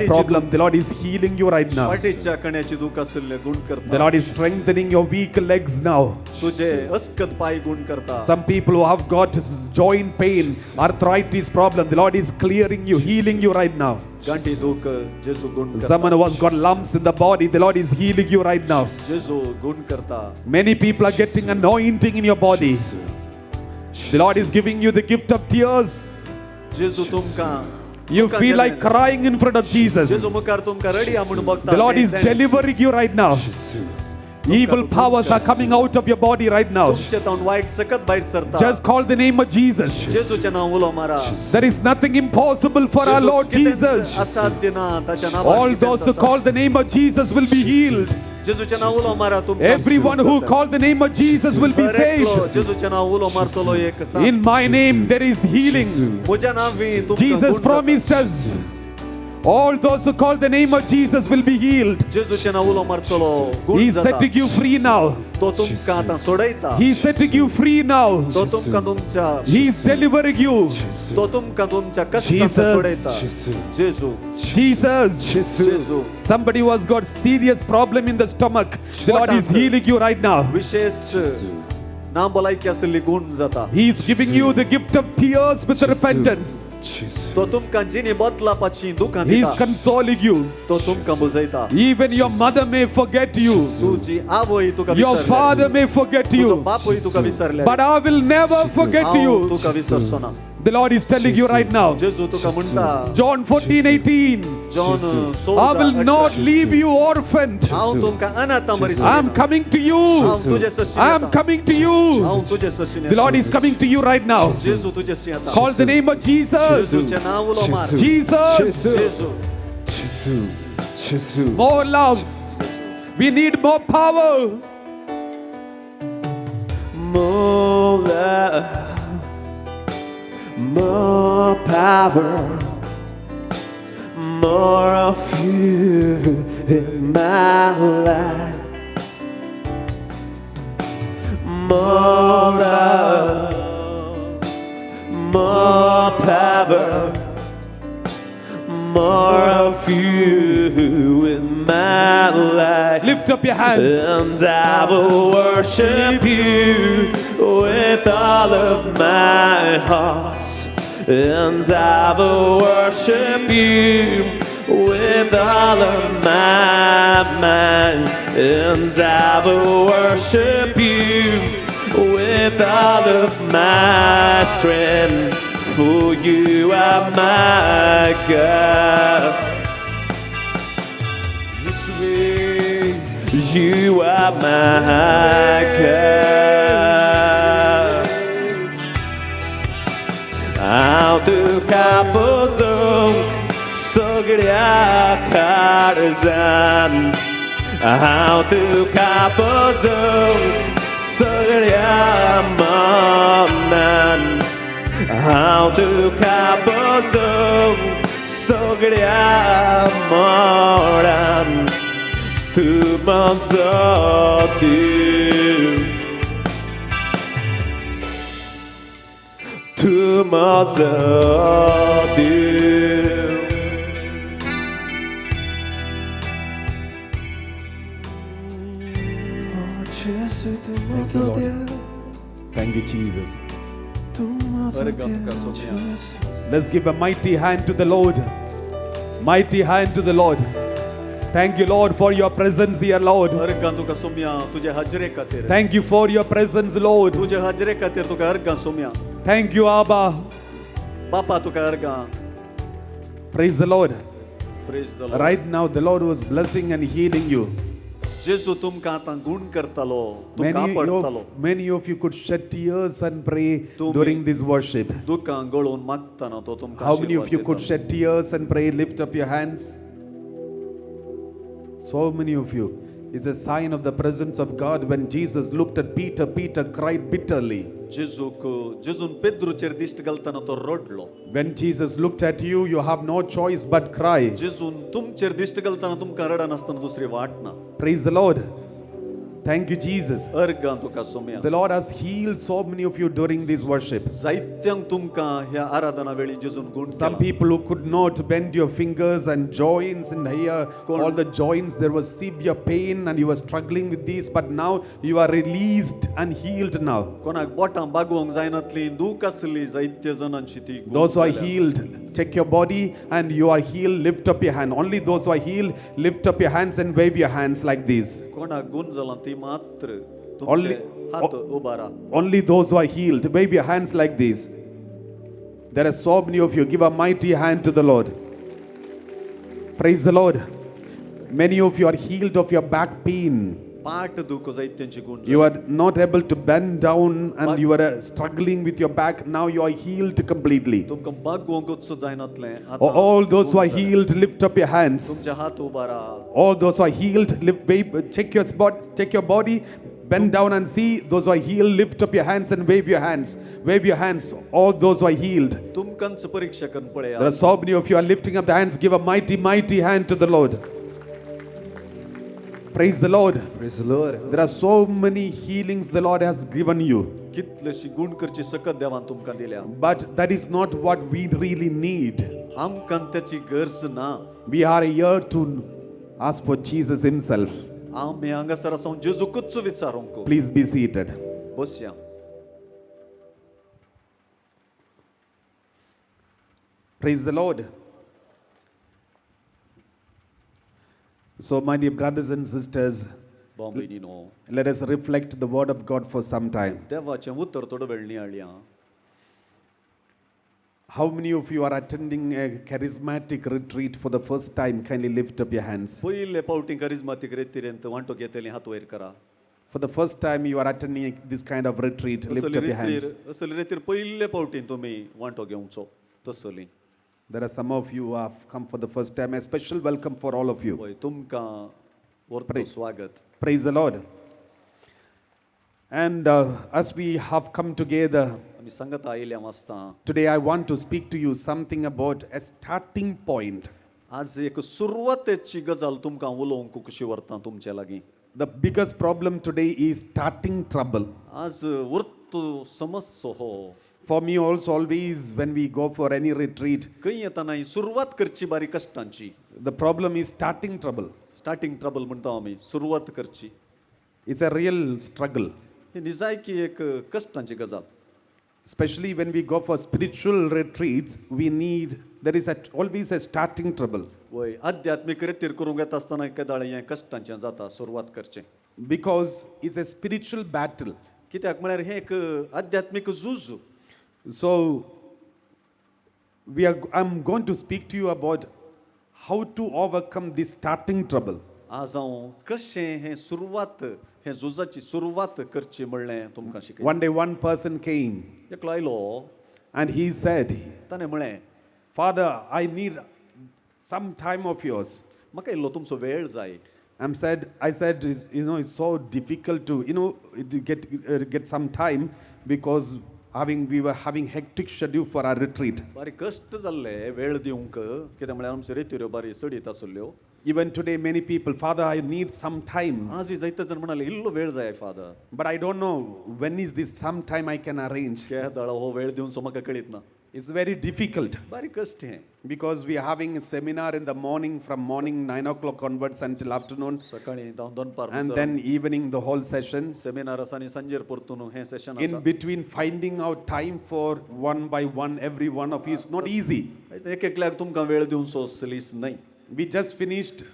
problem, the Lord is healing you right now. फाटीच्या कण्याची दूख आशिल्ले गुण करता. The Lord is strengthening your weak legs now. तुझे अस्कत पाय गुण करता. Some people who have got joint pain, arthritis problem, the Lord is clearing you, healing you right now. गांठी दूख जेजू गुण करता. Someone who has got lumps in the body, the Lord is healing you right now. जेजू गुण करता. Many people are getting anointing in your body. The Lord is giving you the gift of tears. जेजू तुमकां You feel like crying in front of Jesus. जेजू मुखार तुमकां रडिया म्हूण बघता. The Lord is delivering you right now. Evil powers are coming out of your body right now. तुमचे तावन वायट सकत भायर सरता. Just call the name of Jesus. जेजूचें नांव उलो मारा. There is nothing impossible for our जेजू Lord कितेंच Jesus. असाध्य ना ताच्या नांवार All कितेंच those who असाध्य. call the name of Jesus will be healed. जेजूचें नांव उलो मारा तुमकां. Everyone who call the name of Jesus will be हर एकलो saved. जेजूचें नांव उलो मारतलो एक साथ. In my name there is healing. म्हज्या नांवी तुमकां Jesus गुण जाता. promised us. All those who call the name of Jesus will be healed. जेजूचें नांव उलो मारतलो गुण He is जाता. setting you free now. तो तुमकां आतां सोडयता. He is setting you free now. तो तुमकां तुमच्या He is delivering you. तो तुमकां तुमच्या कश्टांत Jesus. सोडयता. जेजू. Jesus. जेजू. Somebody who has got serious problem in the stomach. The Lord is healing you right now. विशेष ना भलायकी आशिल्ली गुण जाता. He is giving you the gift of tears with repentance. तो तुमकां जिणी बदलापाची दुकां He is दिता. consoling you. तो तुमकां बुजयता. Even your mother may forget you. तुजी आवय तुका Your विसरल्या. father may forget तुजो you. बापूय तुका विसरल्या. But I will never forget हांव you. तुका विसरचो ना. The Lord is telling you right now. जेजू तुका म्हणटा. John 14:18. John I will not leave you orphaned. हांव तुमकां अनाथ मरी I am coming to you. हांव तुजे सशीं I am येता. coming to you. हांव तुजे सशीं The Lord is coming to you right now. जेजू तुजे शी येता. Call the name of Jesus. जेजूचें नांव उलो मार. Jesus. जेजू. More love. We need more power. More love, more power, more of you in my life. More love, more power, more of you in my life. Lift up your hands. And I will worship you with all of my heart. And I will worship you with all of my mind. And I will worship you with all of my strength. For you are my God. You are my God. हांव तुका पोसोवंक सगळ्या काळजान, हांव तुका पोसोवंक सगळ्या मनान, हांव तुका पोसोवंक सगळ्या मोडान. तूं म्हजो देव. म्हजो देव. Thank you, Lord. Thank you, Jesus. अर्गां तुका Saumya. Let's give a mighty hand to the Lord. Mighty hand to the Lord. Thank you, Lord, for your presence here, Lord. अर्गां तुका सोम्या तुजे हाजरे खातीर. Thank you for your presence, Lord. तुजे हाजरे खातीर तुका अर्गां Saumya. Thank you, Abba. बापा तुका अर्गां. Praise the Lord. Praise the Lord. Right now, the Lord was blessing and healing you. जेजू तुमकां आतां गूण करतालो, तुमकां Many आपडतालो. of, many of you could shed tears and pray during this worship. दुकां गळोवन मागतना तो तुमकां How many of आशिर्वाद you could दितालो. shed tears and pray? Lift up your hands. So many of you. It's a sign of the presence of God. When Jesus looked at Peter, Peter cried bitterly. जेजूक जेजून पेद्रूचेर दिश्ट घालतना तो रडलो. When Jesus looked at you, you have no choice but cry. जेजून तुमचेर दिश्ट घालतना तुमकां रडनासतना दुसरी वाट ना. Praise the Lord. Thank you, Jesus. अर्गां तुका Saumya. The Lord has healed so many of you during this worship. जायत्यांक तुमकां ह्या आराधना वेळी जेजून गूण Some केला. people who could not bend your fingers and joints and here, all the joints, there was severe pain and you were struggling with this, but now you are released and healed now. कोणाक बोटां बागोवंक जायनातली दूख आसली जायत्या जाणांची ती गूण Those who are जाल्या. healed, check your body and you are healed, lift up your hand. Only those who are healed, lift up your hands and wave your hands like this. कोणाक गूण जाला ती मात्र तुमचे हात उबारा. Only those who are healed, wave your hands like this. There are so many of you. Give a mighty hand to the Lord. Praise the Lord. Many of you are healed of your back pain. पाट दूख जायत्यांची गूण You are not able to bend down and you are struggling with your back. Now you are healed completely. तुमकां बागोवंकूच जायनातलें आतां All those who गूण are जालें. healed, lift up your hands. तुमचे हात उबारा. All those who are healed, lift, wave, check your spot, check your body, bend down and see. Those who are healed, lift up your hands and wave your hands. Wave your hands. All those who are healed. तुमकांच परीक्षा करून पळया. There are so many of you are lifting up the hands. Give a mighty, mighty hand to the Lord. Praise the Lord. Praise the Lord. There are so many healings the Lord has given you. कितलेशी गूण करची सकत देवान तुमकां दिल्या. But that is not what we really need. आमकां त्याची गरज ना. We are here to ask for Jesus Himself. आमी हांगासर आसा जेजूकूच विचारूंक. Please be seated. बसया. Praise the Lord. So, my dear brothers and sisters, भाव भयणीनो, let us reflect the word of God for some time. देवाचें उतर थोडो वेळ नियाळया. How many of you are attending a charismatic retreat for the first time? Kindly lift up your hands. पयले फावटी करिज्मातीक रेतिरेंत वांटो घेतली हात वयर करा. For the first time, you are attending this kind of retreat. Lift असली up your hands. रेतीर असली रेतीर पयले फावटी तुमी वांटो घेवचो तसली. There are some of you who have come for the first time. A special welcome for all of you. वय तुमकां व्हरतो स्वागत. Praise the Lord. And as we have come together, आमी सांगत आयिल्ल्या आसता today I want to speak to you something about a starting point. आज एक सुरवातेची गजाल तुमकां उलोवंक कशी व्हरता तुमचे लागीं. The biggest problem today is starting trouble. आज वर्तू समस्यो हो. For me also, always when we go for any retreat, खंय येतना ही सुरवात करची बारी कश्टांची. the problem is starting trouble. Starting trouble म्हणटा आमी सुरवात करची. It's a real struggle. ही निजायकी एक कश्टांची गजाल. Especially when we go for spiritual retreats, we need, there is always a starting trouble. वय आध्यात्मीक रेतीर करूंक येता आसतना केदाळ हें कश्टांचें जाता सुरवात करचें. Because it's a spiritual battle. कित्याक म्हळ्यार हें एक आध्यात्मीक झूज. So I'm going to speak to you about how to overcome this starting trouble. आज हांव कशें हें सुरवात हें झुजाची सुरवात करची म्हणलें तुमकां शिकयता. One day one person came एकलो आयलो and he said, ताणें म्हणलें, Father, I need some time of yours. म्हाका इल्लो तुमचो वेळ जाय. I said, it's, you know, it's so difficult to, you know, to get some time because we were having hectic schedule for our retreat. बारी कश्ट जाल्ले वेळ दिवंक कित्याक म्हळ्यार आमच्यो रेतिऱ्यो बारी चडीत आसल्ल्यो. Even today, many people, Father, I need some time. आज जायते जाण म्हणाले इल्लो वेळ जाय father. But I don't know when is this some time I can arrange. केदाळ हो वेळ दिवचो म्हाका कळीत ना. It's very difficult बारीक कश्ट हें. Because we are having a seminar in the morning from morning 9 o'clock onwards until afternoon, सकाळीं दनपार and then evening the whole session. Seminar आसा आनी सांजेर परतून हें session In आसा. Between, finding out time for one by one, every one of you is not easy. एक एकल्याक तुमकां वेळ दिवचो सलीस न्हय. We just finished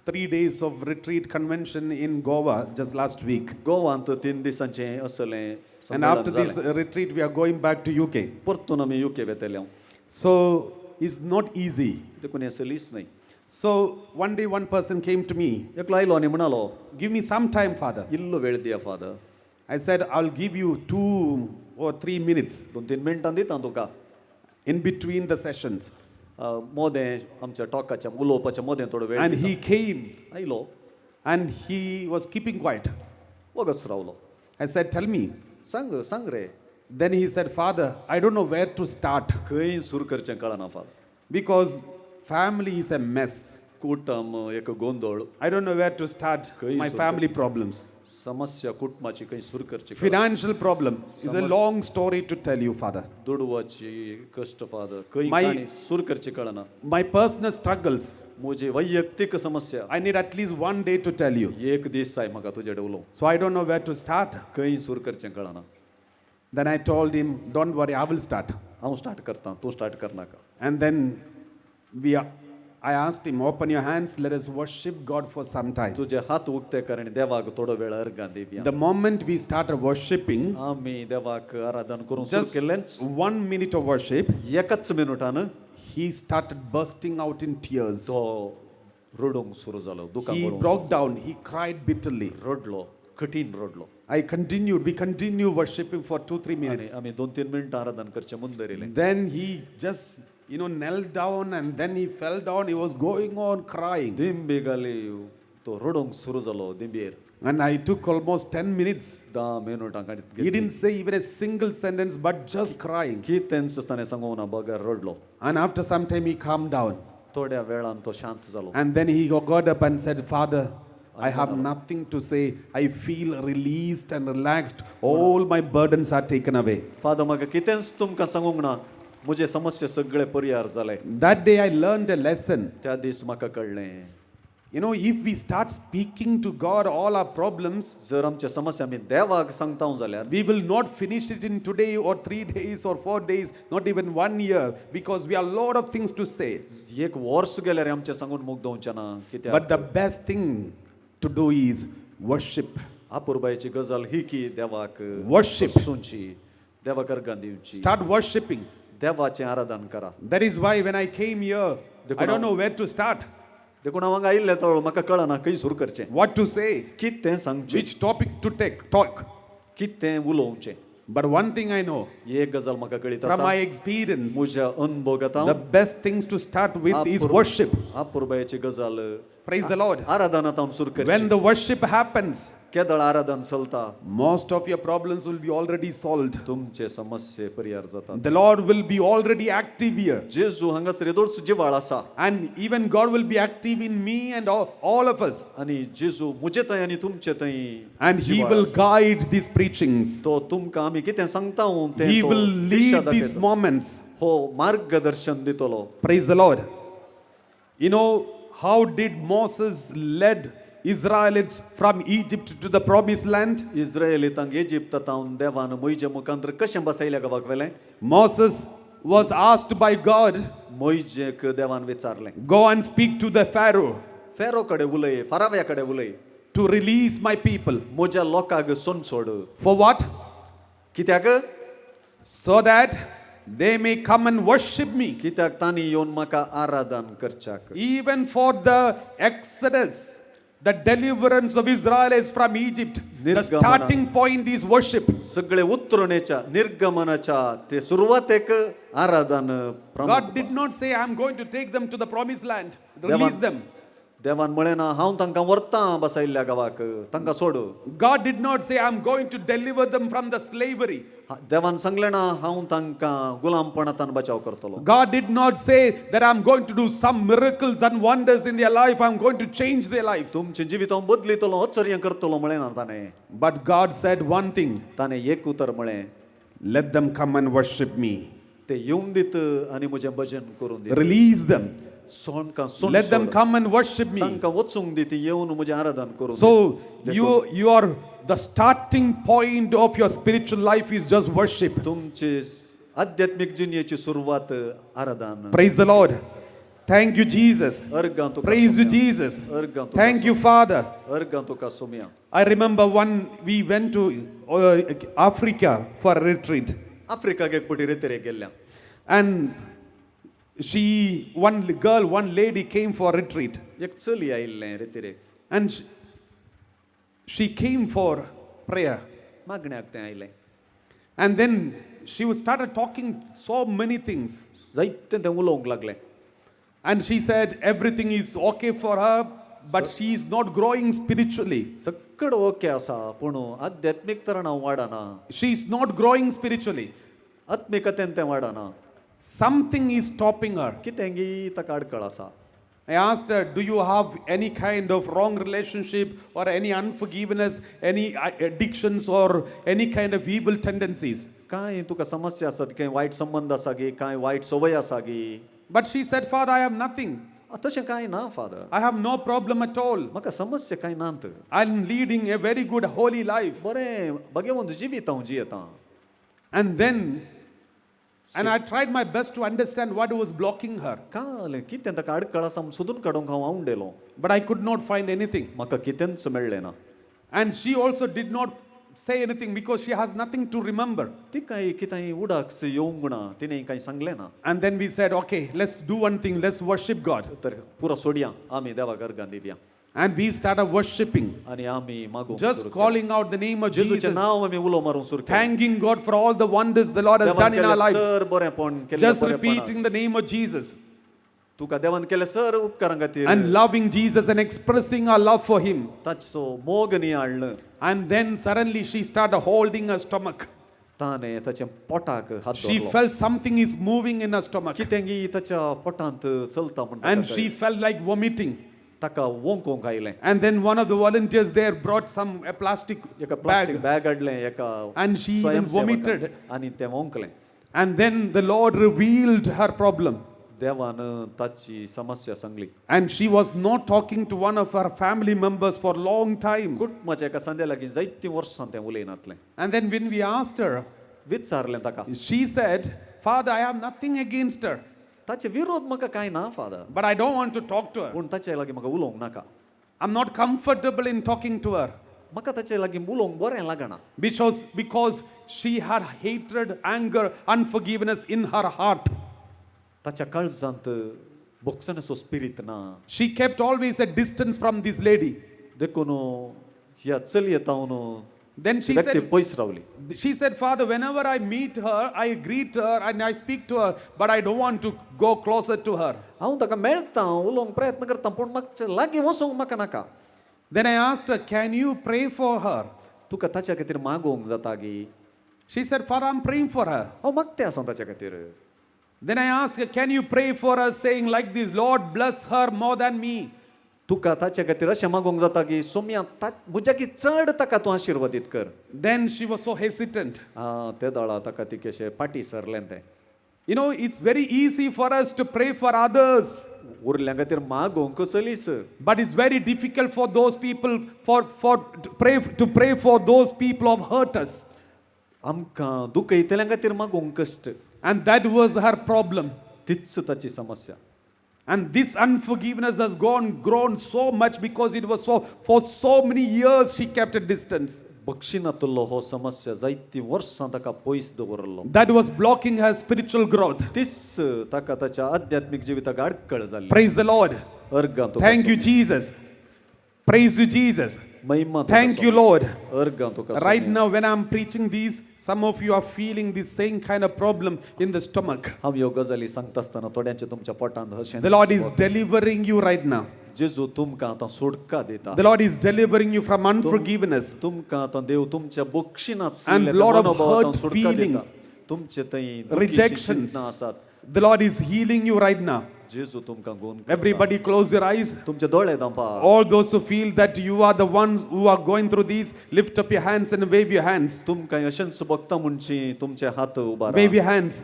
3 days of retreat convention in Goa just last week. गोवांत तीन दिसांचें असलें And संमेलन after this जालें. Retreat, we are going back to UK. परतून आमी UK वेतले. So it's not easy. देखून हें सलीस न्हय. So one day, one person came to me, एकलो आयलो आनी म्हणालो, "Give me some time, Father." इल्लो वेळ दिया father. I said, "I'll give you 2 or 3 minutes दोन तीन मिनटां दिता तुका in between the sessions." मोदें आमच्या टॉकाच्या उलोवपाच्या मोदें थोडो वेळ And दिता. he came आयलो. And he was keeping quiet. वगच रावलो. I said, "Tell me." सांग सांग रे. Then he said, "Father, I don't know where to start खंय सुरू करचें कळना father. Because family is a mess. कुटुंब एक गोंदळ. I don't know where to start खंय my सुरू family problems. समस्या कुटुंबाची खंय सुरू करची कळना. Financial problem is a long story to tell you, Father. दुडवाची कश्ट फादर खंय काणी सुरू करची कळना. My personal struggles, म्हजी वैयक्तीक समस्या. I need at least one day to tell you. एक दीस जाय म्हाका तुजे कडेन उलोवंक. So I don't know where to start." खंय सुरू करचें कळना. Then I told him, "Don't worry, I will start." हांव स्टार्ट करता, तूं स्टार्ट करनाका. And then I asked him, "Open your hands, let us worship God for some time." तुजे हात उक्ते कर आनी देवाक थोडो वेळ अर्गां दिवया. The moment we started worshipping, आमी देवाक आराधन करूंक सुरू just केलेंच, one minute of worship, एकाच मिनुटान he started bursting out in tears. तो रडूंक सुरू जालो, दुकां He गळोवंक. Broke down, he cried bitterly. रडलो, कठीण रडलो. I continued, we continued worshipping for 2, 3 आनी minutes. आमी दोन तीन मिनटां आराधन करचें मुंदरिलें. Then he just knelt down and then he fell down. He was going on crying. दिंबी घाली, तो रडूंक सुरू जालो दिंबेर. And I took almost 10 minutes. धा मिनुटां काडीत He घेतली. Didn't say even a single sentence, but just crying. कितेंच ताणें सांगूंक ना, बगर रडलो. And after some time, he calmed down. थोड्या वेळान तो शांत जालो. And then he got up and said, "Father, I have nothing to say. I feel released and relaxed. All my burdens are taken away." Father, म्हाका कितेंच तुमकां सांगूंक ना, म्हजे समस्या सगळे परिहार जाले. That day I learned a lesson. त्या दीस म्हाका कळ्ळें, If we start speaking to God all our problems, जर आमच्या समस्या आमी देवाक सांगता जाल्यार, we will not finish it in today or 3 days or 4 days, not even one year, because we have a lot of things to say. एक वर्स गेल्यार आमचें सांगून मुगदोवचें ना. कित्याक? But the best thing to do is worship. अपुरबायेची गजाल ही की देवाक Worship. सुनची, देवाक अर्गां दिवची. Start worshiping. देवाचें आराधन करा. That is why when I came here, I don't know where to start, देखून हांव हांगा आयिल्लें तो म्हाका कळना खंय सुरू करचें, what to say, कितें सांगचें, which topic to take, talk. कितें उलोवचें. But one thing I know एक गजाल म्हाका कळीत from आसा, my experience, म्हज्या अनुभगांत, the best things to start with is worship. अपुरबायेची गजाल Praise the Lord. आराधना तावन सुरू When करची. the worship happens, केदळ आराधन चलता, most of your problems will be already solved. तुमचे समस्ये परिहार जातात. The Lord will be already active here. जेजू हांगासर येदोळच जिवाळ आसा. And even God will be active in me and all of us. आनी जेजू म्हजे थंय आनी तुमचे थंय And He जिवाळ will आसा. Guide these preachings. तो तुमकां आमी कितें सांगता तें He तो will दिशा lead these दाखयतलो. Moments. हो मार्गदर्शन दितलो. Praise the Lord. How did Moses led Israelites from Egypt to the promised land? इस्रायलितांक इजिप्तांत देवान मोयजे मुखांतर कशें बसयल्या गांवाक वेलें? Moses was asked by God, मोयजेक देवान विचारलें, "Go and speak to the Pharaoh Pharaoh कडेन उलय, फाराव्या कडेन उलय, to release my people." म्हज्या लोकांक सोड. For what? कित्याक? So that they may come and worship me. कित्याक तांणी येवन म्हाका आराधन करच्याक. Even for the Exodus, the deliverance of Israelites from Egypt, the निर्गमना. Starting point is worship. सगळे उतरणेच्या निर्गमनाच्या ते सुरवातेक आराधन प्रमुख. God did not say, "I'm going to take them to the promised land, release them." देवान म्हळें ना, हांव तांकां व्हरतां बसयल्ल्या गांवाक, तांकां सोड. God did not say, "I'm going to deliver them from the slavery." देवान सांगलें ना, हांव तांकां गुलामपणांत बचाव करतलो. God did not say that I'm going to do some miracles and wonders in their life, I'm going to change their life. तुमचें जिवीत हांव बदलितलो, अचर्य करतलो म्हळें ना ताणें. But God said one thing: ताणें एक उतर म्हळें, "Let them come and worship me." ते येवन दित आनी म्हजें भजन करून दित Release them. सोंडकां सोड Let them come and worship me. तांकां वचूंक दी ती येवन म्हजें आराधन करूं So you are the starting point of your spiritual life is just worship. तुमची आध्यात्मीक जिणेची सुरवात आराधन. Praise the Lord. Thank you, Jesus. अर्गां तुका Praise you, सोम्या. Jesus. अर्गां तुका Thank you, सोम्या. Father. अर्गां तुका Saumya. I remember one we went to Africa for a retreat. आफ्रिकाक एक पटी रेतेरेक गेल्ल्या. And she, one girl, one lady came for retreat. एक चली आयिल्लें रेतेरेक. And she came for prayer. मागण्याक तें आयलें. And then she was started talking so many things. जायतें तें उलोवंक लागलें. And she said everything is okay for her, but she is not growing spiritually. सगळं ओके आसा पूण आध्यात्मीक तरान हांव वाडना. She is not growing spiritually. आत्मिकतेन तें वाडना. Something is stopping her. कितें गी ताका आडखळ आसा. I asked her, do you have any kind of wrong relationship or any unforgiveness, any addictions or any kind of evil tendencies? कांय तुका समस्या आसात, कांय वायट संबंद आसा गी, कांय वायट संवय आसा गी? But she said, Father, I have nothing. तशें कांय ना father. I have no problem at all. म्हाका समस्या कांय नात. I'm leading a very good holy life. बरें भगवंत जिवीत हांव जियेतां. And then, and I tried my best to understand what was blocking her. काल कितें ताका आडखळ आसा म्हूण सोदून काडूंक हांव आवडेलो. But I could not find anything. म्हाका कितेंच मेळ्ळें ना. And she also did not say anything because she has nothing to remember. तिकाय कितें उडाक्स येवंक ना, तिणें कांय सांगलें ना. And then we said, okay, let's do one thing, let's worship God. तर पुरो सोडया, आमी देवाक अर्गां दिवया. And we started worshiping. आनी आमी मागूंक Just सुरू केलें. calling out the name of जेजूचें Jesus. नांव आमी उलो मारूंक सुरू केलें. Thanking God for all the wonders the Lord has देवान done in our केलें lives. Sir बरेंपण केल्लें Just बरेंपणां. repeating the name of Jesus. तुका देवान केलें सर उपकारां खातीर. And loving Jesus and expressing our love for him. ताचो मोग नियाळ्ळ. And then suddenly she started holding her stomach. ताणें ताच्या पोटाक हात She दवरलो. felt something is moving in her stomach. कितें गी ताच्या पोटांत चलता म्हणटा. And she felt like vomiting. ताका वोंकोंक आयलें. And then one of the volunteers there brought some a plastic एका प्लास्टीक bag. Bag हाडलें एका And she even स्वयंसेवकान. vomited. आनी तें वोंकलें. And then the Lord revealed her problem. देवान ताची समस्या सांगली. And she was not talking to one of her family members for a long time. कुटुंबाच्या एका संद्या लागीं जायतीं वर्सां तें उलयनातलें. And then when we asked her, विचारलें ताका. she said, Father, I have nothing against her, ताचे विरोध म्हाका कांय ना father, but I don't want to talk to her. पूण ताचे लागीं म्हाका उलोवंक नाका. I'm not comfortable in talking to her म्हाका ताचे लागीं उलोवंक बरें लागना. because she had hatred, anger, unforgiveness in her heart. ताच्या काळजांत भोगसणेचो स्पिरीत ना. She kept always a distance from this lady. देखून ह्या चलये तावन Then she व्यक्ती said, पयस रावली. she said, Father, whenever I meet her, I greet her and I speak to her, but I don't want to go closer to her. हांव ताका मेळटा, उलोवंक प्रयत्न करता, पूण म्हाका लागीं वचूंक म्हाका नाका. Then I asked her, can you pray for her? तुका ताच्या खातीर मागोवंक जाता गी? She said, Father, I'm praying for her. हांव मागते आसा ताच्या खातीर. Then I asked her, can you pray for her, saying like this, Lord, bless her more than me? तुका ताच्या खातीर अशें मागोवंक जाता की सोम्या म्हज्या की चड ताका तूं आशिर्वादीत कर. Then she was so hesitant. आं, ते दळा ताका ती कशें फाटीं सरलें तें. You know, it's very easy for us to pray for others. उरल्या खातीर मागोवंक चलीस. But it's very difficult for those people, to pray for those people who have hurt us. आमकां दुखयतल्या खातीर मागोवंक कश्ट. And that was her problem. तीच ताची समस्या. And this unforgiveness has grown so much because it was so, for so many years she kept a distance. बक्षिनातलो हो समस्या जायतीं वर्सां ताका पयस दवरलो. That was blocking her spiritual growth. तीच ताका ताच्या आध्यात्मीक जिविताक आडखळ जाल्ली. Praise the Lord. अर्गां तुका Thank you, Somi. Jesus. Praise you, Jesus. महिमा तुका Thank you, Somi. Lord. अर्गां तुका Right Somi. now, when I'm preaching these, some of you are feeling this same kind of problem in the stomach. हांव ह्यो गजाली सांगता आसतना थोड्यांच्या तुमच्या पोटांत अशें The Lord is delivering you right now. जेजू तुमकां आतां सुटका दिता. The Lord is delivering you from unforgiveness. तुमकां आतां देव तुमच्या बक्षिणात And lot of hurt सुटका दिता. feelings, तुमचे थंय दुखीचीं rejections. चिंतनां आसात. The Lord is healing you right now. जेजू तुमकां गुण करता. Everybody close your eyes. तुमचे दोळे धांपा. All those who feel that you are the ones who are going through these, lift up your hands and wave your hands. तुमकां अशेंच बघता म्हणची तुमचे हात उबारा. Wave your hands.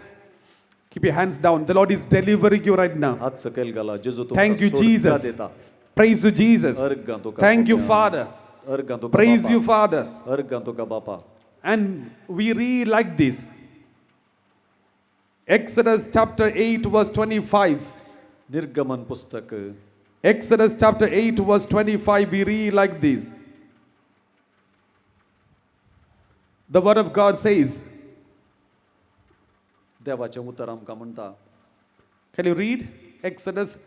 Keep your hands down. The Lord is delivering you right now. हात सकयल घाला जेजू तुमकां Thank you, सोडका Jesus. दिता. Praise you, Jesus. अर्गां तुका Thank you, सोम्या. Father. अर्गां तुका Praise बापा. you, Father. अर्गां तुका बापा. And we read like this Exodus chapter 8, verse 25. निर्गमन पुस्तक Exodus chapter 8, verse 25, we read like this. The word of God says, देवाचें उतर आमकां म्हणटा. Can you read Exodus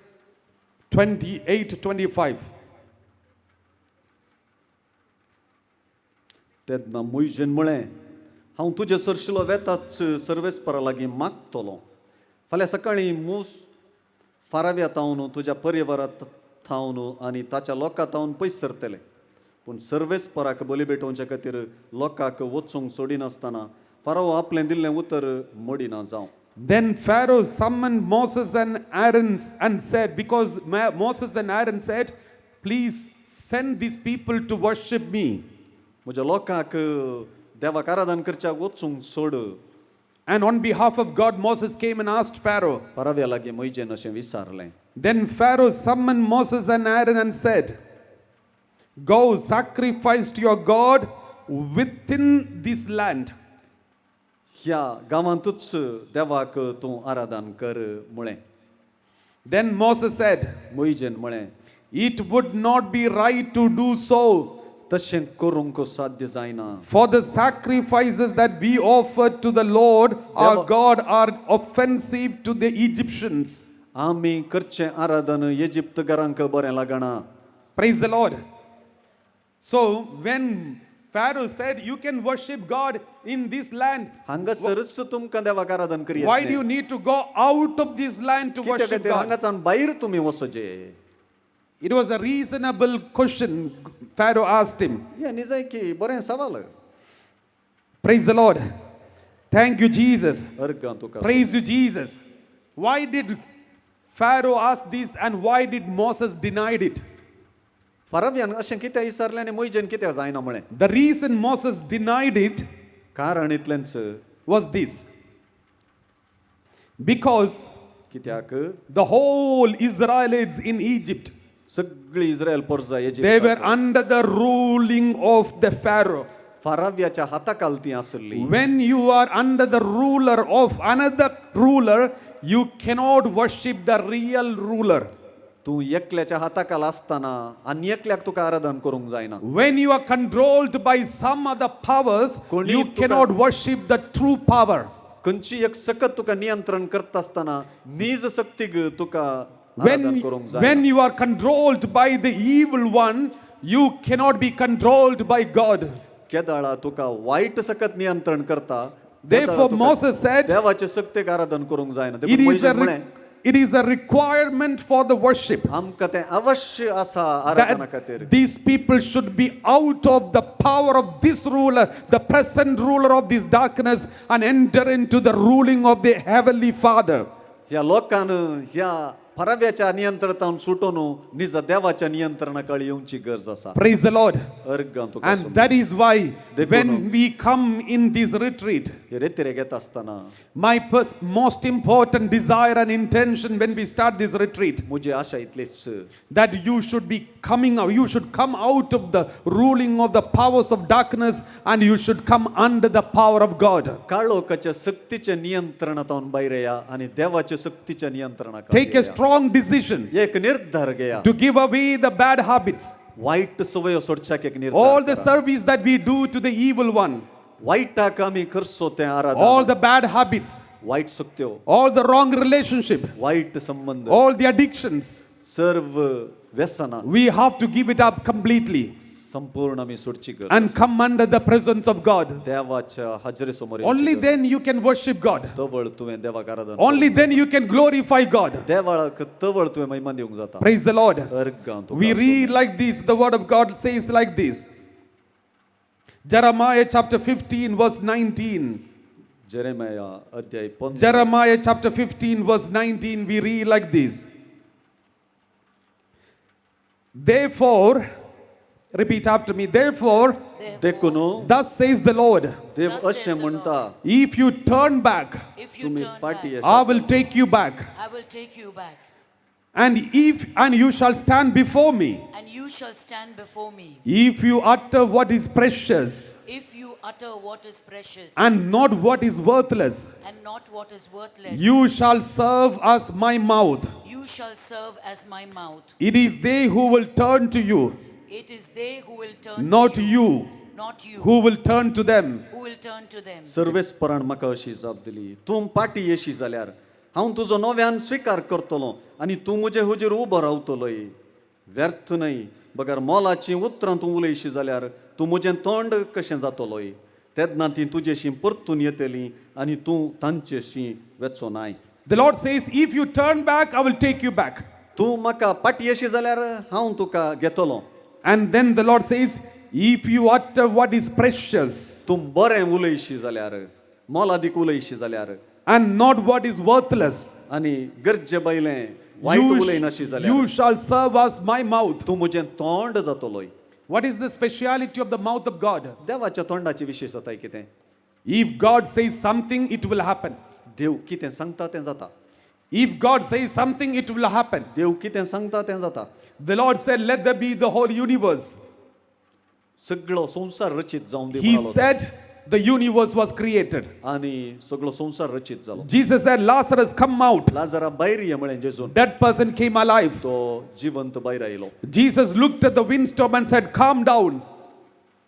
28 25? तेन्ना मुयजेन म्हळें हांव तुजे सरशिलो वेताच सर्वेस्परा लागीं मागतलो फाल्यां सकाळीं मूस फाराव्या तावन तुज्या परिवारात थावन आनी ताच्या लोकां थावन पयस सरतले पूण सर्वेस्पराक बली भेटोवचे खातीर लोकांक वचूंक सोडिनासतना फाराव आपलें दिल्लें उतर मोडिना जावं. Then Pharaoh summoned Moses and Aaron and said, because Moses and Aaron said, "Please send these people to worship me." म्हज्या लोकांक देवाक आराधन करच्याक वचूंक सोड. And on behalf of God, Moses came and asked Pharaoh. फाराव्या लागीं मोहिजेन अशें विचारलें. Then Pharaoh summoned Moses and Aaron and said, "Go sacrifice to your God within this land." ह्या गांवांतूच देवाक तूं आराधन कर म्हळें. Then Moses said, मोहिजेन म्हळें, "It would not be right to do so. तशें करूंक साध्य जायना. For the sacrifices that we offer to the Lord our God are offensive to the Egyptians." आमी करचें आराधन इजिप्तकारांक बरें लागना. Praise the Lord. So when Pharaoh said, "You can worship God in this land," हांगासरच तुमकां देवाक आराधन करया. why do you need to go out of this land to कित्या worship खातीर God? हांगाच्यान भायर तुमी वचचे? It was a reasonable question Pharaoh asked him. हें निजाय की बरें सवाल. Praise the Lord. Thank you, Jesus. अर्गां तुका. Praise you, Jesus. Why did Pharaoh ask this and why did Moses denied it? फाराव्यान अशें कित्याक विचारलें आनी मोहिजेन कित्याक जायना म्हळें? The reason Moses denied it कारण इतलेंच was this. Because कित्याक the whole Israelites in Egypt, सगळी इस्रायल परजा they were इजिप्ताक under the ruling of the Pharaoh. फाराव्याच्या हाताखाल ती आसली. When you are under the ruler of another ruler, you cannot worship the real ruler. तूं एकल्याच्या हाताखाल आसतना आनी एकल्याक तुका आराधन करूंक जायना. When you are controlled by some other powers, कोणी you तुका- cannot worship the true power. खंयची एक सकत तुका नियंत्रण करता आसतना नीज सक्तीक तुका आराधन When, करूंक when जायना. you are controlled by the evil one, you cannot be controlled by God. केदाळा तुका वायट सकत नियंत्रण करता. Therefore, Moses said, देवाचे सक्तेक आराधन करूंक जायना. It देखून is a, मोहिजेन म्हळें it is a requirement for the worship आमकां तें अवश्य आसा आराधना खातीर. that these people should be out of the power of this ruler, the present ruler of this darkness, and enter into the ruling of the heavenly Father. ह्या लोकान ह्या फाराव्याच्या नियंत्रणांत सुटून निज देवाच्या नियंत्रणाकडे येवची गरज आसा. Praise the Lord. अर्गां तुका. And that is why देखून when we come in this retreat, हे रेतिरे घेता आसतना my most important desire and intention when we start this retreat, म्हजी आशा इतलीच that you should be coming out, you should come out of the ruling of the powers of darkness and you should come under the power of God. काळोखाच्या सक्तीच्या नियंत्रणांत भायर येया आनी देवाच्या सक्तीच्या नियंत्रणाकडे Take a येया. strong decision एक निर्धार घेया. to give away the bad habits, वायट सवयो सोडच्याक एक all निर्धार the करा. service that we do to the evil one, वायटाक आमी करचो तें all आराधन the bad habits, वायट सक्त्यो all the wrong relationship, वायट संबंद all the addictions. सर्व व्यसनां We have to give it up completely संपूर्ण आमी सोडची गरज and come under the presence of God. देवाच्या हाजरे समोर येवची Only गरज. then you can worship God. तवळ तुवें देवाक आराधन Only then you can glorify God. देवाक तवळ तुवें महिमा दिवंक जाता. Praise the Lord. अर्गां तुका. We read like this, the word of God says like this. Jeremiah chapter 15, verse 19. Jeremiah अध्याय 15. Jeremiah chapter 15, verse 19, we read like this. Therefore, repeat after me, therefore, देखून Thus says the Lord, देव अशें म्हणटा if you turn back, तुमी पाटी I will take you back. I will take you back, And if and you shall stand before me. and you shall stand before me. If you utter what is precious If you utter what is precious and not what is worthless, and not what is worthless, you shall serve as my mouth. you shall serve as my mouth. It is they who will turn to you, It is they who will turn not to you, you, not you, who will turn to them. who will turn to them. सर्वेस्परान म्हाका अशी जाप दिली तूं पाटी येशी जाल्यार हांव तुजो नव्यान स्विकार करतलो आनी तूं म्हजे हुजीर उबो रावतलोय व्यर्थ न्हय बगर मोलाचीं उतरां तूं उलयशी जाल्यार तूं म्हजें तोंड कशें जातलोय तेन्ना तीं तुजेशी परतून येतलीं आनी तूं तांचेशी वेचो नाय The Lord says, If you turn back, I will take you back. तूं म्हाका पाटी येशी जाल्यार हांव तुका घेतलो And then the Lord says, If you utter what is precious तूं बरें उलयशी जाल्यार मोलादीक उलयशी जाल्यार and not what is worthless, आनी गरजे भायलें वायट you, उलयनाशी जाल्यार you shall serve as my mouth. तूं म्हजें तोंड जातलोय What is the speciality of the mouth of God? देवाच्या तोंडाची विशेषताय कितें If God says something, it will happen. देव कितें सांगता तें जाता If God says something, it will happen. देव कितें सांगता तें जाता The Lord said, Let there be the whole universe. सगळो संवसार रचीत जावन दी He म्हणालो तो. said, The universe was created. आनी सगळो संवसार रचीत जालो Jesus said, Lazarus, come out. लाजरा भायर ये म्हळें जेजून That person came alive. तो जिवंत भायर आयलो Jesus looked at the windstorm and said, Calm down.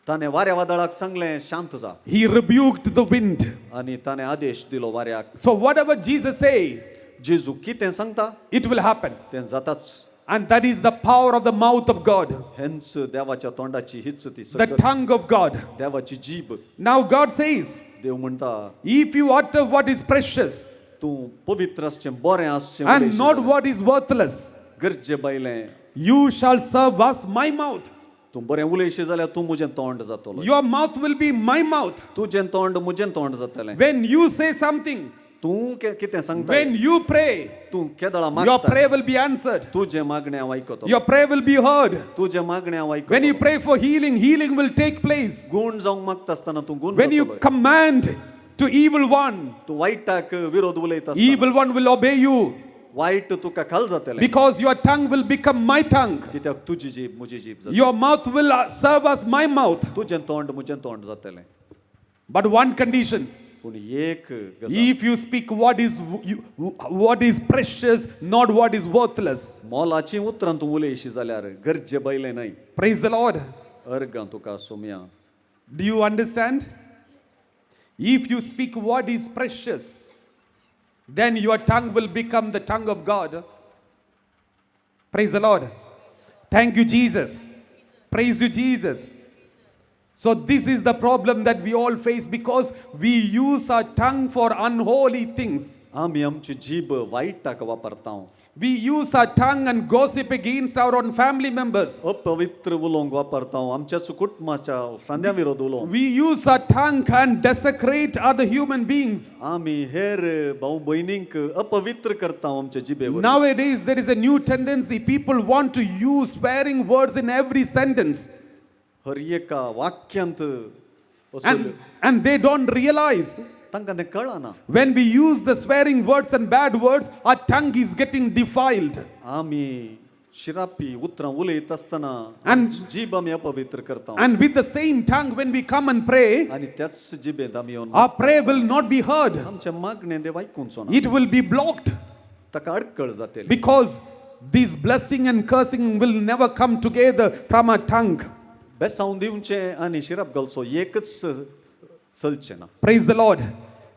ताणें वाऱ्या वादळाक सांगलें शांत जा He rebuked the wind. आनी ताणें आदेश दिलो वाऱ्याक So whatever Jesus say, जेजू कितें सांगता it will happen. तें जाताच And that is the power of the mouth of God, हेंच देवाच्या तोंडाची हीच ती the सकत tongue of God. देवाची जीब Now God says, देव म्हणटा if you utter what is precious तूं पवित्र आसचें बरें आसचें and उलयशी not जाल्यार, what is worthless, गरजे भायलें you shall serve as my mouth. तूं बरें उलयशी जाल्यार तूं म्हजें तोंड जातलो Your mouth will be my mouth. तुजें तोंड म्हजें तोंड जातलें When you say something, तूं कितें सांगता when you pray, तूं केदळा your मागता prayer will be answered. तुजें मागणें हांव आयकतलो Your prayer will be heard. तुजें मागणें हांव When you आयकतलो pray for healing, healing will take place. गूण जावंक मागता आसतना तूं गूण When you जातलोय. command to evil one, तूं वायटाक विरोध उलयता आसतना evil one will obey you वायट तुका खाल जातलें because your tongue will become my tongue. कित्याक तुजी जीब म्हजी जीब जातली Your mouth will serve as my mouth. तुजें तोंड म्हजें तोंड जातलें But one condition: पूण एक गजाल if you speak what is precious, not what is worthless. मोलाचीं उतरां तूं उलयशी जाल्यार गरजे भायलें न्हय Praise the Lord. अर्गां तुका Somaiya Do you understand? If you speak what is precious, then your tongue will become the tongue of God. Praise the Lord. Thank you, Jesus. Praise you, Jesus. So, this is the problem that we all face because we use our tongue for unholy things. आमी आमची जीब वायटाक वापरता We use our tongue and gossip against our own family members. अपवित्र उलोवंक वापरता आमच्याच कुटुंबाच्या फांद्या विरोध उलोवंक We use our tongue and desecrate other human beings. आमी हेर भाव भयणींक अपवित्र करता आमच्या जिबे वरवीं. Nowadays, there is a new tendency. People want to use swearing words in every sentence, हर एका वाक्यांत असो and they don't realize तांकां तें कळना when we use the swearing words and bad words, our tongue is getting defiled. आमी शिरापी उतरां उलयत आसतना And- जीब आमी अपवित्र करता And with the same tongue, when we come and pray, आनी त्याच जिबेंत आमी येवन our prayer will not be heard, आमचें मागणें देव आयकुचो ना it will be blocked ताका अडकळ जातली because this blessing and cursing will never come together from our tongue. बेसांव दिवचें आनी शिराप घालचो एकच चलचें ना Praise the Lord.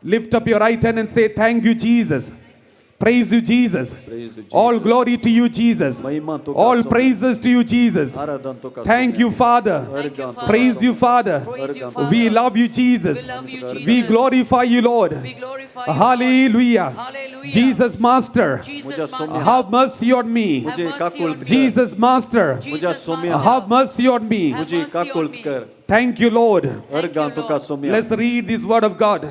Lift up your right hand and say, Thank you, Jesus. Praise you, Jesus. Praise you, All glory to you, Jesus. महिमा तुका All Saumya. praises to you, Jesus. आराधन तुका Thank you, Saumya. Father. Thank you, Father. Praise you, Father. Praise you, Father. We love you, Jesus. We love you, We Jesus. glorify you, Lord. We glorify you, Lord. Hallelujah. Hallelujah. Jesus, Master, Jesus, म्हज्या Master. Saumya. have mercy on me. Have म्हजी mercy काकूळ on कर. me. Jesus, Master, म्हज्या Jesus, Saumya. Master. have mercy on me. Have म्हजी mercy on काकूळ me. कर Thank you, Lord. अर्गां you, तुका Lord. Saumya Let's read this word of God.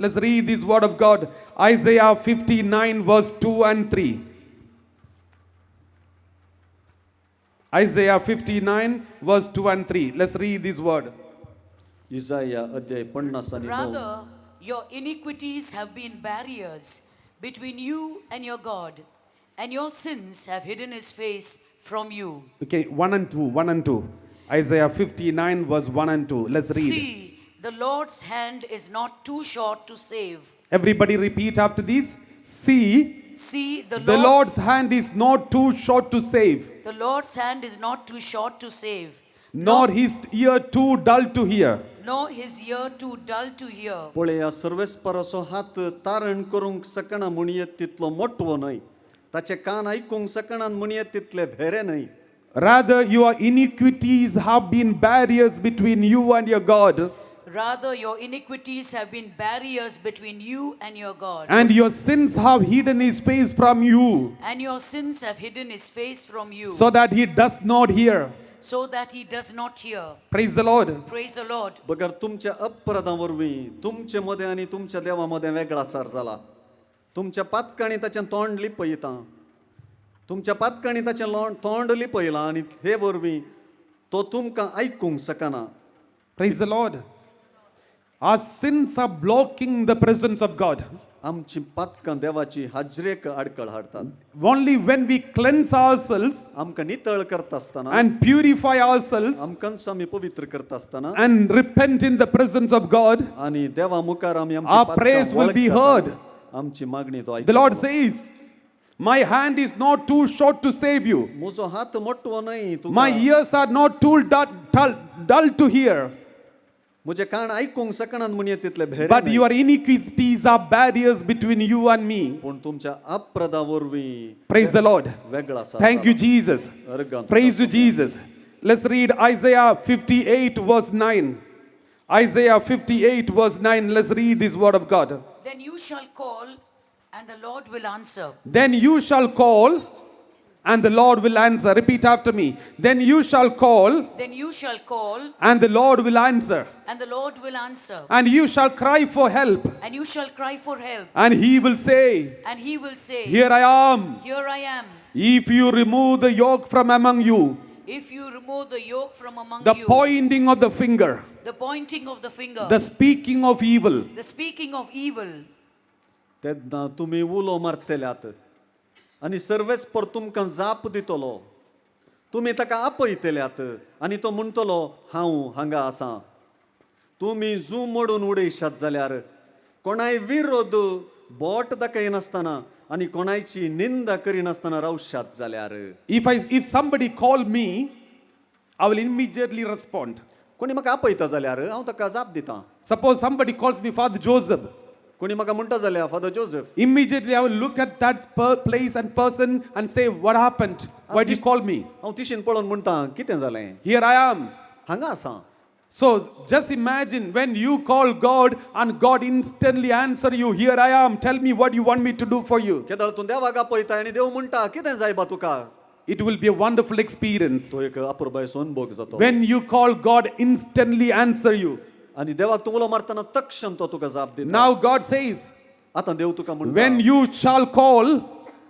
Let's read this word of God. Isaiah 59, verse 2 and 3. Isaiah 59, verse 2 and 3. Let's read this word. इजाया अध्याय पन्नास आनी णव Rather, your iniquities have been barriers between you and your God, and your sins have hidden his face from you. Okay, 1 and 2, 1 and 2. Isaiah 59, verse 1 and 2. Let's read. See, the Lord's hand is not too short to save. Everybody repeat after this. See, See, the the Lord's, Lord's hand is not too short to save, the Lord's hand is not too short to save, nor his ear too dull to hear. Nor his ear too dull to hear. पळया सर्वेस्पराचो हात तारण करूंक शकना म्हणयेत तितलो मोटवो न्हय ताचे कान आयकूंक शकनात म्हणयेत तितले भेरे न्हय. Rather, your iniquities have been barriers between you and your God, Rather, your iniquities have been barriers between you and your God, and your sins have hidden his face from you, and your sins have hidden his face from you, so that he does not hear. So that he does not hear. Praise the Lord. Praise the Lord. बगर तुमच्या अपराधां वरवीं तुमचे मदें आनी तुमच्या देवा मदें वेगळाचार जाला. तुमच्या पातकांनी ताचें तोंड लिपयता, तुमच्या पातकांनी ताचें तोंड लिपयलां आनी हे वरवीं तो तुमकां आयकूंक शकना. Praise the Lord. Our sins are blocking the presence of God. आमची पातकां देवाची हाजरेक आडखळ हाडतात. Only when we cleanse ourselves आमकां नितळ करता आसतना and purify ourselves आमकांच आमी पवित्र करता आसतना and repent in the presence of God, आनी देवा मुखार आमी आमची our पातकां prayers will be वळखतात. Heard. आमची मागणी तो The Lord आयकतलो. says, "My hand is not too short to save you. म्हजो हात मोटवो न्हय तुका. My ears are not too dull to hear. म्हजें कान आयकूंक शकनात म्हणये तितले भेरे But न्हय. Your iniquities are barriers between you and me." पूण तुमच्या अपराधा वरवीं Praise the Lord. वेगळा आसा. Thank you, Jesus. अर्गां तुका. Praise you, Jesus. Let's read Isaiah 58, verse 9. Isaiah 58, verse 9. Let's read this word of God. Then you shall call, and the Lord will answer. Then you shall call, and the Lord will answer. Repeat after me. Then you shall call, Then you shall call, and the Lord will answer. And the Lord will answer. And you shall cry for help, And you shall cry for help, and he will say, and he will say, "Here I am." Here I am. If you remove the yoke from among you, If you remove the yoke from among the you, pointing of the finger, the pointing of the finger, the speaking of evil, the speaking of evil, तेन्ना तुमी उलो मारतल्यात आनी सर्वेस्पर तुमकां जाप दितलो. तुमी ताका आपयतल्यात आनी तो म्हणटलो हांव हांगा आसा. तुमी जू मोडून उडयशात जाल्यार कोणाय विरोध बोट दाखयनासतना आनी कोणायची निंदा करिनासतना रावशात जाल्यार. If somebody call me, I will immediately respond. कोणी म्हाका आपयता जाल्यार हांव ताका जाप दिता. Suppose somebody calls me Father Joseph. कोणी म्हाका म्हणटा जाल्यार father Joseph, Immediately I will look at that place and person and say, "What happened? Why did you call me?" हांव तिशीन पळोवन म्हणटा कितें जालें. Here I am. हांगा आसा. So just imagine when you call God and God instantly answer you, "Here I am. Tell me what you want me to do for you." केदळ तूं देवाक आपयता आनी देव म्हणटा कितें जाय बा तुका. It will be a wonderful experience. तो एक अपुरबायेचो अनुभव जातो. When you call, God instantly answer you. आनी देवाक तूं उलो मारतना तक्षण तो तुका जाप दिता. Now God says, आतां देव तुका म्हणटा, "When you shall call,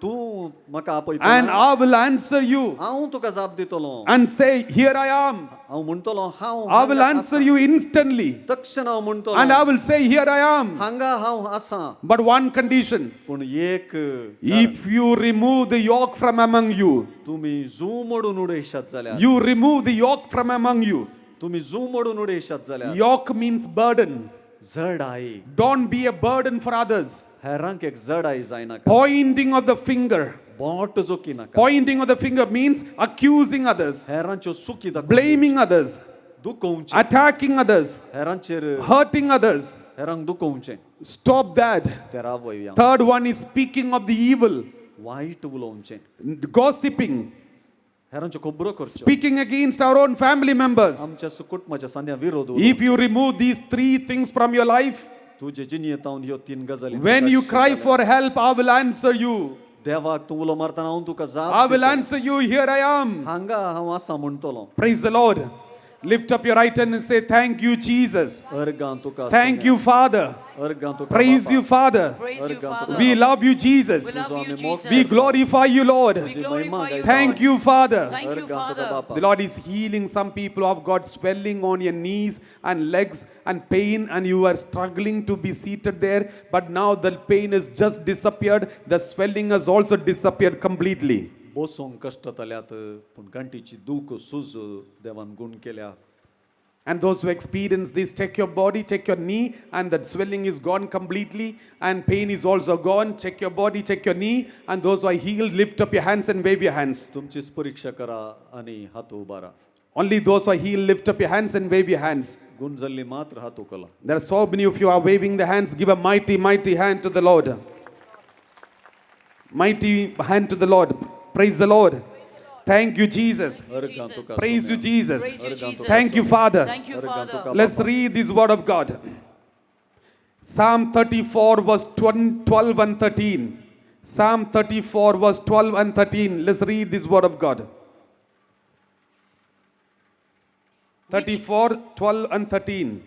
तूं म्हाका आपयता and I will answer you हांव तुका जाप दितलो and say, 'Here I am.' हांव म्हणटलो हांव I will हांगा answer आसा. You instantly. तक्षण हांव म्हणटलो And I will say, 'Here I am.' हांगा हांव आसा. But one condition: पूण एक, if you remove the yoke from among you, तुमी जू मोडून उडयशात जाल्यार, you remove the yoke from among you. तुमी जू मोडून उडयशात जाल्यार. Yoke means burden. जडाई. Don't be a burden for others. हेरांक एक जडाई जायनाका. Pointing of the finger. बोट जोकी नाका. Pointing of the finger means accusing others, हेरांच्यो चुकी दाखोवन blaming others, दुखोवचें, attacking others, हेरांचेर hurting others. हेरांक दुखोवचें. Stop that. ते रावया. Third one is speaking of the evil, वायट उलोवचें, gossiping, हेरांच्यो खबरो करच्यो, speaking against our own family members. आमच्या कुटुंबाच्या सांद्या विरोध. If you remove these three things from your life, तुजे जिणेंत ह्यो तीन गजाली when you cry for help, I will answer you. देवाक तूं उलो मारतना हांव तुका जाप I will दितलो. Answer you, "Here I am." हांगा हांव आसा म्हणटलो. Praise the Lord. Lift up your right hand and say, "Thank you, Jesus." अर्गां तुका. Thank you, Father. अर्गां तुका Praise बापा. you, Father. Praise you, Father. We love you, Jesus. We love you, Jesus. We glorify you, Lord. We glorify you, Thank Lord. you, Father. Thank you, Father. The Lord is healing some people who have got swelling on your knees and legs and pain, and you are struggling to be seated there. But now the pain has just disappeared. The swelling has also disappeared completely. बसूंक कश्ट जाल्यात पूण गांठीची दूख सूज देवान गूण केल्या. And those who experience this, check your body, check your knee, and that swelling is gone completely, and pain is also gone. Check your body, check your knee, and those who are healed, lift up your hands and wave your hands. तुमचीच परीक्षा करा आनी हात उबारा. Only those who are healed, lift up your hands and wave your hands. गूण जाल्ली मात्र हात उखला. There are so many of you are waving the hands. Give a mighty, mighty hand to the Lord. Mighty hand to the Lord. Praise the Lord. Thank you, Jesus. अर्गां तुका Praise you, Jesus. Praise you, Jesus. Thank you, Father. Thank you, Father. Let's read this word of God. Psalm 34, verse 12 and 13. Psalm 34, verse 12 and 13. Let's read this word of God. 34, 12 and 13.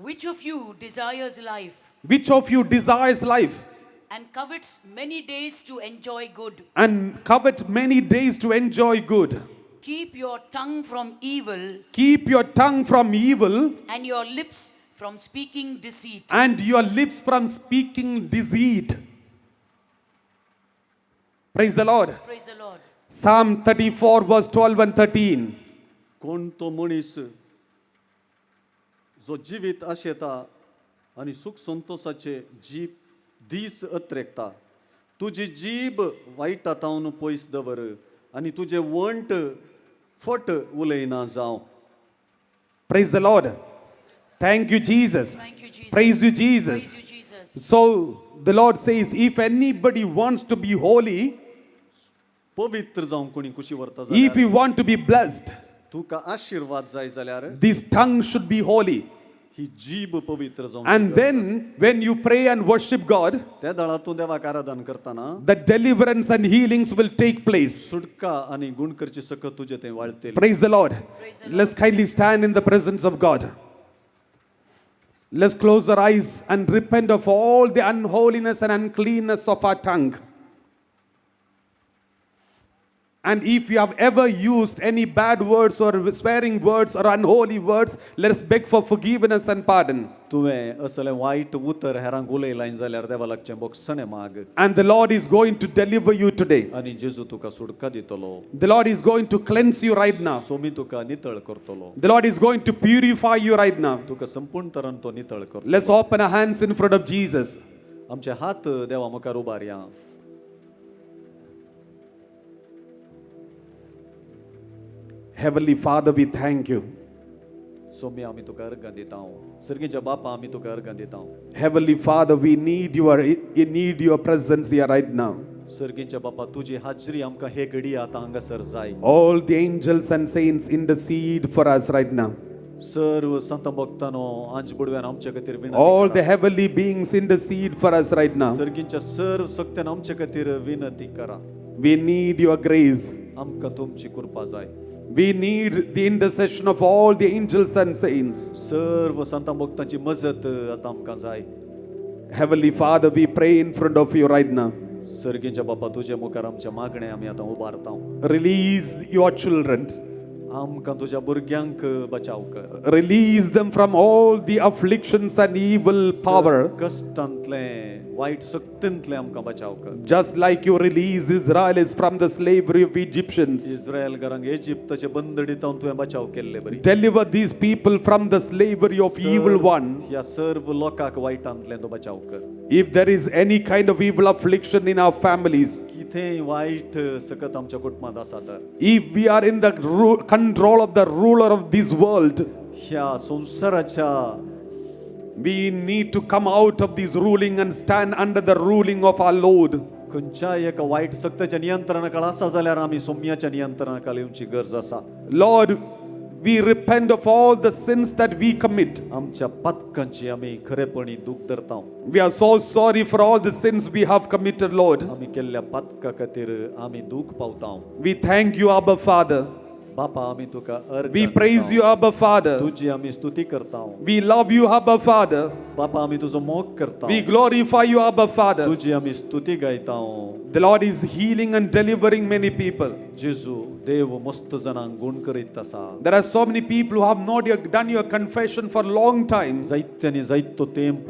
Which of you desires life Which of you desires life and covets many days to enjoy good? And covet many days to enjoy good? Keep your tongue from evil Keep your tongue from evil and your lips from speaking deceit. And your lips from speaking deceit. Praise the Lord. Praise the Lord. Psalm 34, verse 12 and 13. कोण तो मनीस जो जिवीत आशेता आनी सूख संतोसाचे जीब दीस अत्रेकता, तुजी जीब वायटा तावन पयस दवर आनी तुजें वंट फट उलयना जावं. Praise the Lord. Thank you, Jesus. Thank you, Jesus. Praise you, Jesus. Praise you, Jesus. So the Lord says, if anybody wants to be holy, पवित्र जावंक कोणी कुशी व्हरता if जाल्यार, you want to be blessed, तुका आशिर्वाद जाय जाल्यार, this tongue should be holy. ही जीब पवित्र जावंक. And then when you pray and worship God, त्या दळा तूं देवाक आराधन करतना the deliverance and healings will take place. सुटका आनी गुण करची सकत तुजे थंय वाळतली. Praise the Lord. Let's kindly stand in the presence of God. Let's close our eyes and repent of all the unholiness and uncleanness of our tongue. And if you have ever used any bad words or swearing words or unholy words, let us beg for forgiveness and pardon. तुवें असलें वायट उतर हेरांक उलयलाय जाल्यार देवा लागचें बोगसणें माग. And the Lord is going to deliver you today. आनी जेजू तुका सुटका दितलो. The Lord is going to cleanse you right now. Somi तुका नितळ करतलो. The Lord is going to purify you right now. तुका संपूर्ण तरान तो नितळ करतलो. Let's open our hands in front of Jesus. आमचे हात देवा मुखार उबारया. Heavenly Father, we thank you. Somi आमी तुका अर्गां दिता. सर्गीच्या बापा आमी तुका अर्गां दिता. Heavenly Father, we need your presence here right now. सर्गीच्या बापा, तुजी हाजरी आमकां हे घडी आतां हांगासर जाय. All the angels and saints intercede for us right now. सर्व संत भक्तांनो आंज बुडव्यान आमच्या खातीर विनंती All करा. the heavenly beings intercede for us right now. सर्गींच्या सर्व शक्त्यान आमच्या खातीर विनंती करा. We need your grace. आमकां तुमची कृपा जाय. We need the intercession of all the angels and saints. सर्व संत भक्तांची मजत आतां आमकां जाय. Heavenly Father, we pray in front of you right now. सर्गीच्या बापा, तुजे मुखार आमच्या मागणें आमी आतां उबारता. Release your children. आमकां तुज्या भुरग्यांक बचाव कर. Release them from all the afflictions and evil power. कश्टांतलें वायट शक्तींतलें आमकां बचाव कर. Just like you release Israelis from the slavery of Egyptians. Israel घरांक इजिप्ताचे बंदडीतावन तुवें बचाव केल्ले बरी. Deliver these people from the slavery of evil one. ह्या सर्व लोकांक वायटांतलें तूं बचाव कर. If there is any kind of evil affliction in our families, कितेंय वायट सकत आमच्या कुटुंबांत आसा तर, if we are in the control of the ruler of this world, ह्या संवसाराच्या we need to come out of this ruling and stand under the ruling of our Lord. खंयच्याय एका वायट सक्ताच्या नियंत्रणाखाल आसा जाल्यार आमी सोम्याच्या नियंत्रणाखाल येवची गरज आसा. Lord, we repent of all the sins that we commit. आमच्या पातकांची आमी खरेपणी दूख धरता. We are so sorry for all the sins we have committed, Lord. आमी केल्ल्या पातका खातीर आमी दूख पावता. We thank you, Abba Father. बापा आमी तुका अर्घ We praise you, Abba Father. तुजी आमी स्तुती करता. We love you, Abba Father. बापा आमी तुजो मोग करता. We glorify you, Abba Father. तुजी आमी स्तुती गायता. The Lord is healing and delivering many people. जेजू देव मस्त जणांक गुण करीत आसा. There are so many people who have not yet done your confession for a long time. जायत्यांनी जायतो तेंप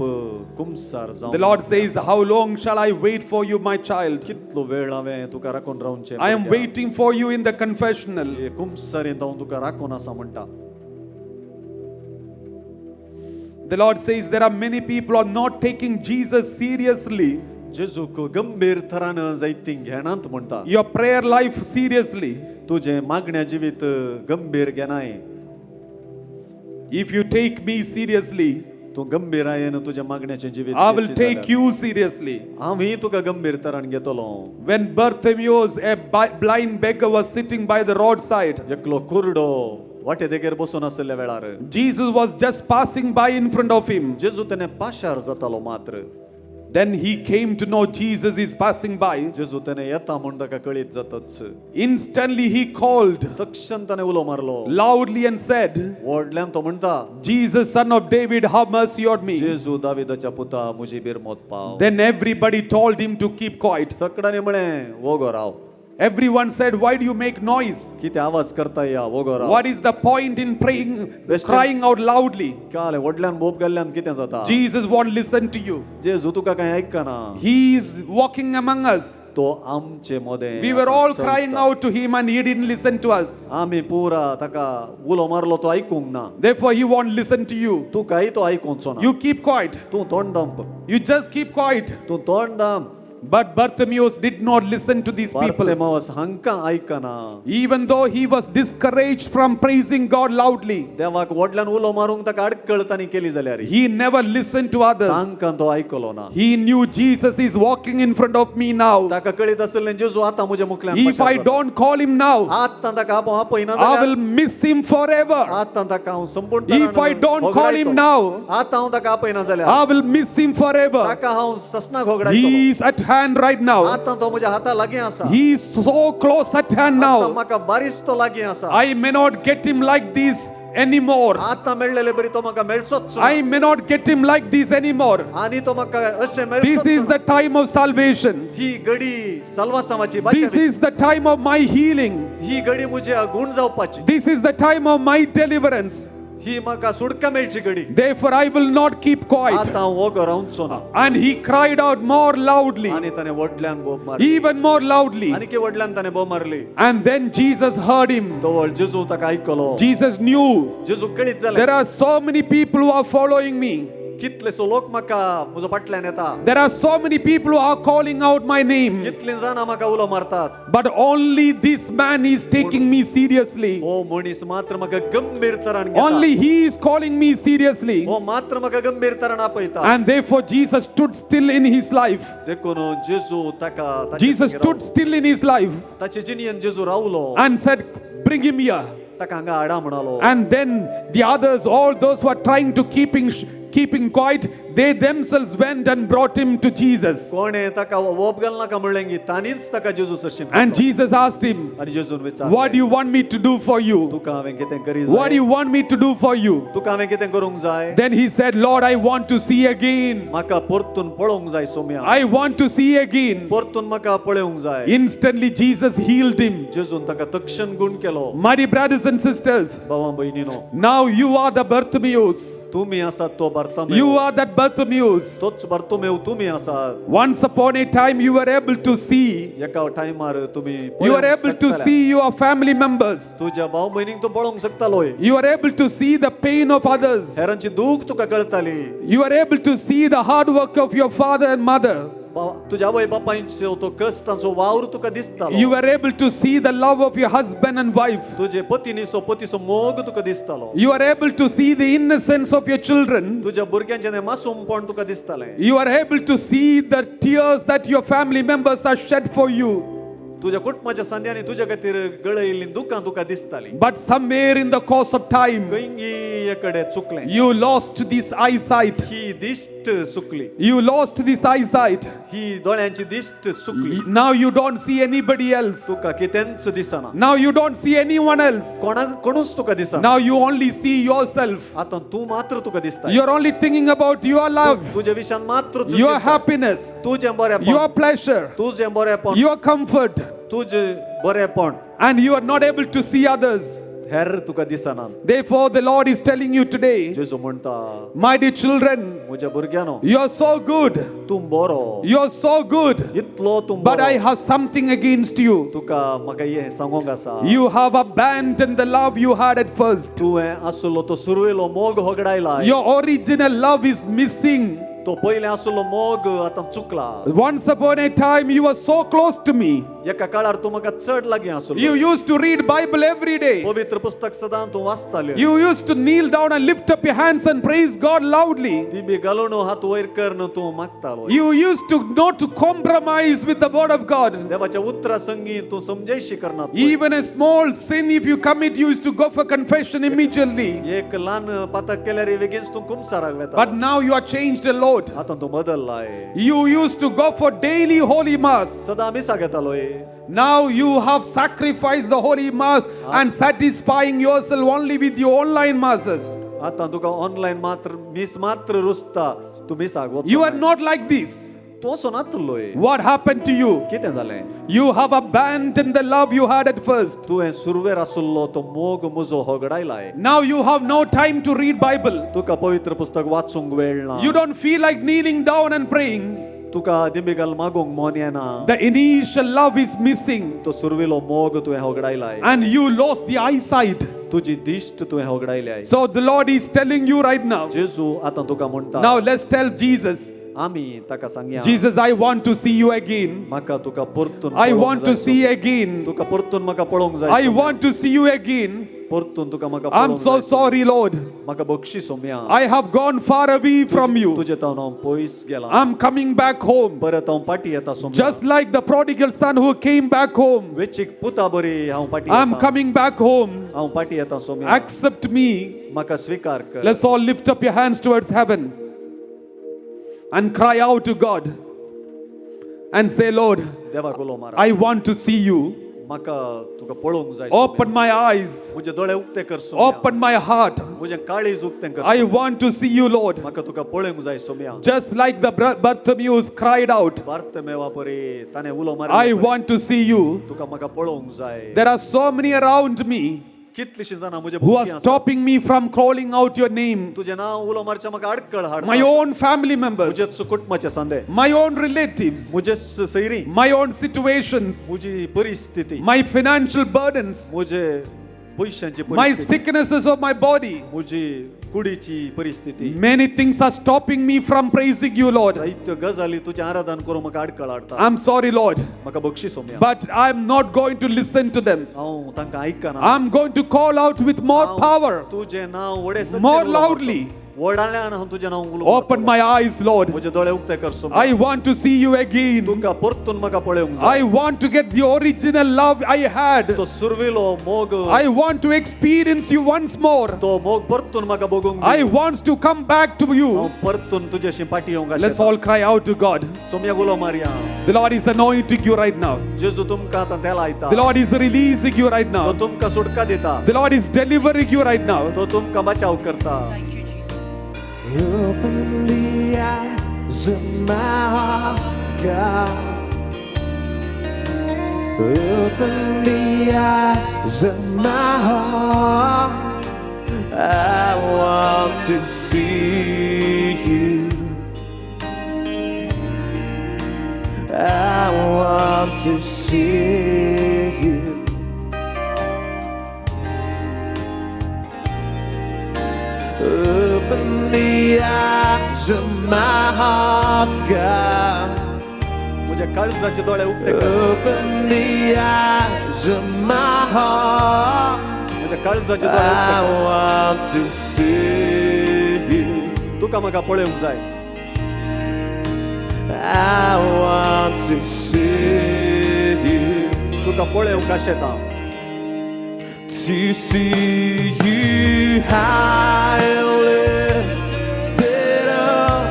कुमसार The जावन Lord says, "How long shall I wait for you, my child? कितलो वेळ हांवें तुका राखून रावचें? I am waiting for you in the confessional." हे कुमसारींत हांव तुका राखून आसा म्हणटा. The Lord says, there are many people who are not taking Jesus seriously. जेजूक गंभीर थरान जायतीं घेणात म्हणटा. Your prayer life seriously. तुजें मागण्या जिवीत गंभीर घेनाय. If you take me seriously, तूं गंभीरायेन तुजें मागण्याचें जिवीत I will घेतशी take जाल्यार, you seriously. हांवूय तुका गंभीर तरान घेतलो. When Bartimaeus, a blind beggar, was sitting by the roadside, एकलो कुरडो वाटे देगेर बसून आशिल्ल्या वेळार Jesus was just passing by in front of him. जेजू तेणे पाशार जातालो मात्र. Then he came to know Jesus is passing by. जेजू तेणे येता म्हूण ताका कळीत जातच. Instantly he called तक्षण ताणें उलो मारलो loudly and said, व्हडल्यान तो म्हणटा, "Jesus, son of David, have mercy on me." जेजू दाविदाच्या पुता म्हजी बिरमोत पाव. Then everybody told him to keep quiet. सगळ्यांनी म्हळें वोगो राव. Everyone said, "Why do you make noise? कितें आवाज करता या, वोगो राव. What is the point in praying, crying out loudly? काल व्हडल्यान बोब घाल्ल्यान कितें जाता? Jesus won't listen to you. जेजू तुका कांय आयकना. He is walking among us." तो आमचे मदें We were आतां all चलता. crying out to him and he didn't listen to us. आमी पुरा ताका उलो मारलो तो आयकूंक ना. Therefore, he won't listen to you. तुकाय तो आयकुचो ना. You keep quiet. तूं तोंड दांप. You just keep quiet. तूं तोंड दांप. But Bartimaeus did not listen to these people. Bartimaeus हांकां आयकना. Even though he was discouraged from praising God loudly, देवाक व्हडल्यान उलो मारूंक ताका आडखळ तांणी केली जाल्यार he never listened to others. तांकां तो आयकलो ना. He knew Jesus is walking in front of me now. ताका कळीत आशिल्लें जेजू आतां म्हज्या मुखल्यान If I don't call him now, आतां ताका आपूण आपयना I जाल्यार will miss him forever. आतां ताका हांव संपूर्ण If I don't call him now, आतां हांव ताका आपयना जाल्यार I will miss him forever. ताका हांव ससनाक होगडायतलो. He is at hand right now. आतां तो म्हज्या हाता लागीं आसा. He is so close at hand आतां now. म्हाका बारीस तो लागीं आसा. I may not get him like this anymore. आतां मेळ्ळेले बरी तो म्हाका मेळचोच ना. I may not get him like this anymore. आनी तो म्हाका अशें This मेळचोच is ना. the time of salvation. ही घडी साल्वासांवाची This बाच्यावेची. is the time of my healing. ही घडी म्हज्या गूण जावपाची. This is the time of my deliverance. ही म्हाका सुटका मेळची घडी. Therefore, I will not keep quiet. आतां हांव वोगो रावचो ना. And he cried out more loudly, आनी ताणें व्हडल्यान बोब मारली. even more loudly. आनी की व्हडल्यान ताणें बोब मारली. And then Jesus heard him. तवळ जेजू ताका आयकलो. Jesus knew जेजू कळीत जालें. there are so many people who are following me. कितलेसो लोक म्हाका म्हजो फाटल्यान येता. There are so many people who are calling out my name. कितलीं जाणां म्हाका उलो मारतात. But only this man is taking me seriously. हो मनीस मात्र म्हाका गंभीर तरान घेता. Only he is calling me seriously. हो मात्र म्हाका गंभीर तरान आपयता. And therefore, Jesus stood still in his life. देखून जेजू ताका ताचे Jesus लागीं stood रावलो. still in his life ताचे जिणयेन जेजू रावलो. and said, "Bring him here." ताका हांगा हाडा म्हणालो. And then the others, all those who are trying to keeping quiet, they themselves went and brought him to Jesus. कोणे ताका वोप घालनाका म्हणलें की ताणीच ताका जेजू सरशीं. And Jesus asked him, आनी जेजून विचारलें, "What do you want me to do for you? तुका हांवें कितें करी What do you want me to do for you?" तुका हांवें कितें करूंक जाय? Then he said, "Lord, I want to see again. म्हाका परतून पळोवंक जाय Saumya. I want to see again." परतून म्हाका पळोवंक जाय. Instantly, Jesus healed him. जेजून ताका तक्षण गूण केलो. Mighty brothers and sisters, भावा भयणीनो, now you are the Bartimaeus. तुमी आसात तो बार्तमेव. You are that Bartimaeus. तोच बार्तमेव तुमी आसात. Once upon a time, you were able to see. एका टायमार तुमी You were पळोवंक able to शकतले. see your family members. तुज्या भाव भयणींक तूं पळोवंक शकतालोय. You are able to see the pain of others. हेरांची दूख तुका कळटाली. You are able to see the hard work of your father and mother. तुज्या आवय बापायचो तो कश्टांचो वावर तुका दिसतालो. You were able to see the love of your husband and wife. तुजे पतिनीचो पतीचो मोग तुका दिसतालो. You are able to see the innocence of your children. तुज्या भुरग्यांचें तें मासूमपण तुका दिसतालें. You are able to see the tears that your family members have shed for you. तुज्या कुटुंबाच्या सांद्यांनी तुज्या खातीर गळयल्लीं दुकां तुका दिसतालीं. But somewhere in the course of time, खंयगी एकडे चुकलें. You lost this eyesight. ही दिश्ट चुकली. You lost this eyesight. ही दोळ्यांची दिश्ट चुकली. Now you don't see anybody else. तुका कितेंच दिसना. Now you don't see anyone else. कोणाक कोणूच तुका दिसना. Now you only see yourself. आतां तूं मात्र तुका दिसता. You're only thinking about your love, तुज्या विशयान मात्र तूं your चिंतता. Happiness, तुजें बरेपण, your pleasure, तुजें बरेपण, your comfort, तुजें बरेपण, and you are not able to see others. हेर तुका दिसना. Therefore, the Lord is telling you today, जेजू म्हणटा, my dear children, म्हज्या भुरग्यांनो, you are so good. तूं बरो. You are so good. इतलो तूं But I बरो. Have something against you. तुका म्हाका हें सांगूंक आसा. You have abandoned the love you had at first. तुवें आसलो तो सुरवेलो मोग होगडायला. Your original love is missing. तो पयलें आसलो मोग आतां चुकला. Once upon a time, you were so close to me. एका काळार तूं म्हाका चड लागीं आसलो. You used to read Bible every day. पवित्र पुस्तक सदां तूं वाचतालें. You used to kneel down and lift up your hands and praise God loudly. दिंबी घालून हात वयर करन तूं मागतालो. You used to not to compromise with the word of God. देवाच्या उतरा संगी तूं समजयशी करना. Even a small sin, if you commit, you used to go for confession immediately. एक ल्हान पातक केल्यार बेगीनच तूं कुमसाराक वता. But now you are changed a lot. आतां तूं बदललाय. You used to go for daily holy mass. सदां मिसाक येतालोय. Now you have sacrificed the holy mass and satisfying yourself only with your online masses. आतां तुका ऑनलायन मात्र मीस मात्र रुचता, तूं मिसाक वचना. You are not like this. तूं असो नातलोय. What happened to you? कितें जालें? You have abandoned the love you had at first. तुवें सुरवेर आसलो तो मोग म्हजो होगडायलाय. Now you have no time to read Bible. तुका पवित्र पुस्तक वाचूंक वेळ ना. You don't feel like kneeling down and praying. तुका दिंबी घाल मागूंक मन येना. The initial love is missing. तो सुरवेलो मोग तुवें होगडायलाय. And you lost the eyesight. तुजी दिश्ट तुवें होगडायल्याय. So the Lord is telling you right now. जेजू आतां तुका म्हणटा. Now let's tell Jesus, आमी ताका सांगया. Jesus, I want to see you again. म्हाका तुका परतून I पळोवंक want to जाय see सोम्या. Again. तुका परतून म्हाका पळोवंक जाय I Somya. Want to see you again. परतून तुका म्हाका I'm पळोवंक so जाय सोम्या. Sorry, Lord. म्हाका Bakshi Saumya. I have gone far away from you. तुजे तावन हांव पयस गेला. I'm coming back home. परत हांव फाटी येता Saumya. Just like the prodigal son who came back home. वेचीक पुता बरी हांव फाटी I'm येता. Coming back home. हांव फाटी येता सोम्या. Accept me. म्हाका स्वीकार कर. Let's all lift up your hands towards heaven and cry out to God and say, Lord, देवाक उलो मारा. I want to see you. म्हाका तुका पळोवंक जाय. Open my eyes. म्हजे दोळे उक्ते कर सोम्या. Open my heart. म्हजें काळीज उक्तें कर. I want to see you, Lord. म्हाका तुका पळोवंक जाय Saumya. Just like the Bartimaeus cried out, बार्तमेवा परी ताणें उलो I मारलो, want to see you. तुका म्हाका पळोवंक जाय. There are so many around me कितलीशीं जाणां म्हजे who are भोंवती आसात. Stopping me from calling out your name. तुजें नांव उलो मारचें म्हाका आडखळ हाडटा. My own family members, म्हजेच कुटुंबाचे सांदे, my own relatives, म्हजेच सैरी, my own situations, म्हजी परिस्थिती, my financial burdens, म्हजे पयशांची my परिस्थिती, sicknesses of my body. म्हजी कुडीची परिस्थिती. Many things are stopping me from praising you, Lord. जायत्यो गजाली तुजें आराधन करूंक म्हाका आडखळ हाडटा. I'm sorry, Lord, म्हाका बक्षीस Saumya. But I'm not going to listen to them. हांव तांकां आयकना. I'm going to call out with more हांव power, तुजें नांव व्हडे शक्तीन more उलो मारतलो. Loudly. व्हडाल्यान हांव तुजें नांव उलो Open मारतलो. my eyes, Lord. म्हजे दोळे उक्ते कर Saumya. I want to see you again. तुका परतून म्हाका पळोवंक जाय. I want to get the original love I had. तो सुरवेलो मोग, I want to experience you once more. तो मोग परतून म्हाका भोगूंक I the. want to come back to हांव you. परतून तुजेशी फाटी येवंक Let's आशेता. All cry out to God. सोम्याक उलो मारया. The Lord is anointing you right now. जेजू तुमकां आतां तेलायता. The Lord is releasing you right तो now. तुमकां सुटका दिता. The Lord is delivering you right now. तो तुमकां बचाव करता. Thank you, Jesus. Open the eyes of my heart, God. Open the eyes of my heart. I want to see you. I want to see you. Open the eyes of my heart, God. म्हज्या काळजाचे दोळे उक्ते कर. Open the eyes of my heart. म्हज्या काळजाचे दोळे उक्ते I कर. Want to see you. तुका म्हाका पळोवंक जाय. I want to see you. तुका पळोवंक आशेता. To see you high and lifted up,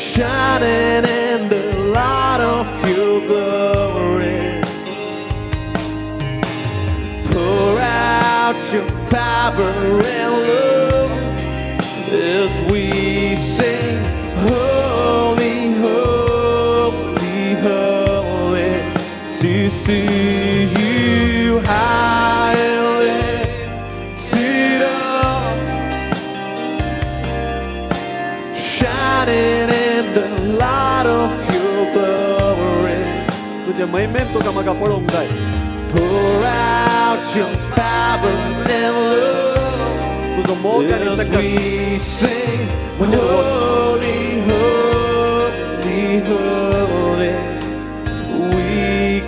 shining in the light of your glory. Pour out your power and love as we sing, holy, holy, holy. To see you high and lifted up, shining in the light of your glory. तुजे महिमेन तुका म्हाका पळोवंक जाय. Pour out your power and love तुजो मोग आनी as सकत we sing, holy, holy, holy. We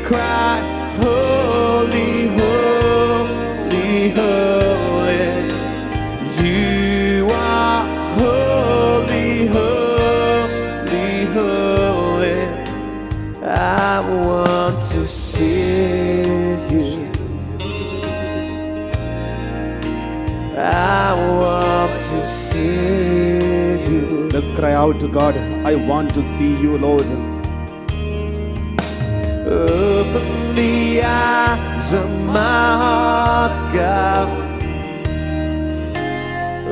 cry, holy, holy, holy. You are holy, holy, holy. I want to see you. I want to see you. Let's cry out to God. I want to see you, Lord. Open the eyes of my heart, God.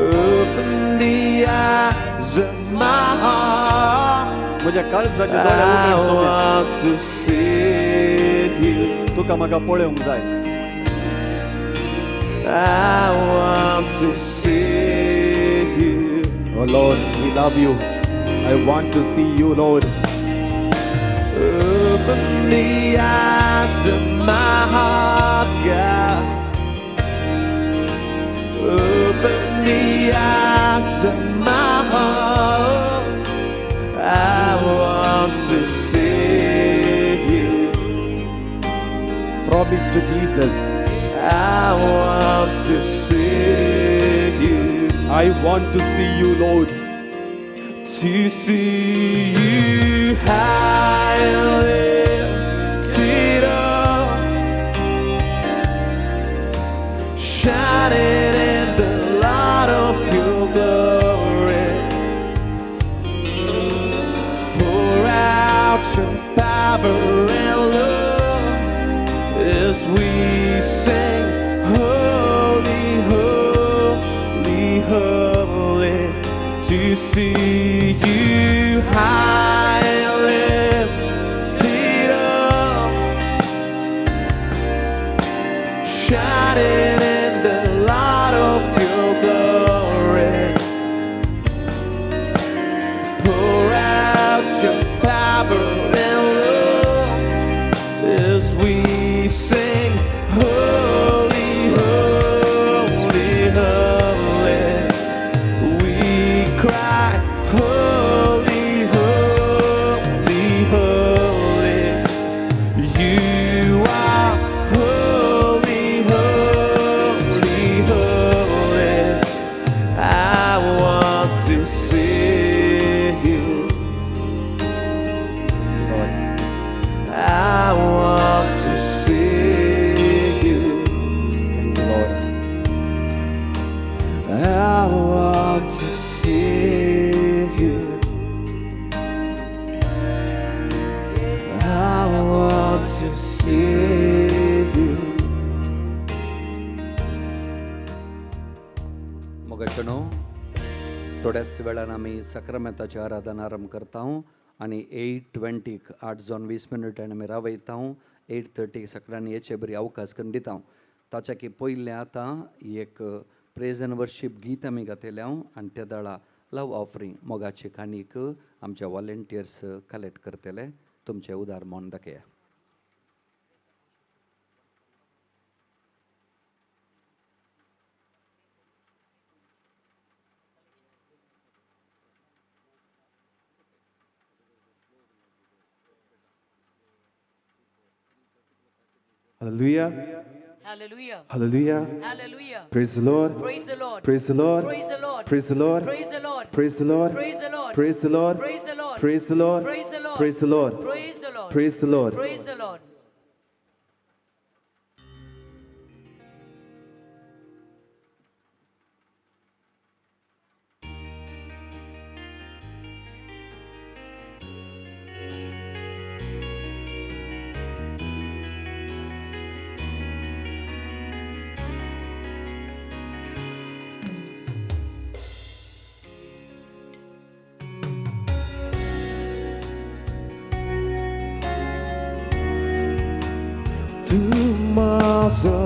Open the eyes of my heart. म्हज्या काळजाचे दोळे I उगड Saumya. want to see you. तुका म्हाका पळोवंक जाय. I want to see you. Oh Lord, we love you. I want to see you, Lord. Open the eyes of my heart, God. Open the eyes of my heart. I want to see you. Promise to Jesus. I want to see you. I want to see you, Lord. To see you high and lifted up, shining in the light of your glory. Pour out your power and love as we sing, holy, holy, holy. To see you high and lifted up, shining in the light of your glory. Pour out your power and love as we sing, holy, holy, holy. We cry, holy, holy, holy. You are holy, holy, holy. I want to see you. Lord. I want to see you. Thank you, Lord. I want to see you. I want to see you. मोगाचेनो, थोड्याच वेळान आमी साक्रामेंताची आराधना आरंभ करता आनी 8:20 8 जावन 20 मिनटांनी आमी रावयता. 8:30 सगळ्यांनी येचे बरी अवकाश करून दिता. ताच्या की पयलें आतां एक प्रेज एंड वर्शीप गीत आमी गायतले आनी त्या दळा लव ऑफरींग मोगाचे काणीक आमचे वॉलेंटियर्स कलेक्ट करतले. तुमचें उदार मन दाखया. Hallelujah. Hallelujah. Hallelujah. Hallelujah. Praise the Lord. Praise the Lord. Praise the Lord. Praise the Lord. Praise the Lord. Praise the Lord. Praise the Lord. Praise the Lord. Praise the Lord. Praise the Lord. Praise the Lord. Praise the Lord. Praise the Lord. Praise the Lord. Praise the Lord. Praise the Lord. Tu म्हजो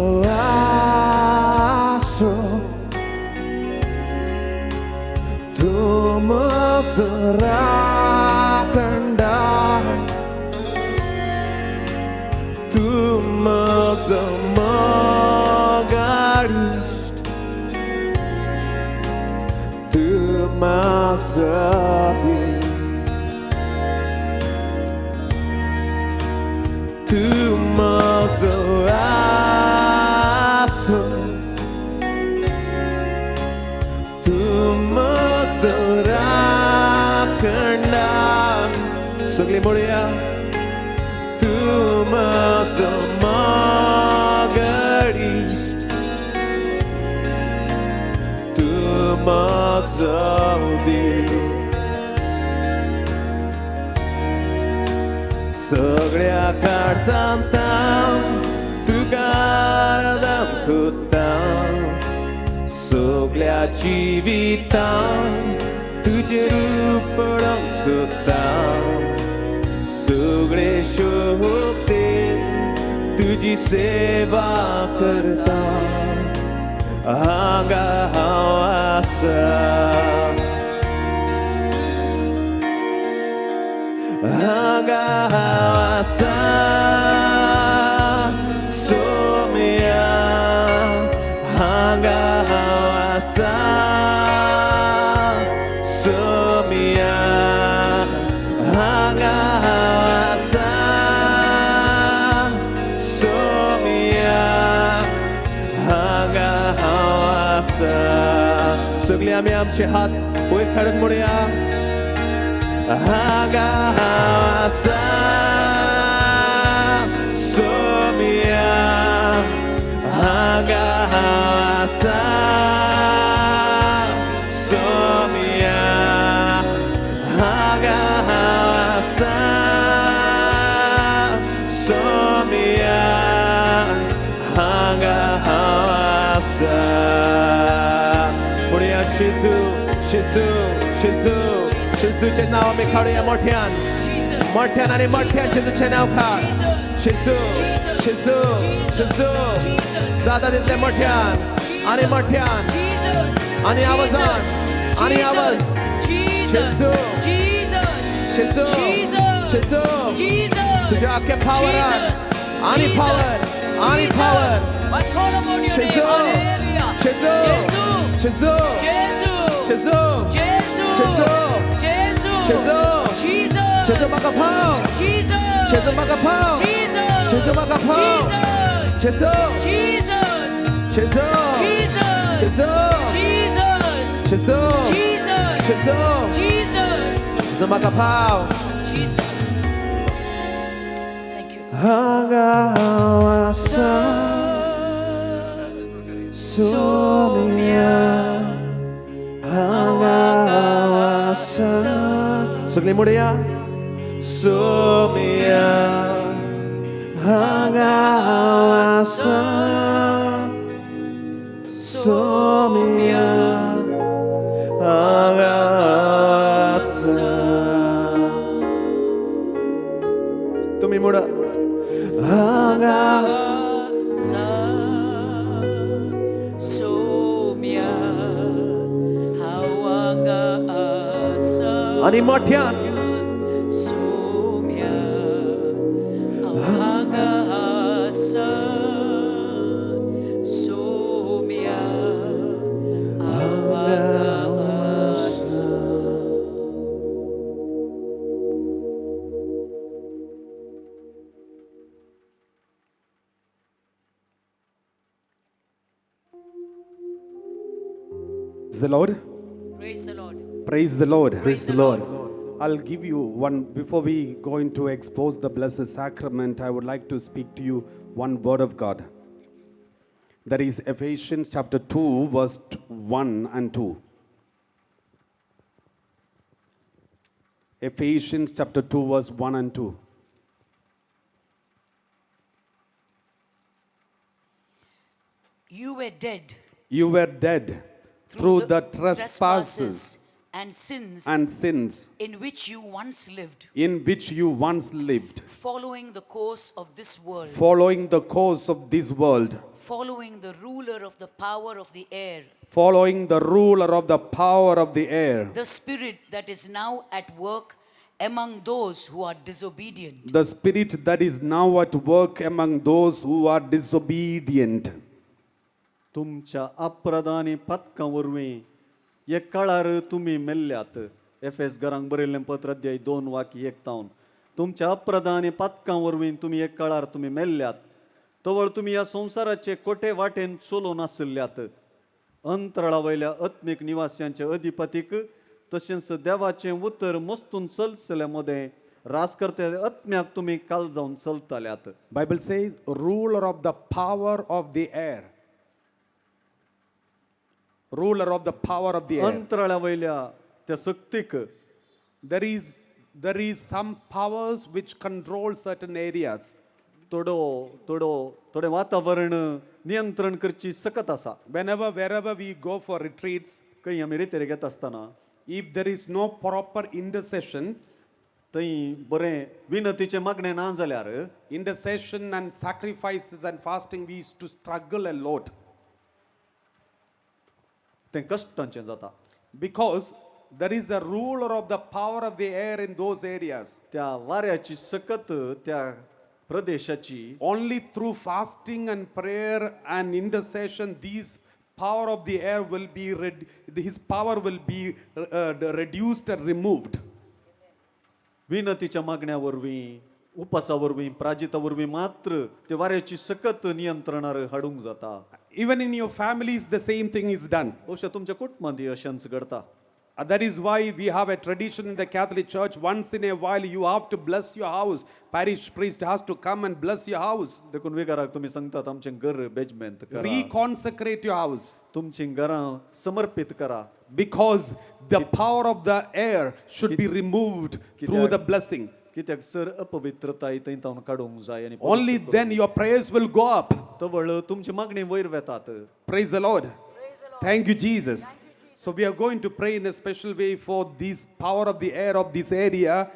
तूं म्हजो राखणदार, तूं म्हजो मोगाडिश्ट, तूं म्हजो देव. तूं म्हजो आसरो, तूं म्हजो राखणदार. सगळीं म्हणया, तूं म्हजो मोगाडिश्ट, तूं म्हजो देव. सगळ्या काळजांत तुका आराधन करता, सगळ्या जिवितांत तुजें रूप पळोवंक सोदता, सगळे शक्तेन तुजी सेवा करता. हांगा हांव आसा, हांगा हांव आसा, सोम्या, हांगा हांव आसा, सोम्या, हांगा हांव आसा, सोम्या, हांगा हांव आसा. सगळे आमी आमचे हात वयर काडून म्हणया, हांगा हांव आसा, सोम्या, हांगा हांव आसा, सोम्या, हांगा हांव आसा, सोम्या, हांगा हांव आसा. म्हणया, जेजू, जेजू, जेजू, जेजूचें नांव आमी काडुया मोठ्यान, मोठ्यान आनी मोठ्यान जेजूचें नांव काड. जेजू, जेजू, जेजू, जाता तितलें मोठ्यान आनी मोठ्यान आनी आवाजान आनी आवाज. जेजू, जेजू, जेजू, तुज्या आख्या पावरान आनी पावर आनी पावर. जेजू, जेजू, जेजू, जेजू, जेजू, जेजू, जेजू म्हाका पाव, जेजू म्हाका पाव, जेजू म्हाका पाव, जेजू, जेजू, जेजू, जेजू, जेजू, जेजू म्हाका पाव. हांगा हांव आसा, सोम्या, हांगा हांव आसा. सगळीं म्हणया, सोम्या, हांगा हांव आसा, सोम्या, हांगा हांव आसा. तुमी म्हणा, हांगा सोम्या, हांव हांगा आसा, आनी मोठ्यान, सोम्या, हांव हांगा आसा, सोम्या, हांव हांगा आसा. Praise the Lord. Praise the Lord. Praise the Lord. Praise the Lord. I'll give you one before we go into expose the Blessed Sacrament. I would like to speak to you one word of God. That is Ephesians chapter 2, verse 1 and 2. Ephesians chapter 2, verse 1 and 2. You were dead You were dead through the trespasses and sins and sins in which you once lived, in which you once lived, following the course of this world, following the course of this world, following the ruler of the power of the air, following the ruler of the power of the air, the spirit that is now at work among those who are disobedient. The spirit that is now at work among those who are disobedient. तुमच्या अपराधां आनी पातकां वरवीं एक काळार तुमी मेल्ल्यात. एफेस घरांक बरयल्लें पत्र अध्याय दोन वाक्य एक तावन. तुमच्या अपराधां आनी पातकां वरवीं तुमी एक काळार तुमी मेल्ल्यात. तवळ तुमी ह्या संवसाराचे कोटे वाटेन चलोवन आशिल्ल्यात. अंतराळा वयल्या आत्मीक निवास्यांचे अधिपतीक तशेंच देवाचें उतर मस्तून चलचल्या मदें राजकर्ते आत्म्याक तुमी काल जावन चलताल्यात. Bible says, ruler of the power of the air. Ruler of the power of the air. अंतराळा वयल्या त्या शक्तीक. There is some powers which control certain areas. थोडो थोडो थोडें वातावरण नियंत्रण करची सकत आसा. Whenever, wherever we go for retreats, खंय आमी रितेर घेता आसतना, if there is no proper intercession, थंय बरें विनतीचें मागणें ना जाल्यार, intercession and sacrifices and fasting, we used to struggle a lot. तें कश्टांचें जाता. Because there is a ruler of the power of the air in those areas. त्या वाऱ्याची सकत त्या प्रदेशाची. Only through fasting and prayer and intercession, these power of the air will be, his power will be reduced and removed. विनतीच्या मागण्या वरवीं, उपासा वरवीं, प्राजिता वरवीं मात्र ते वाऱ्याची सकत नियंत्रणार हाडूंक जाता. Even in your families, the same thing is done. बहुशा तुमच्या कुटुंबांत अशेंच घडता. That is why we have a tradition in the Catholic Church. Once in a while, you have to bless your house. Parish priest has to come and bless your house. देखून विगाराक तुमी सांगतात, आमचें घर बेजमेंत करा. Reconsecrate your house. तुमचीं घरां समर्पीत करा. Because the power of the air should be removed through the blessing. कित्याक सर अपवित्रताय थंय तावन काडूंक जाय आनी Only then your prayers will go up. तवळ तुमची मागणी वयर वेतात. Praise the Lord. Thank you, Jesus. So we are going to pray in a special way for this power of the air of this area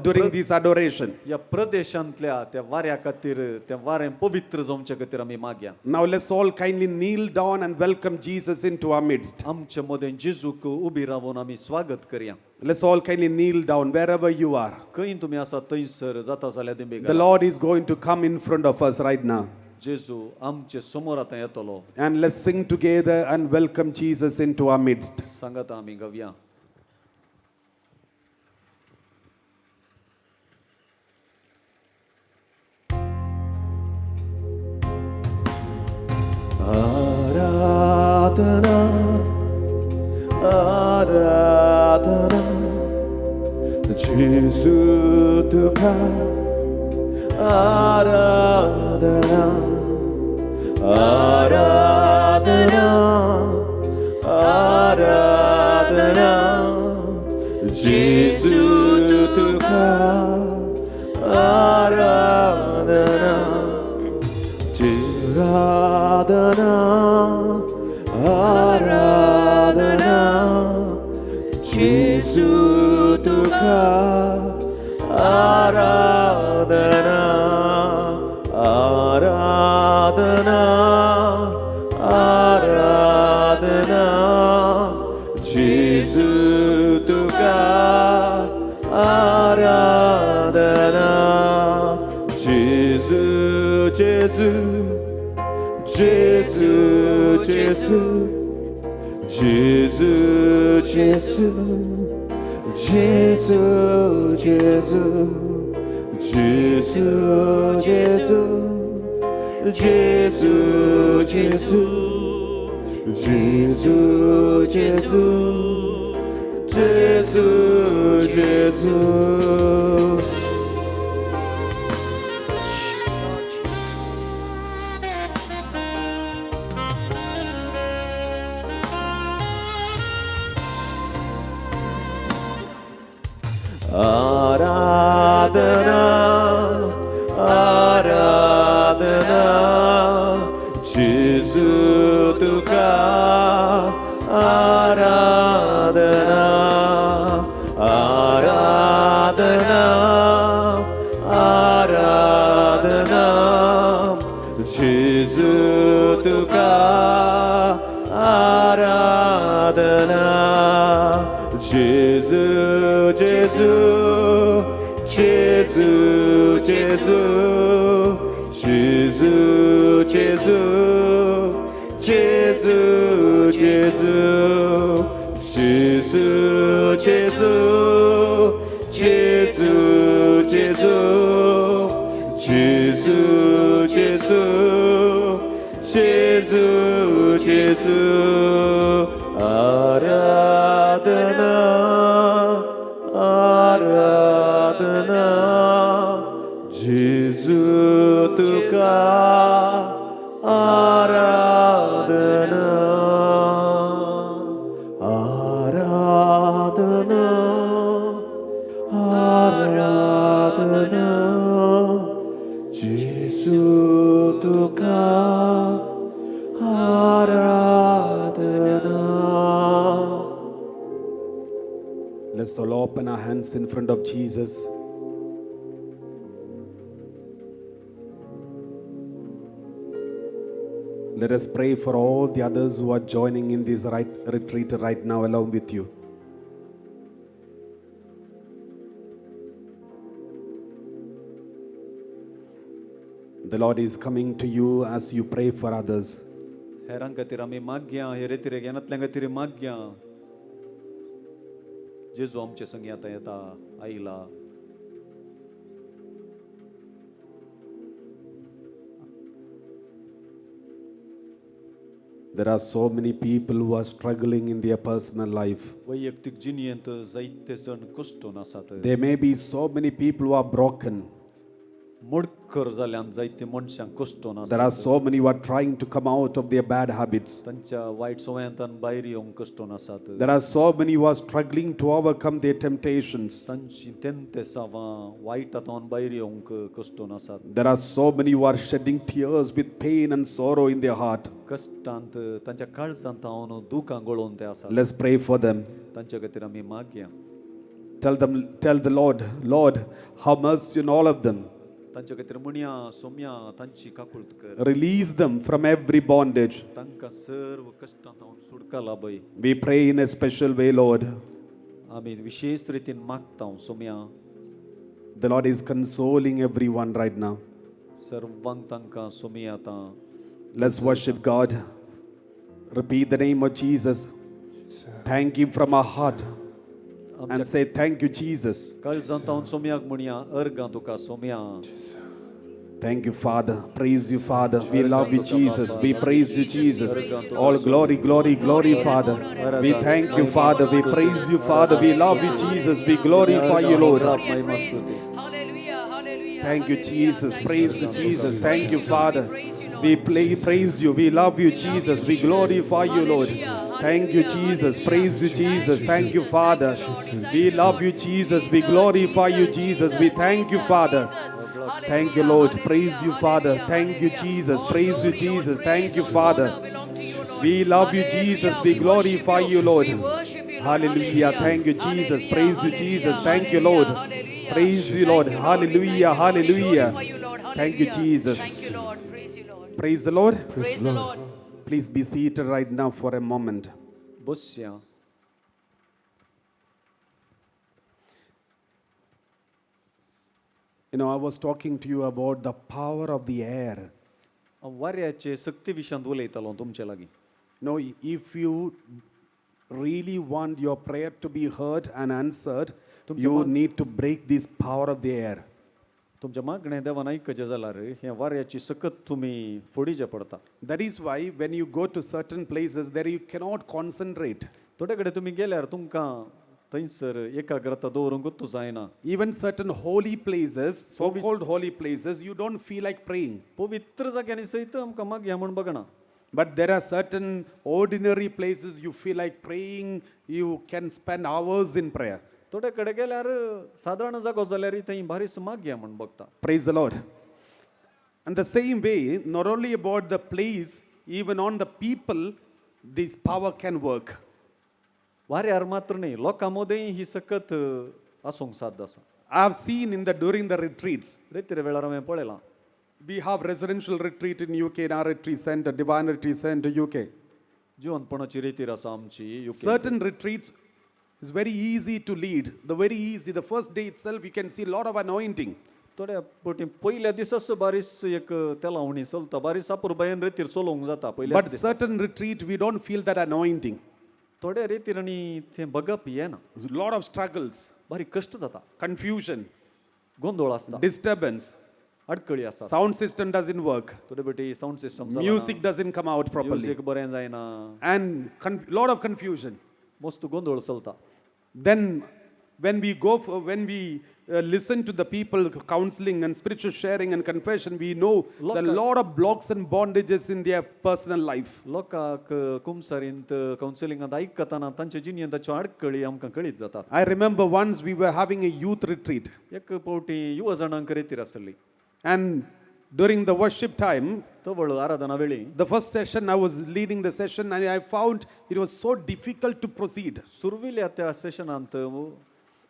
during this adoration. ह्या प्रदेशांतल्या त्या वाऱ्या खातीर, त्या वारें पवित्र जावचे खातीर आमी मागया. Now let's all kindly kneel down and welcome Jesus into our midst. आमचे मदें जेजूक उबी रावन आमी स्वागत करया. Let's all kindly kneel down wherever you are. खंय तुमी आसा थंयसर जाता जाल्यार दिंबी. The Lord is going to come in front of us right now. जेजू आमचे समोर आतां येतलो. And let's sing together and welcome Jesus into our midst. सांगात आमी गावया. आराधना, आराधना, जेजू तुका आराधना, आराधना, आराधना, जेजू तुका आराधना, आराधना, आराधना, जेजू तुका आराधना, आराधना, आराधना, जेजू तुका आराधना, जेजू, जेजू, जेजू, जेजू, जेजू, जेजू, जेजू, जेजू, जेजू, जेजू, जेजू, जेजू, जेजू, जेजू, जेजू. Jesu. Aradhana, Aradhana, Jesu tuka Aradhana, Aradhana, Aradhana, Jesu tuka Aradhana, Jesu, Jesu, Jesu, Jesu, Jesu, Jesu, Jesu, Jesu, Jesu, Jesu, Jesu, Jesu, Jesu, Jesu, Jesu, Jesu, Aradhana, Aradhana, Jesu tuka Aradhana, Aradhana, Aradhana, Jesu tuka Aradhana. Let's all open our hands in front of Jesus. Let us pray for all the others who are joining in this retreat right now along with you. The Lord is coming to you as you pray for others. हेरां खातीर आमी मागया, हे रेतीरे ज्ञानांतल्या खातीर मागया. जेजू आमचे संगी आतां येता आयला. There are so many people who are struggling in their personal life. वैयक्तीक जिणेंत जायते जण कश्टून आसात. There may be so many people who are broken. Modkar जाल्यान जायते मनशां कश्टून There are आसात. so many who are trying to come out of their bad habits. तांच्या वायट संवयांतान भायर येवंक कश्टून आसात. There are so many who are struggling to overcome their temptations. तांची तेंतेसावां वायटांतल्यान भायर येवंक कश्टून आसात. There are so many who are shedding tears with pain and sorrow in their heart. कश्टांत तांच्या काळजांत हांव दुकां गळोवन ते आसात. Let's pray for them. तांच्या खातीर आमी मागया. Tell them, tell the Lord, Lord, have mercy on all of them. तांच्या खातीर म्हणया, सोम्या, तांची काकूळत कर. Release them from every bondage. तांकां सर्व कश्टांत हांव सुटका लाभय. We pray in a special way, Lord. आमी विशेश रितीन मागता Saumya. The Lord is consoling everyone right now. सर्वांक तांकां सोम्या आतां. Let's worship God. Repeat the name of Jesus. Thank Him from our heart. And say, thank you, Jesus. काळजांत हांव सोम्याक म्हणया, अर्गां तुका Saumya. Thank you, Father. Praise you, Father. We love you, Jesus. We praise you, Jesus. All glory, glory, glory, Father. We thank you, Father. We praise you, Father. We love you, Jesus. We glorify you, Lord. Thank you, Jesus. Praise you, Jesus. Thank you, Father. We praise you. We love you, Jesus. We glorify you, Lord. Thank you, Jesus. Praise you, Jesus. Thank you, Father. We love you, Jesus. We glorify you, Jesus. We thank you, Father. Thank you, Lord. Praise you, Father. Thank you, Jesus. Praise you, Jesus. Thank you, Father. We love you, Jesus. We glorify you, Lord. Hallelujah. Thank you, Jesus. Praise you, Jesus. Thank you, Lord. Praise you, Lord. Hallelujah. Hallelujah. Thank you, Jesus. Praise the Lord. Praise the Lord. Please be seated right now for a moment. बसया. You know, I was talking to you about the power of the air. हांव वाऱ्याचे सक्ती विशयांत उलयतालो तुमचे लागीं. You know, if you really want your prayer to be heard and answered, you need to break this power of the air. तुमच्या मागणें देवान आयकचें जाल्यार हें वाऱ्याची सकत तुमी फोडीचें पडटा. That is why when you go to certain places there you cannot concentrate. थोडे कडेन तुमी गेल्यार तुमकां थंयसर एकाग्रता दवरूंकूच जायना. Even certain holy places, so called holy places, you don't feel like praying. पवित्र जाग्यांनी सयत आमकां मागया म्हूण बगना. But there are certain ordinary places you feel like praying, you can spend hours in prayer. थोडे कडेन गेल्यार सादारण जागो जाल्यार थंय बारीस मागया म्हूण बगता. Praise the Lord. And the same way, not only about the place, even on the people, this power can work. वाऱ्यार मात्र न्ही, लोकां मदीं ही सकत आसूंक साध्य आसा. I have seen in the during the retreats. रेतीर वेळार हांवें पळयलां. We have residential retreat in UK in our retreat center, Divine Retreat Center, UK. जिवंतपणाची रेतीर आसा आमची UK. Certain retreats is very easy to lead. The very easy. The first day itself, you can see a lot of anointing. थोड्या फावटी पयल्या दिसाच बारीस एक तेलावणी चलता, बारीस अपुरबायेन रेतीर चलोवंक जाता पयल्याच But दिसा. Certain retreat, we don't feel that anointing. थोड्या रेतीर आनी तें बगप येना. There's a lot of struggles, बारीक कश्ट जाता, confusion, गोंदळ आसता, disturbance. अडकळी आसतात. Sound system doesn't work. थोडे फावटी sound system, Music doesn't come out properly. Music बरें जायना. And lot of confusion. मस्त गोंदळ चलता. Then when we listen to the people counseling and spiritual sharing and confession, we know the lot of blocks and bondages in their personal life. लोकांक कुमसारींत कावन्सिलिंगांत आयकतना तांच्या जिणेंत अडकळी आमकां कळीत जातात. I remember once we were having a youth retreat. एक फावटी युवा जाणांक रेतीर आसली. And during the worship time, तवळ आराधना वेळी, the first session, I was leading the session and I found it was so difficult to proceed. सुरविल्या त्या सेशनांत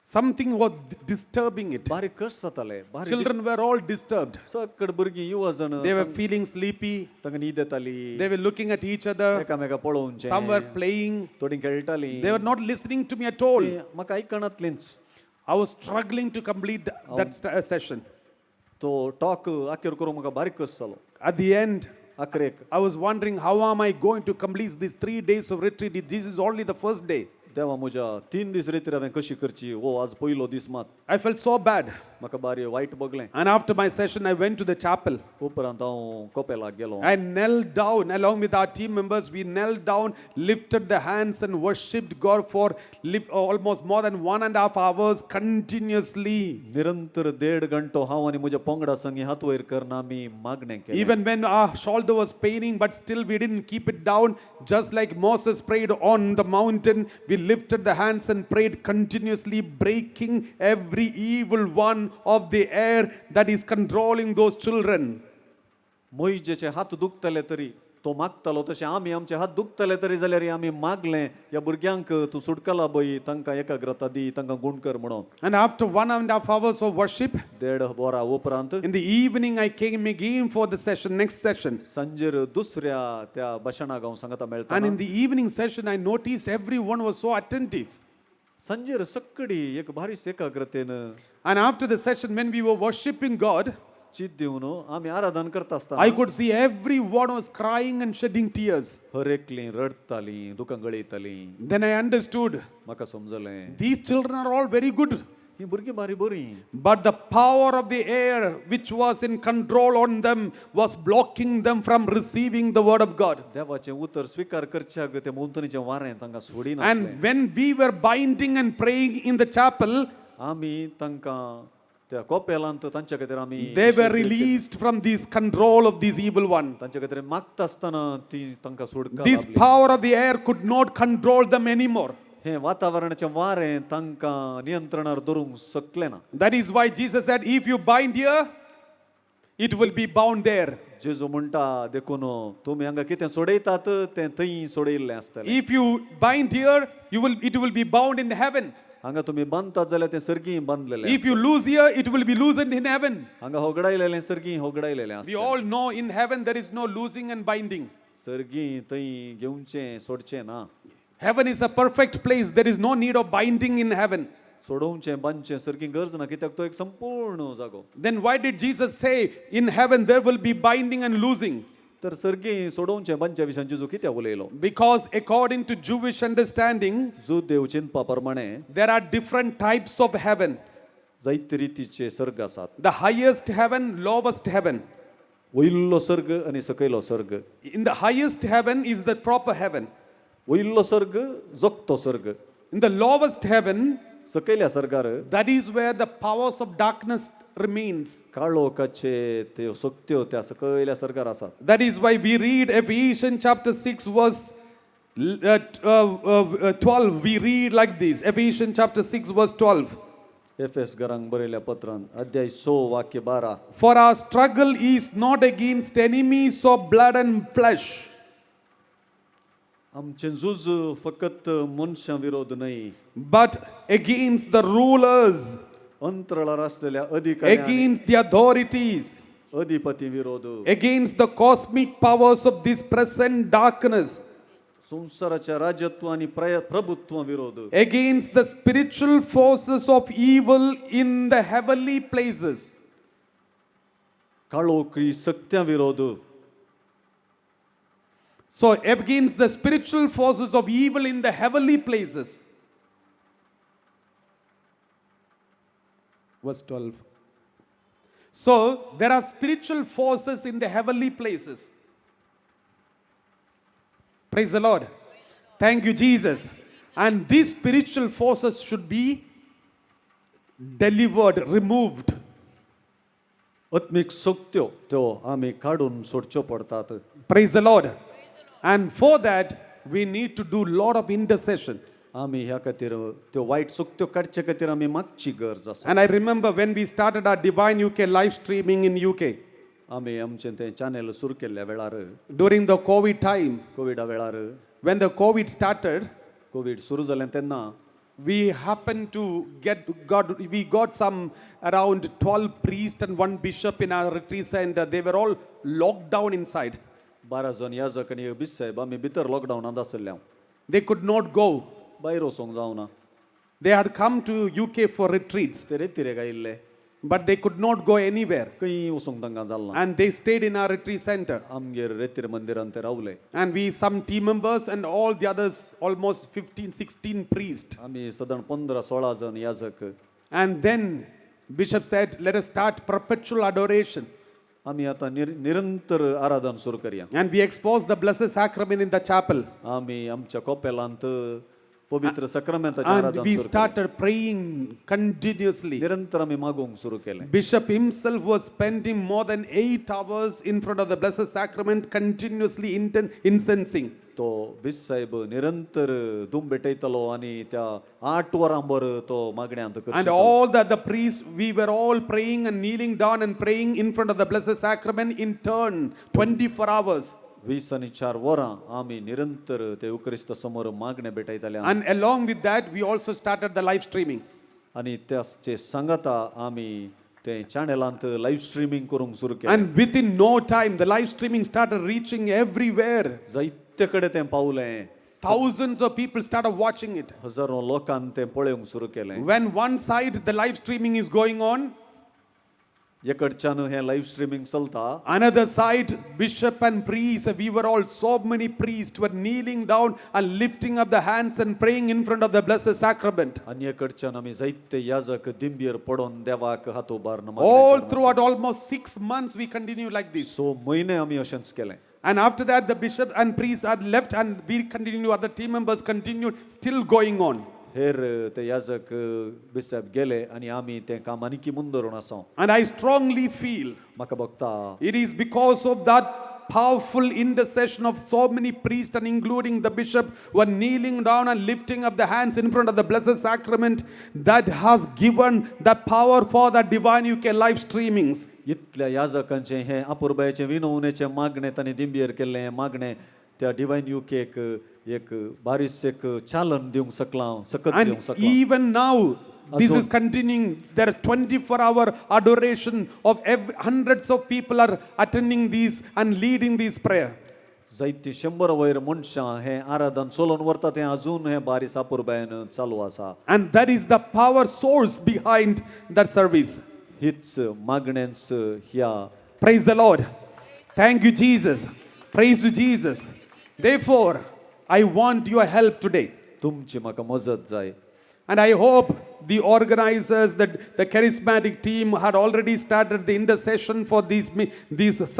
Something was disturbing it. बारीक कश्ट जाताले बारीक. Children were all disturbed. सकड भुरगीं युवा जाण They were feeling sleepy. तांकां न्हीद येताली. They were looking at each other. एकामेका पळोवचें. Some were playing. थोडीं खेळटालीं. They were not listening to me at all. तीं म्हाका आयकनातलींच. I was struggling to complete that session. तो टॉक आखेर करूंक म्हाका बारीक कश्ट जालो. At the end, आखरेक I was wondering, how am I going to complete these 3 days of retreat? This is only the first day. देवा म्हज्या, 3 दीस रेतीर हांवें कशी करची? हो आज पयलो दीस मात. I felt so bad. म्हाका बारी वायट बगलें. And after my session, I went to the chapel. उपरांत हांव कोपेलाक गेलो. I knelt down along with our team members. We knelt down, lifted the hands, and worshipped God for almost more than 1.5 hours continuously. निरंतर देड घंटो हांव आनी म्हज्या पंगडा संगी हात वयर करना आमी मागणें केलें. Even when our shoulder was paining, but still we didn't keep it down. Just like Moses prayed on the mountain, we lifted the hands and prayed continuously, breaking every evil one of the air that is controlling those children. मोयजेचे हात दुखतले तरी तो मागतालो, तशें आमी आमचे हात दुखतले तरी जाल्यार आमी मागलें, ह्या भुरग्यांक तूं सुटकाला बय, तांकां एकाग्रता दी, तांकां गूण कर म्हणून. And after 1.5 hours of worship, देड वरां उपरांत, in the evening I came again for the session, next session. सांजेर दुसऱ्या त्या भाशणाक हांव सांगता मेळटा. And in the evening session, I noticed everyone was so attentive. सांजेर सक्कडी एक बारीस एकाग्रतेन And after the session, when we were worshiping God, चित दिवन आमी आराधन करता आसतना, I could see everyone was crying and shedding tears. हर एकलीं रडटालीं, दुकां गळयतालीं. Then I understood म्हाका समजलें, these children are all very good. ही भुरगीं बारी बरीं. But the power of the air, which was in control on them, was blocking them from receiving the word of God. देवाचें उतर स्विकार करच्याक तें भोंवतणीचें वारें तांकां सोडिना. And when we were binding and praying in the chapel, आमी तांकां त्या कोपेलांत तांच्या खातीर आमी they were released from this control of this evil one. तांच्या खातीर मागता आसतना ती तांकां सोडका This लाभली. Power of the air could not control them anymore. हें वातावरणाचें वारें तांकां नियंत्रणार दवरूंक शकलें ना. That is why Jesus said, "If you bind here, it will be bound there." जेजू म्हणटा, देखून तुमी हांगा कितें सोडयतात तें थंय सोडयिल्लें आसतलें. If you bind here, it will be bound in heaven. हांगा तुमी बांदतात जाल्यार तें सर्गीं बांदलेलें. If you loose here, it will be loosened in heaven. हांगा होगडायलेलें सर्गीं होगडायलेलें We आसतलें. All know in heaven there is no loosing and binding. सर्गीं थंय घेवचें सोडचें ना. Heaven is a perfect place. There is no need of binding in heaven. सोडोवचें बांदचें सर्गीं गरज ना, कित्याक तो एक संपूर्ण जागो. Then why did Jesus say in heaven there will be binding and loosing? तर सर्गीं सोडोवचें बांदच्या विशयान जेजू कित्याक उलयलो? Because according to Jewish understanding, जुदेव चिंतपा प्रमाणे, there are different types of heaven. जायते रितीचे सर्ग आसात. The highest heaven, lowest heaven. वयल्लो सर्ग आनी सकयलो सर्ग. In the highest heaven is the proper heaven. वयल्लो सर्ग जोगतो सर्ग. In the lowest heaven, सकयल्या सर्गार that is where the powers of darkness remains. काळोखाचे त्यो शक्त्यो त्या सकयल्या सर्गार आसात. That is why we read Ephesians chapter 6 verse 12. We read like this, Ephesians chapter 6 verse 12. एफेस घरांक बरयल्या पत्रान अध्याय 6 वाक्य 12. For our struggle is not against enemies of blood and flesh, आमचें झूज फकत मनशां विरोध न्हय, but against the rulers, अंतराळार आसलेल्या अधिकारी, against the authorities, अधिपती विरोध, against the cosmic powers of this present darkness, संवसाराच्या राजत्व आनी प्रभुत्व विरोध, against the spiritual forces of evil in the heavenly places. काळोखी सक्त्या विरोध. So, against the spiritual forces of evil in the heavenly places. Verse 12. So, there are spiritual forces in the heavenly places. Praise the Lord. Thank you, Jesus. And these spiritual forces should be delivered, removed. आत्मीक शक्त्यो त्यो आमी काडून सोडच्यो पडटात. Praise the Lord. And for that, we need to do lot of intercession. आमी ह्या खातीर त्यो वायट शक्त्यो काडचे खातीर आमी मागची गरज आसा. And I remember when we started our Divine UK live streaming in UK आमी आमचें तें चॅनल सुरू केल्ल्या वेळार, during the COVID time, कोविडा वेळार, when the COVID started, Covid सुरू जालें तेन्ना, we happened to get got we got some around 12 priests and one bishop in our retreat center. They were all locked down inside. 12 जण याजक आनी एक बिश साहेब आमी भितर लॉकडावनांत आसले. They could not go. भायर वचोंक जावना. They had come to UK for retreats, ते रेतिरेक आयिल्ले, but they could not go anywhere. खंय वचोंक तांकां जालना. And they stayed in our retreat center. आमगेर रेतीर मंदिरान ते रावले. And we, some team members and all the others, almost 15, 16 priests. आमी सदां 15-16 जण याजक. And then Bishop said, let us start perpetual adoration. आमी आतां निरंतर आराधन सुरू करया. And we exposed the Blessed Sacrament in the chapel. आमी आमच्या कोपेलांत पवित्र सक्रमेंताचें And आराधन we सुरू केलें. started praying continuously. निरंतर आमी मागूंक सुरू केलें. Bishop himself was spending more than 8 hours in front of the Blessed Sacrament, continuously incensing. तो बिस साहेब निरंतर धूम भेटयतलो आनी त्या 8 वरां बर तो मागण्यांत And करशितालो. all the other priests, we were all praying and kneeling down and praying in front of the Blessed Sacrament in turn, 24 hours. 24 वरां आमी निरंतर ते उक्रिस्त समोर मागणे भेटयताले. And along with that, we also started the live streaming. आनी त्याचे सांगाता आमी ते चॅनलांत लायव्ह स्ट्रिमींग करूंक सुरू केलें. And within no time, the live streaming started reaching everywhere. जायते कडेन तें पावलें. Thousands of people started watching it. हजारो लोकांनी तें पळोवंक सुरू केलें. When one side the live streaming is going on, एकडच्यान हें लायव्ह स्ट्रिमींग चलता, another side, bishop and priests, we were all, so many priests were kneeling down and lifting up the hands and praying in front of the Blessed Sacrament. आनी एकडच्यान आमी जायते याजक दिंबीर पडोन देवाक हात उबारून. All throughout almost 6 months, we continue like this. 6 म्हयने आमी अशेंच केलें. And after that, the bishop and priests had left, and we continued, other team members continued, still going on. हेर ते याजक बिसायब गेले आनी आमी तें काम आनीकी मुंदरून आसा. And I strongly feel म्हाका भोगता it is because of that powerful intercession of so many priests and including the bishop who are kneeling down and lifting up the hands in front of the Blessed Sacrament that has given the power for the Divine UK live streamings. इतल्या याजकांचें हें अपुरबायेचें विनवणेचें मागणें तांणी दिंबयेर केल्लें हें मागणें त्या divine युकेक एक बारीस एक चालन दिवंक शकलां, सकत And दिवंक शकलां. even now, this Azun. is continuing. There are 24-hour adoration of hundreds of people are attending these and leading this prayer. जायतीं 100 वयर मनशां हें आराधन चलोवन व्हरता तें अजून हें बारीस अपुरबायेन चालू आसा. And that is the power source behind that service. हीच मागणेंच ह्या. Praise the Lord. Thank you, Jesus. Praise you, Jesus. Therefore, I want your help today. तुमची म्हाका मजत जाय. And I hope the organizers, the charismatic team had already started the intercession for this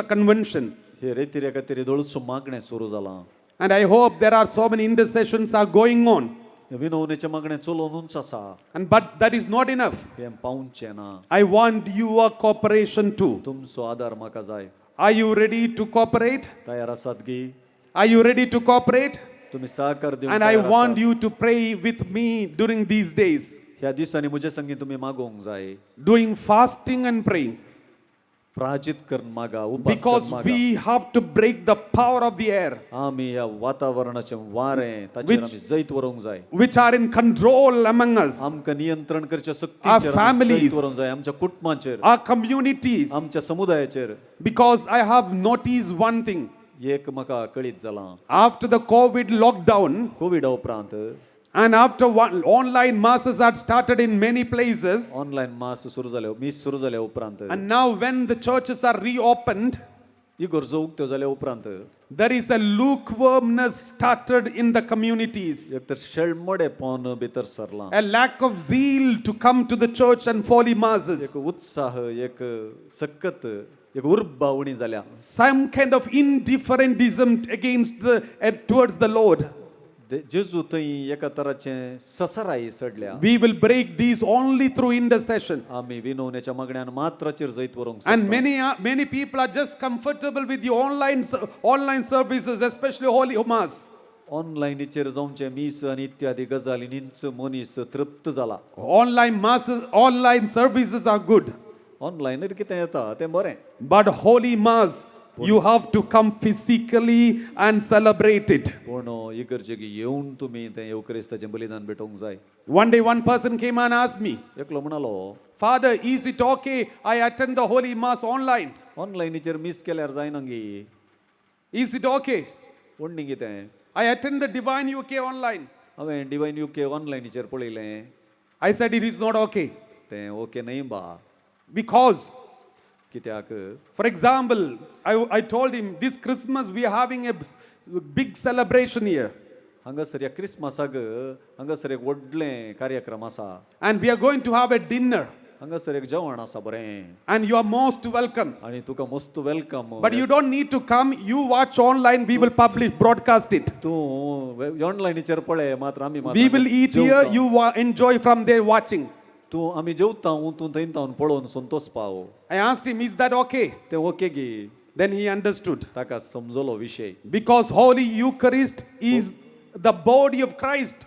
convention. हे रेतिरे खातीर दोळचो मागणें सुरू जालां. And I hope there are so many intercessions are going on. हें विनवणेचें मागणें चलोवनूच आसा. And but that is not enough. हें पावचें ना. I want your cooperation too. तुमचो आदार म्हाका जाय. Are you ready to cooperate? तयार आसात गी? Are you ready to cooperate? तुमी सहकार दिवंक And I तयार want आसात? You to pray with me during these days, ह्या दिसांनी म्हजे संगी तुमी मागोवंक जाय. Doing fasting and praying. प्राचित करून मागा, उपास Because करून मागा. We have to break the power of the air, आमी ह्या वातावरणाचें वारें ताचेर आमी जैत व्हरूंक जाय. Which are in control among us, आमकां नियंत्रण करच्या शक्तींचेर आमी families, जैत व्हरूंक जाय, आमच्या कुटुंबाचेर, our communities. आमच्या समुदायाचेर. Because I have noticed one thing. एक म्हाका कळीत जालां. After the COVID lockdown, कोविडा उपरांत and after one, online masses had started in many places, online मास सुरू जाले, मीस सुरू जाल्या उपरांत and now when the churches are reopened, इगर्जो उक्त्यो जाल्या उपरांत there is a lukewarmness started in the communities, एक तर शेळमडेपण भितर सरलां. A lack of zeal to come to the church and holy masses, एक उत्साह, एक सकत, एक उर्बा उणी जाल्या. Some kind of indifferentism against the towards the Lord. जेजू थंय एका तराचें ससराय चडल्या. We will break these only through intercession. आमी विनवण्याच्या मागण्यान मात्राचेर जैत व्हरूंक And शकता. many people are just comfortable with the online services, especially Holy Mass. ऑनलायनीचेर जावचें मीस आनी इत्यादी गजालींनीच मनीस तृप्त जाला. Online masses, online services are good. ऑनलायनीर कितें येता तें बरें. But Holy Mass, you have to come physically and celebrate it. पूण इगर्जेक येवन तुमी तें येवक्रिस्ताचें बलिदान भेटोवंक जाय. One day, one person came and asked me, एकलो म्हणालो, "Father, is it okay I attend the Holy Mass online?" ऑनलायनीचेर मीस केल्यार जायना गी? "Is it okay? व्हडली कितें? I attend the Divine UK online." हांवें डिवायन युके ऑनलायनीचेर पळयलें. I said, "It is not okay." तें ओके न्हय बा. Because, कित्याक, for example, I told him, this Christmas we are having a big celebration here. हांगासर ह्या क्रिसमसाक हांगासर एक व्हडलें कार्यक्रम आसा. And we are going to have a dinner. हांगासर एक जेवण आसा बरें. And you are most welcome. आनी तुका मस्त welcome. But you don't need to come. You watch online. We will publish, broadcast it. तूं ऑनलायनीचेर पळय मात्र, आमी मात We will eat here. You enjoy from there watching. तूं आमी जेवता, तूं थंय तावन पळोवन संतोष पाव. I asked him, "Is that okay?" तें ओके गी? Then he understood. ताका समजलो विशय. Because Holy Eucharist is the body of Christ.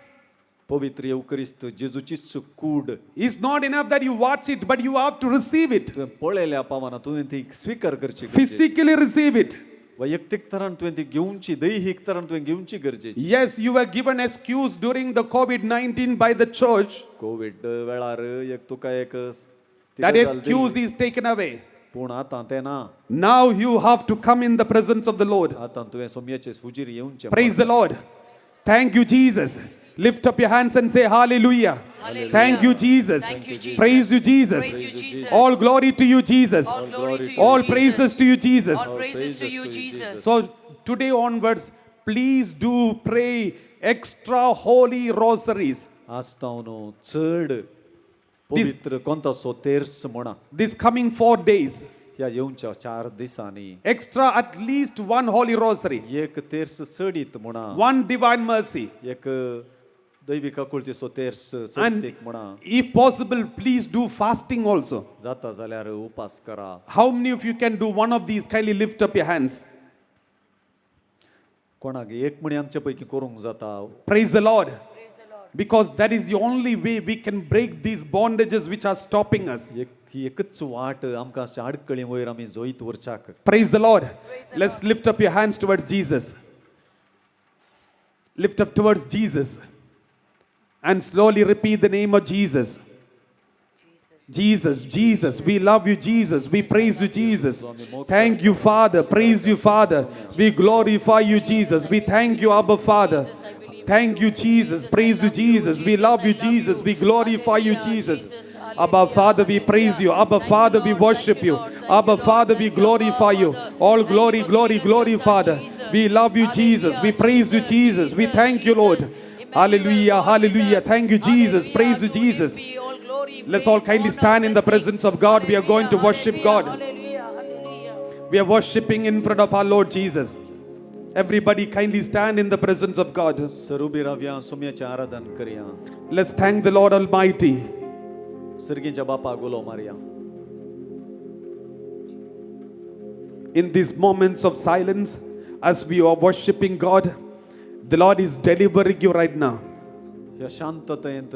पवित्र येवक्रिस्त जेजूचीच कूड. It's not enough that you watch it, but you have to receive it. तुवें पळयल्या पावना, तुवें ती स्विकार करची गरजेची. Physically receive it. वैयक्तीक तरान तुवें ती घेवची, दैहीक तरान तुवें घेवची गरजेची. Yes, you were given excuse during the COVID-19 by the church. Covid वेळार एक तुका एक ती That गजाल excuse दिली. Is taken away. पूण आतां तें ना. Now you have to come in the presence of the Lord. आतां तुवें सोमयाचे हुजीर येवचें. Praise the Lord. Thank you, Jesus. Lift up your hands and say hallelujah. Hallelujah. Thank you, Jesus. Thank you, Jesus. Praise you, Jesus. Praise you, Jesus. All glory to you, Jesus. All glory to you, All Jesus. Praises to you, Jesus. All praises to you, Jesus. So today onwards, please do pray extra holy rosaries. आसता न्हू चड पवित्र कोंतासो तेर्स म्हणा. This coming 4 days, ह्या येवच्या चार दिसांनी extra at least one holy rosary, एक तेर्स चडीत म्हणा. One divine mercy. एक दैवीक आकुळतीचो तेर्स And चडतीक म्हणा. If possible, please do fasting also. जाता जाल्यार उपास करा. How many of you can do one of these? Kindly lift up your hands. कोणाक एक म्हणी आमचे पैकी करूंक जाता? Praise the Lord. Because that is the only way we can break these bondages which are stopping us. एक ही एकच वाट आमकां अशा आडकळी वयर आमी जैत व्हरच्याक. Praise the Lord. Let's lift up your hands towards Jesus. Lift up towards Jesus. And slowly repeat the name of Jesus. Jesus, Jesus, we love you, Jesus. We praise you, Jesus. Thank you, Father. Praise you, Father. We glorify you, Jesus. We thank you, Abba, Father. Thank you, Jesus. Praise you, Jesus. We love you, Jesus. We glorify you, Jesus. Abba, Father, we praise you. Abba, Father, we worship you. Abba, Father, we glorify you. All glory, glory, glory, Father. We love you, Jesus. We praise you, Jesus. We thank you, Lord. Hallelujah, hallelujah. Thank you, Jesus. Praise you, Jesus. Let's all kindly stand in the presence of God. We are going to worship God. We are worshiping in front of our Lord Jesus. Everybody kindly stand in the presence of God. Sir उबी रावया, सोम्याचें आराधन करया. Let's thank the Lord Almighty. सर्गीच्या बापाक उलो मारया. In these moments of silence, as we are worshiping God, the Lord is delivering you right now. ह्या शांततेंत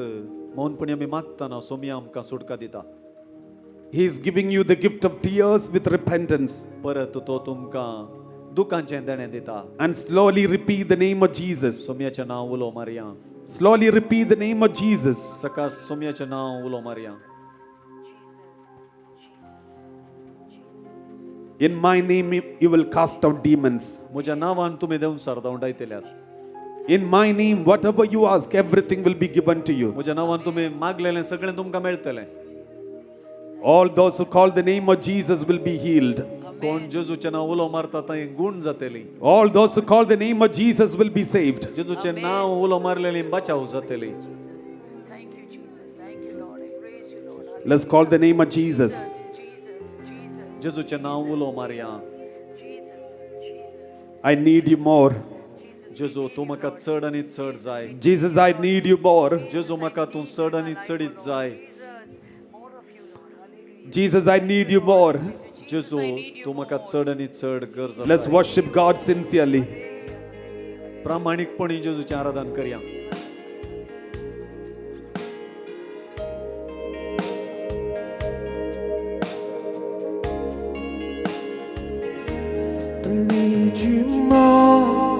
मौनपणी आमी मागतना सोम्या आमकां सुटका दिता. He is giving you the gift of tears with repentance. परत तो तुमकां दुकांचें देणें दिता. And slowly repeat the name of Jesus. सोम्याचें नांव उलो मारया. Slowly repeat the name of Jesus. सकाळ सोम्याचें नांव उलो मारया. In my name, you will cast out demons. म्हज्या नांवान तुमी देंवचार धांवडायतल्यात. In my name, whatever you ask, everything will be given to you. म्हज्या नांवान तुमी मागलेलें सगळें तुमकां मेळटलें. All those who call the name of Jesus will be healed. कोण जेजूचें नांव उलो मारता थंय गूण जातली. All those who call the name of Jesus will be saved. जेजूचें नांव उलो मारलेली बचाव जातली. Thank you, Jesus. Thank you, Lord. I praise you, Lord. Let's call the name of Jesus. Jesus, Jesus, जेजूचें नांव उलो मारया. Jesus, Jesus. I need you more. जेजू तूं म्हाका चड आनी चड जाय. Jesus, I need you more. जेजू म्हाका तूं चड आनी चडीत जाय. Jesus, I need you more. जेजू तूं म्हाका चड आनी चड गरज आसा. Let's worship God sincerely. प्रामाणीकपणी जेजूचें आराधन करया. I need you more,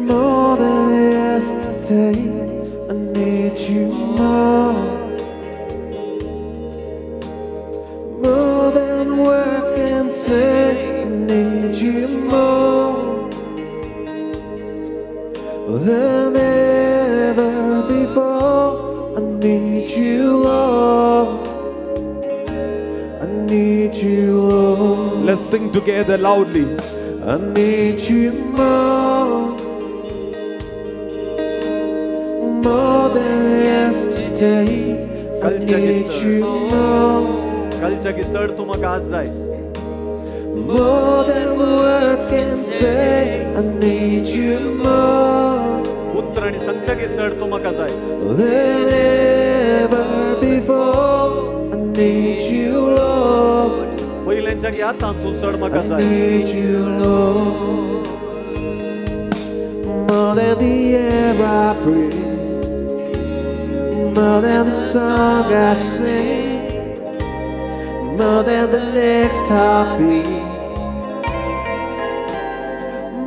more than yesterday. I need you more, more than words can say. I need you more than ever before. I need you, Lord. I need you, Lord. Let's sing together loudly. I need you more, more than yesterday. I need you more, कालच्या की चड तूं म्हाका आज जाय. more than words can say. I need you more उतर आनी सांगच्या की चड तूं म्हाका जाय. than ever before. I need you, Lord. पयल्यांच्या की आतां तूं चड म्हाका I जाय. need you, Lord, more than the air I breathe, more than the song I sing, more than the next heartbeat,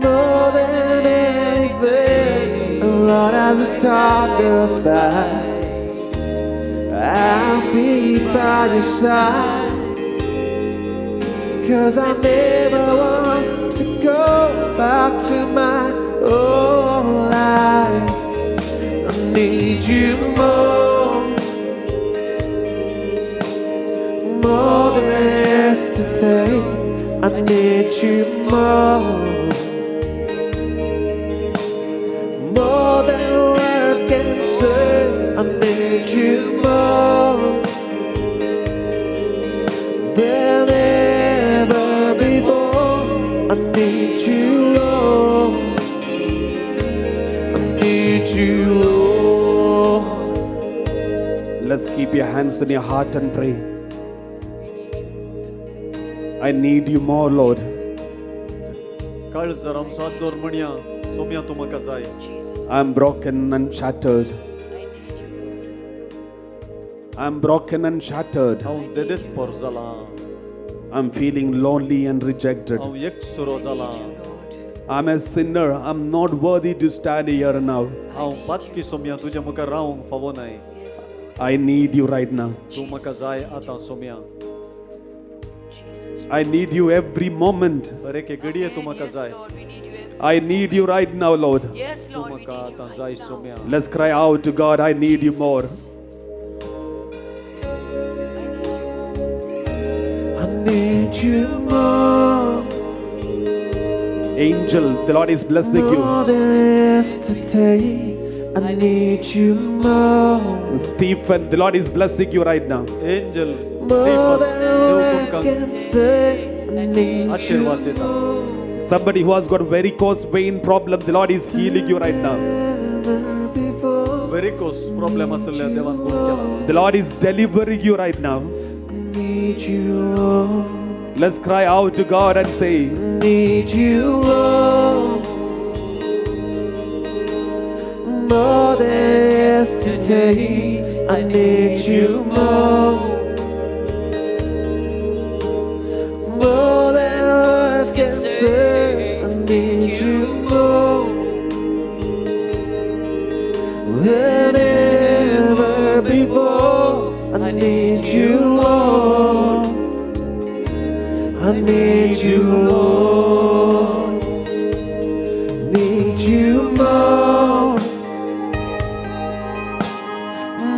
more than anything. Lord, as this time goes by, I'll be by your side. 'Cause I never want to go back to my old life. I need you more, more than yesterday. I need you more, more than words can say. I need you more than ever before. I need you, Lord. I need you, Lord. Let's keep your hands on your heart and pray. I need you more, Lord. काळजार आमचो हात दवर म्हणया, सोम्या तूं म्हाका जाय. I'm broken and shattered. I'm broken and shattered. हांव देदेस्पर जालां. I'm feeling lonely and rejected. हांव एकसुरो जालां. I'm a sinner. I'm not worthy to stand here now. हांव पातकी सोम्या, तुज्या मुखार रावंक फावो नाय. I need you right now. तूं म्हाका जाय आतां Saumya. I need you every moment. हर एके घडये तूं म्हाका जाय. I need you right now, Lord. Yes, तूं Lord, we म्हाका need you आतां right जाय now. Saumya. Let's cry out to God, I need you more. I need you more, Angel, the Lord is blessing you. more than yesterday. I need you more, Stephen, the Lord is blessing you right now. Angel more Stephen, than देव words तुमकां can say. आशिर्वाद दिता. Somebody who has got varicose vein problem, the Lord is healing you right now. Varicose problem आशिल्ल्या देवान बरो केला. The Lord is delivering you right now. Need you, Lord. Let's cry out to God and say, Need you, Lord. More than yesterday, I need you more. More than words can say, I need you more than ever before. I need you, Lord. I need you, Lord. Need you more,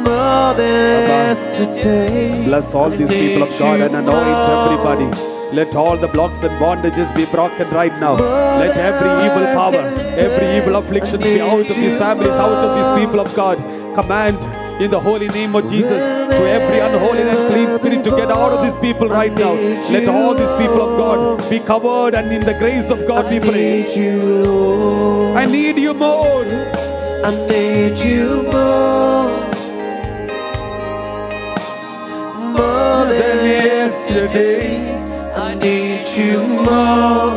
more than yesterday. Bless all these people of God and anoint everybody. Let all the blocks and bondages be broken right now. Let every evil power, every evil affliction be out of these families, out of these people of God. Command in the holy name of Jesus to every unholy and unclean spirit to get out of these people right now. Let all these people of God be covered, and in the grace of God we pray. I need you more. I need you more, more than yesterday. I need you more,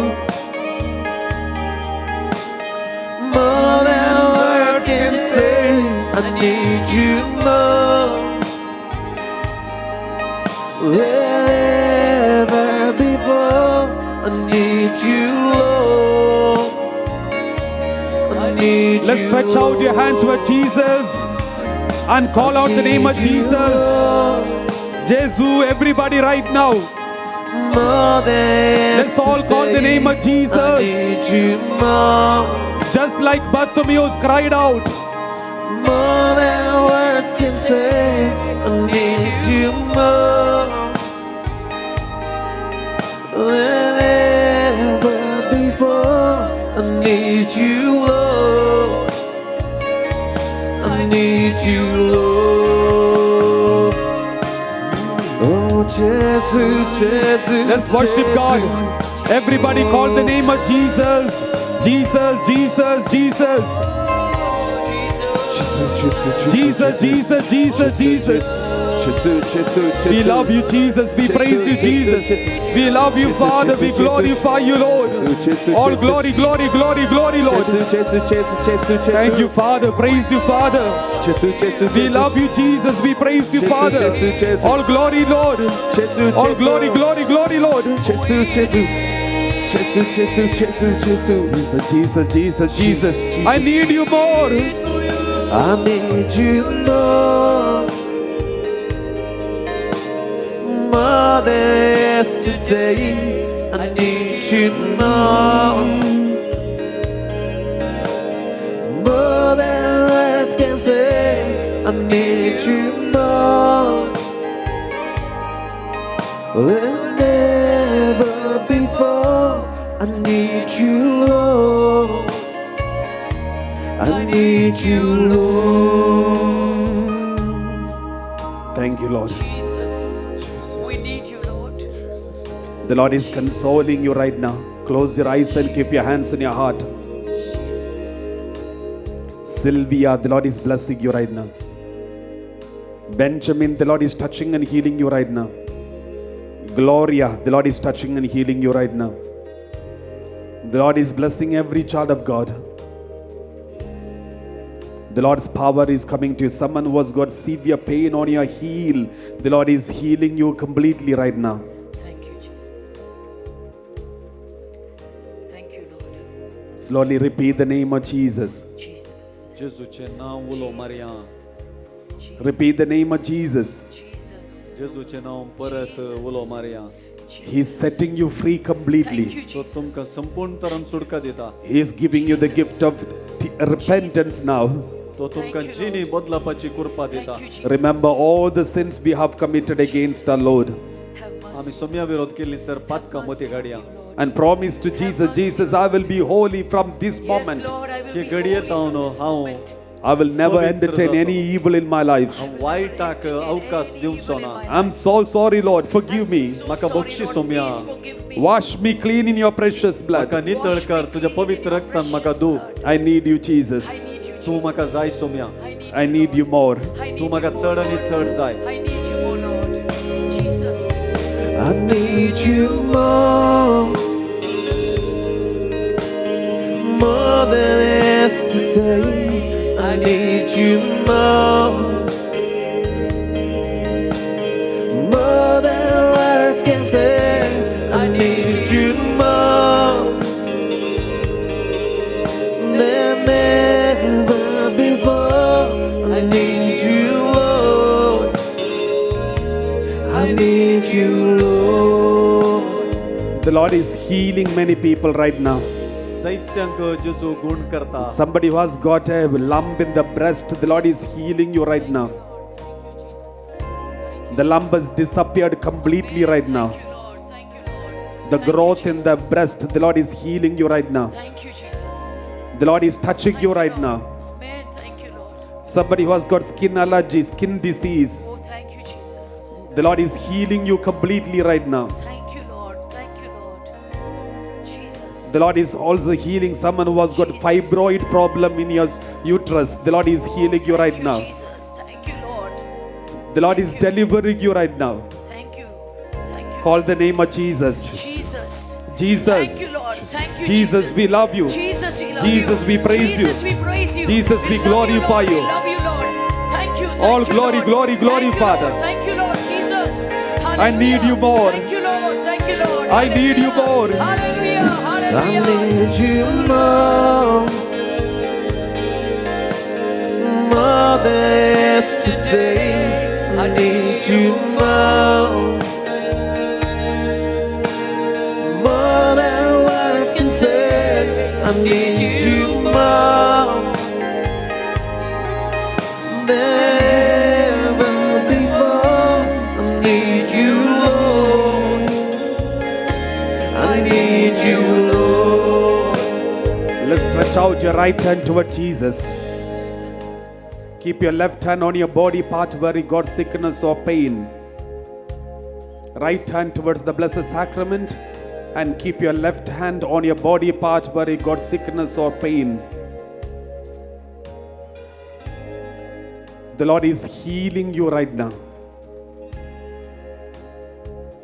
more than words can say. I need you more than ever before. I need you, Lord. I need Let's you, stretch out your hands toward Jesus and call out the name of Jesus. Jesus, everybody right now. More than Let's all call the name of Jesus. I need you more. Just like Bartimaeus cried out. More than words can say, I need you more than ever before. I need you, Lord. I need you, Lord. Oh, Jesus, Jesus. Let's worship God. Everybody call the name of Jesus. Jesus, Jesus, Jesus. Jesus, Jesus, Jesus, Jesus. We love you, Jesus. We praise you, Jesus. We love you, Father. We glorify you, Lord. All glory, glory, glory, glory, Lord. Thank you, Father. Praise you, Father. We love you, Jesus. We praise you, Father. All glory, Lord. All glory, glory, glory, Lord. Jesus, Jesus, Jesus, Jesus. I need you more. I need you more, more than yesterday. I need you more, more than words can say. I need you more than ever before. I need you, Lord. I need you, Lord. Thank you, Lord. Jesus, we need you, Lord. The Lord is consoling you right now. Close your eyes and keep your hands in your heart. Sylvia, the Lord is blessing you right now. Benjamin, the Lord is touching and healing you right now. Gloria, the Lord is touching and healing you right now. The Lord is blessing every child of God. The Lord's power is coming to you. Someone who has got severe pain on your heel, the Lord is healing you completely right now. Thank you, Jesus. Thank you, Lord. Slowly repeat the name of Jesus. Jesus. जेजूचें नांव उलो मारया. Repeat the name of Jesus. जेजूचें नांव परत उलो मारया. He is setting you free completely. तो तुमकां संपूर्ण तरान सुटका दिता. He is giving you the gift of repentance now. तो तुमकां जिणी बदलपाची कृपा दिता. Remember all the sins we have committed against our Lord. आमी सोम्या विरोध केल्ली सर पातकां मती गाडया. And promise to Jesus, Jesus, I will be holy from this moment. हे घडये तावन हांव I will never पवित्र entertain जातो. Any evil in my life. हांव वायटाक अवकाश दिवचो ना. I'm so sorry, Lord. Forgive me. म्हाका बक्षीस Saumya. Wash me clean in your precious blood. म्हाका नितळ कर तुज्या पवित्र रक्तान म्हाका धू. I need you, Jesus. तूं म्हाका जाय Saumya. I need you more. तूं म्हाका चड आनी चड जाय. I need you more, Lord. Jesus. I need you more, more than yesterday. I need you more, more than words can say. I need you more than ever before. I need you, Lord. I need you, Lord. The Lord is healing many people right now. जायत्यांक जेजू गुण करता. Somebody who has got a lump in the breast, the Lord is healing you right now. The lump has disappeared completely right now. The growth in the breast, the Lord is healing you right now. Thank you, Jesus. The Lord is touching you right now. Amen. Thank you, Lord. Somebody who has got skin allergy, skin disease, Oh, thank you, Jesus. the Lord is healing you completely right now. Thank you, Lord. Thank you, Lord. Jesus. The Lord is also healing someone who has got fibroid problem in your uterus. The Lord is healing you right now. Jesus. Thank you, Lord. The Lord is delivering you right now. Thank you. Thank you. Call the name of Jesus. Jesus. Jesus. Thank you, Lord. Thank you, Jesus, Jesus. we love you. Jesus, we love Jesus, you. we praise you. Jesus, we praise you. Jesus, we love you, glorify Lord. you. We love you, Lord. Thank you. Thank All you, glory, Lord. glory, glory, Thank you, Father. Lord. Thank you, Lord Jesus. I need you more. Thank you, Lord. Thank you, Lord. I need you more. Hallelujah. I Hallelujah. need you more, more than yesterday. I need you more, more than words can say. I need you more than ever before. I need you, Lord. I need you, Lord. Let's stretch out your right hand toward Jesus. Keep your left hand on your body part where you got sickness or pain. Right hand towards the Blessed Sacrament and keep your left hand on your body part where you got sickness or pain. The Lord is healing you right now.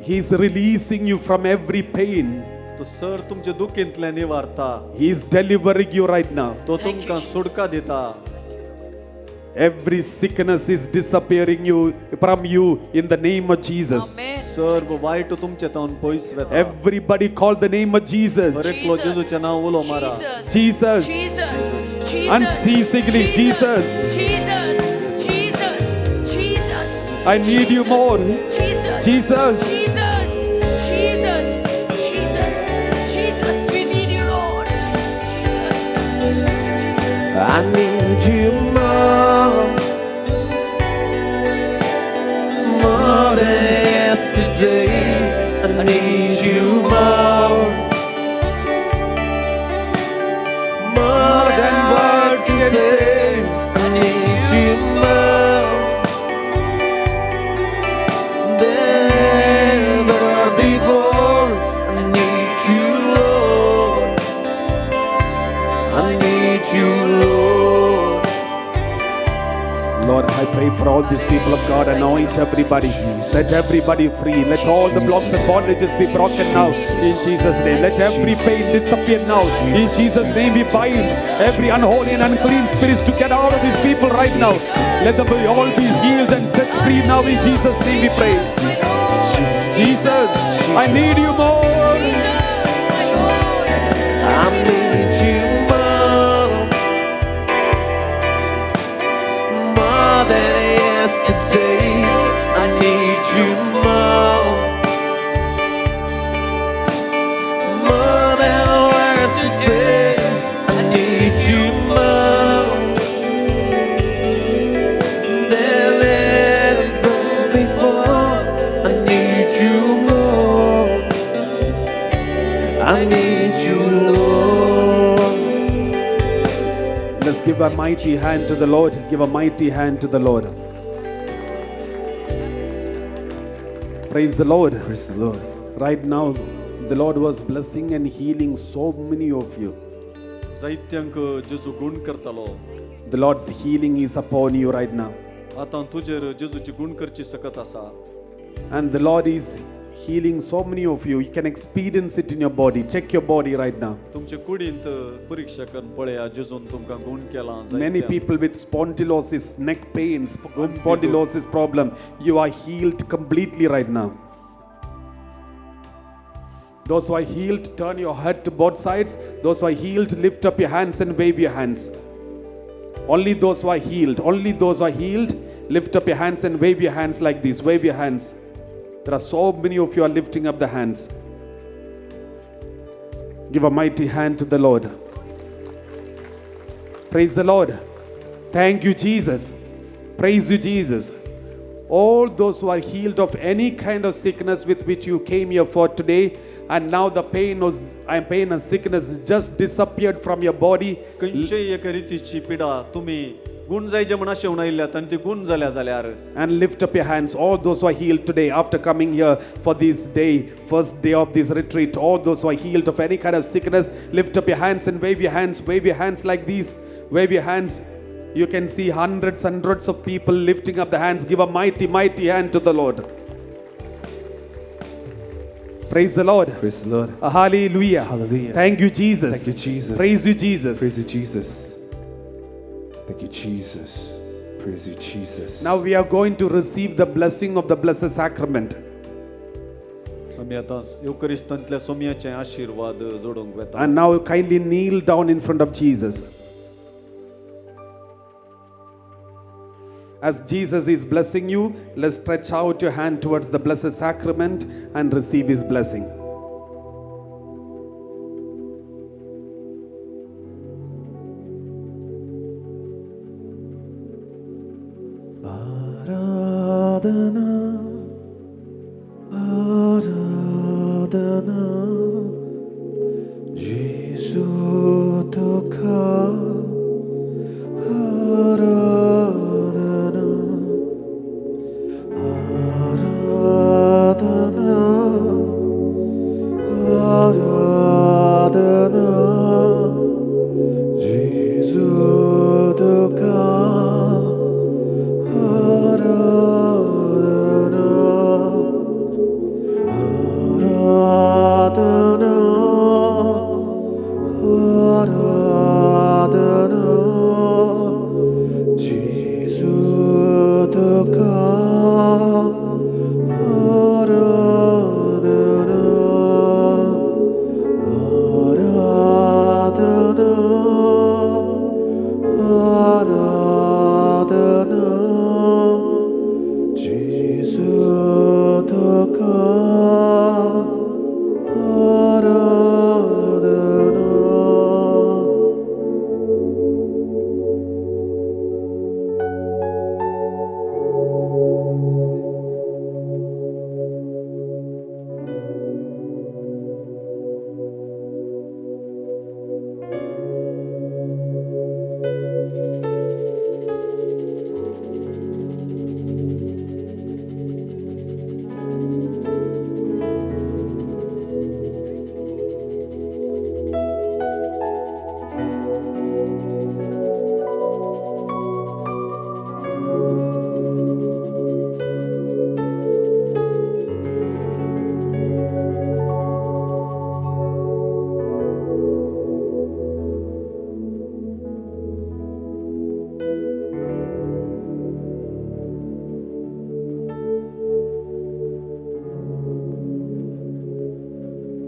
He is releasing you from every pain. तो sir तुमचे दुखींतल्यान निवारता. He is delivering you right now. तो तुमकां सुटका दिता. Every sickness is disappearing you from you in the name of Jesus. सर्व वायट तुमचे तावन पयस वता. Everybody call the name of Jesus. हर एकलो जेजूचें नांव उलो मारा. Jesus. Jesus. Jesus. Unceasingly, Jesus. Jesus. Jesus. Jesus. I need you more. Jesus. Jesus. Jesus. Jesus. Jesus. Jesus. We need you, Lord. Jesus. Jesus. I need you more, more than yesterday. I need you more, more than words can say. I need you more than ever before. I need you, Lord. I need you, Lord. Lord, I pray for all these people of God. Anoint everybody. Set everybody free. Let all the blocks and bondages be broken now in Jesus' name. Let every pain disappear now. In Jesus' name, we bind every unholy and unclean spirits to get out of these people right now. Let them all be healed and set free now in Jesus' name we pray. Jesus, I need you more. I need you more, more than yesterday. I need you more, more than words today. I need you more than ever before. I need you more. I need you, Lord. Give a mighty hand to the Lord. Give a mighty hand to the Lord. Praise the Lord. Praise the Lord. Right now, the Lord was blessing and healing so many of you. जायत्यांक जेजू गुण करतालो. The Lord's healing is upon you right now. आतां तुजेर जेजूची गुण करची सकत आसा. And the Lord is healing so many of you. You can experience it in your body. Check your body right now. तुमचे कुडींत परिक्षा करून पळया जेजून तुमकां गुण केलां. Many people with spondylosis, neck pain, spondylosis problem, you are healed completely right now. Those who are healed, turn your head to both sides. Those who are healed, lift up your hands and wave your hands. Only those who are healed, only those who are healed, lift up your hands and wave your hands like this. Wave your hands. There are so many of you are lifting up the hands. Give a mighty hand to the Lord. Praise the Lord. Thank you, Jesus. Praise you, Jesus. All those who are healed of any kind of sickness with which you came here for today, and now the pain and sickness just disappeared from your body. खंयचेय एका रितीची पिडा तुमी गुण जायचे म्हण आशेवन आयिल्ल्यात आनी ती गुण जाल्या जाल्यार. And lift up your hands, all those who are healed today after coming here for this day, first day of this retreat. All those who are healed of any kind of sickness, lift up your hands and wave your hands like these, wave your hands. You can see hundreds, hundreds of people lifting up the hands. Give a mighty, mighty hand to the Lord. Praise the Lord. Praise the Lord. Hallelujah. Hallelujah. Thank you, Jesus. Thank you, Jesus. Praise you, Jesus. Praise you, Jesus. Thank you, Jesus. Praise you, Jesus. Now we are going to receive the blessing of the Blessed Sacrament. आमी आतां येवकरिस्तांतल्या सोम्याचे आशिर्वाद जोडूंक वेता. And now kindly kneel down in front of Jesus. As Jesus is blessing you, let's stretch out your hand towards the Blessed Sacrament and receive His blessing. Aradhana, Aradhana, Jesu tuka Aradhana, Aradhana, Aradhana, Jesu tuka Aradhana, Aradhana, Aradhana, Jesu tuka Aradhana, Aradhana, Aradhana, Jesu tuka Aradhana.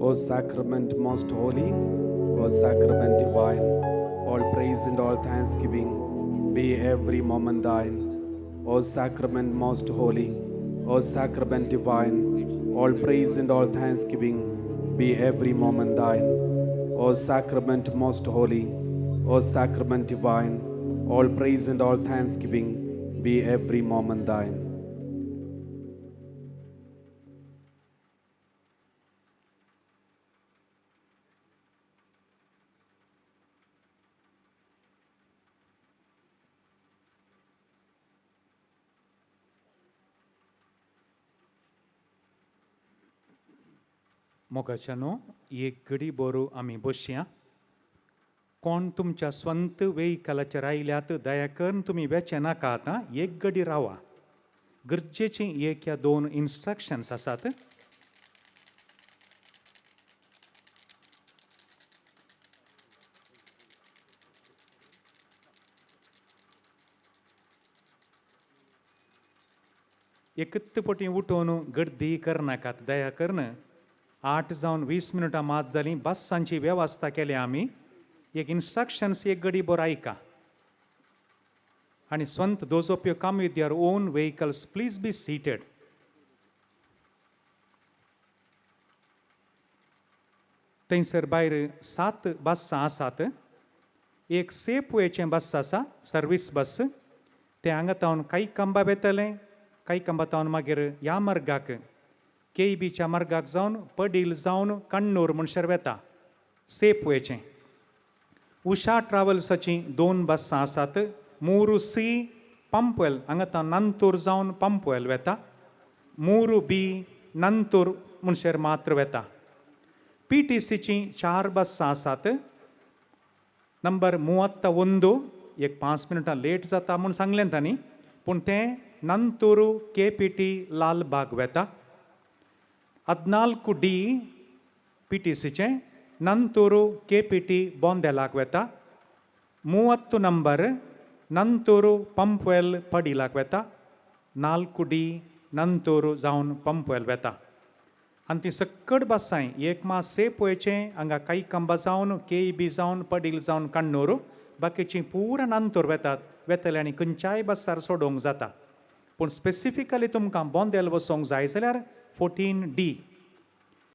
O Sacrament most holy, O Sacrament divine, all praise and all thanksgiving be every moment thine. O Sacrament most holy, O Sacrament divine, all praise and all thanksgiving be every moment thine. O Sacrament most holy, O Sacrament divine, all praise and all thanksgiving be every moment thine. मोगाच्यानो, एक घडी बोरू आमी बसया. कोण तुमच्या स्वंत वेहिकलाचेर आयल्यात, दया करून तुमी वेचे नाका, आतां एक घडी रावा. गरजेचीं एक या दोन इन्स्ट्रक्शन्स आसात. एकच पटी उठोवन गर्दी करनाकात दया करून. 8 जावन 20 मिनटां मात जालीं. बसांची वेवस्था केल्या आमी. एक इन्स्ट्रक्शन्स एक घडी बरो आयका. आनी स्वंत those of you come with your own vehicles, please be seated. थंयसर भायर 7 बसां आसात. एक सेफवेचें बस आसा, सर्वीस बस. तें हांगा तावन कांय वेतलें, कांय तावन मागीर ह्या मार्गाक केईबीच्या मार्गाक जावन पडील जावन कण्णूर म्हणसर वेता, सेफवेचें. उषा ट्रावल्साचीं 2 बसां आसात. 3 सी पंपवेल हांगा तावन नंतूर जावन पंपवेल वेता, 3 बी नंतूर म्हणसर मात्र वेता. पी टी सीचीं 4 बसां आसात. नंबर 31 एक 5 मिनटां लेट जाता म्हूण सांगलें तांणी, पूण तें नंतूर के पी टी लालबाग वेता. 14 डी पी टी सीचें नंतूर के पी टी बोंदेलाक वेता. 30 नंबर नंतूर पंपवेल पडिलाक वेता. 4 डी नंतूर जावन पंपवेल वेता. आनी ती सक्कड बसांय एक मास सेफ वयचें हांगा कांय जावन केई बी जावन पडील जावन कण्णूर, बाकीचीं पुरा नंतूर वेतात वेतले आनी खंयच्याय बसार सोडोवंक जाता. पूण स्पेसिफिकली तुमकां बोंदेल वचोंक जाय जाल्यार 14 डी.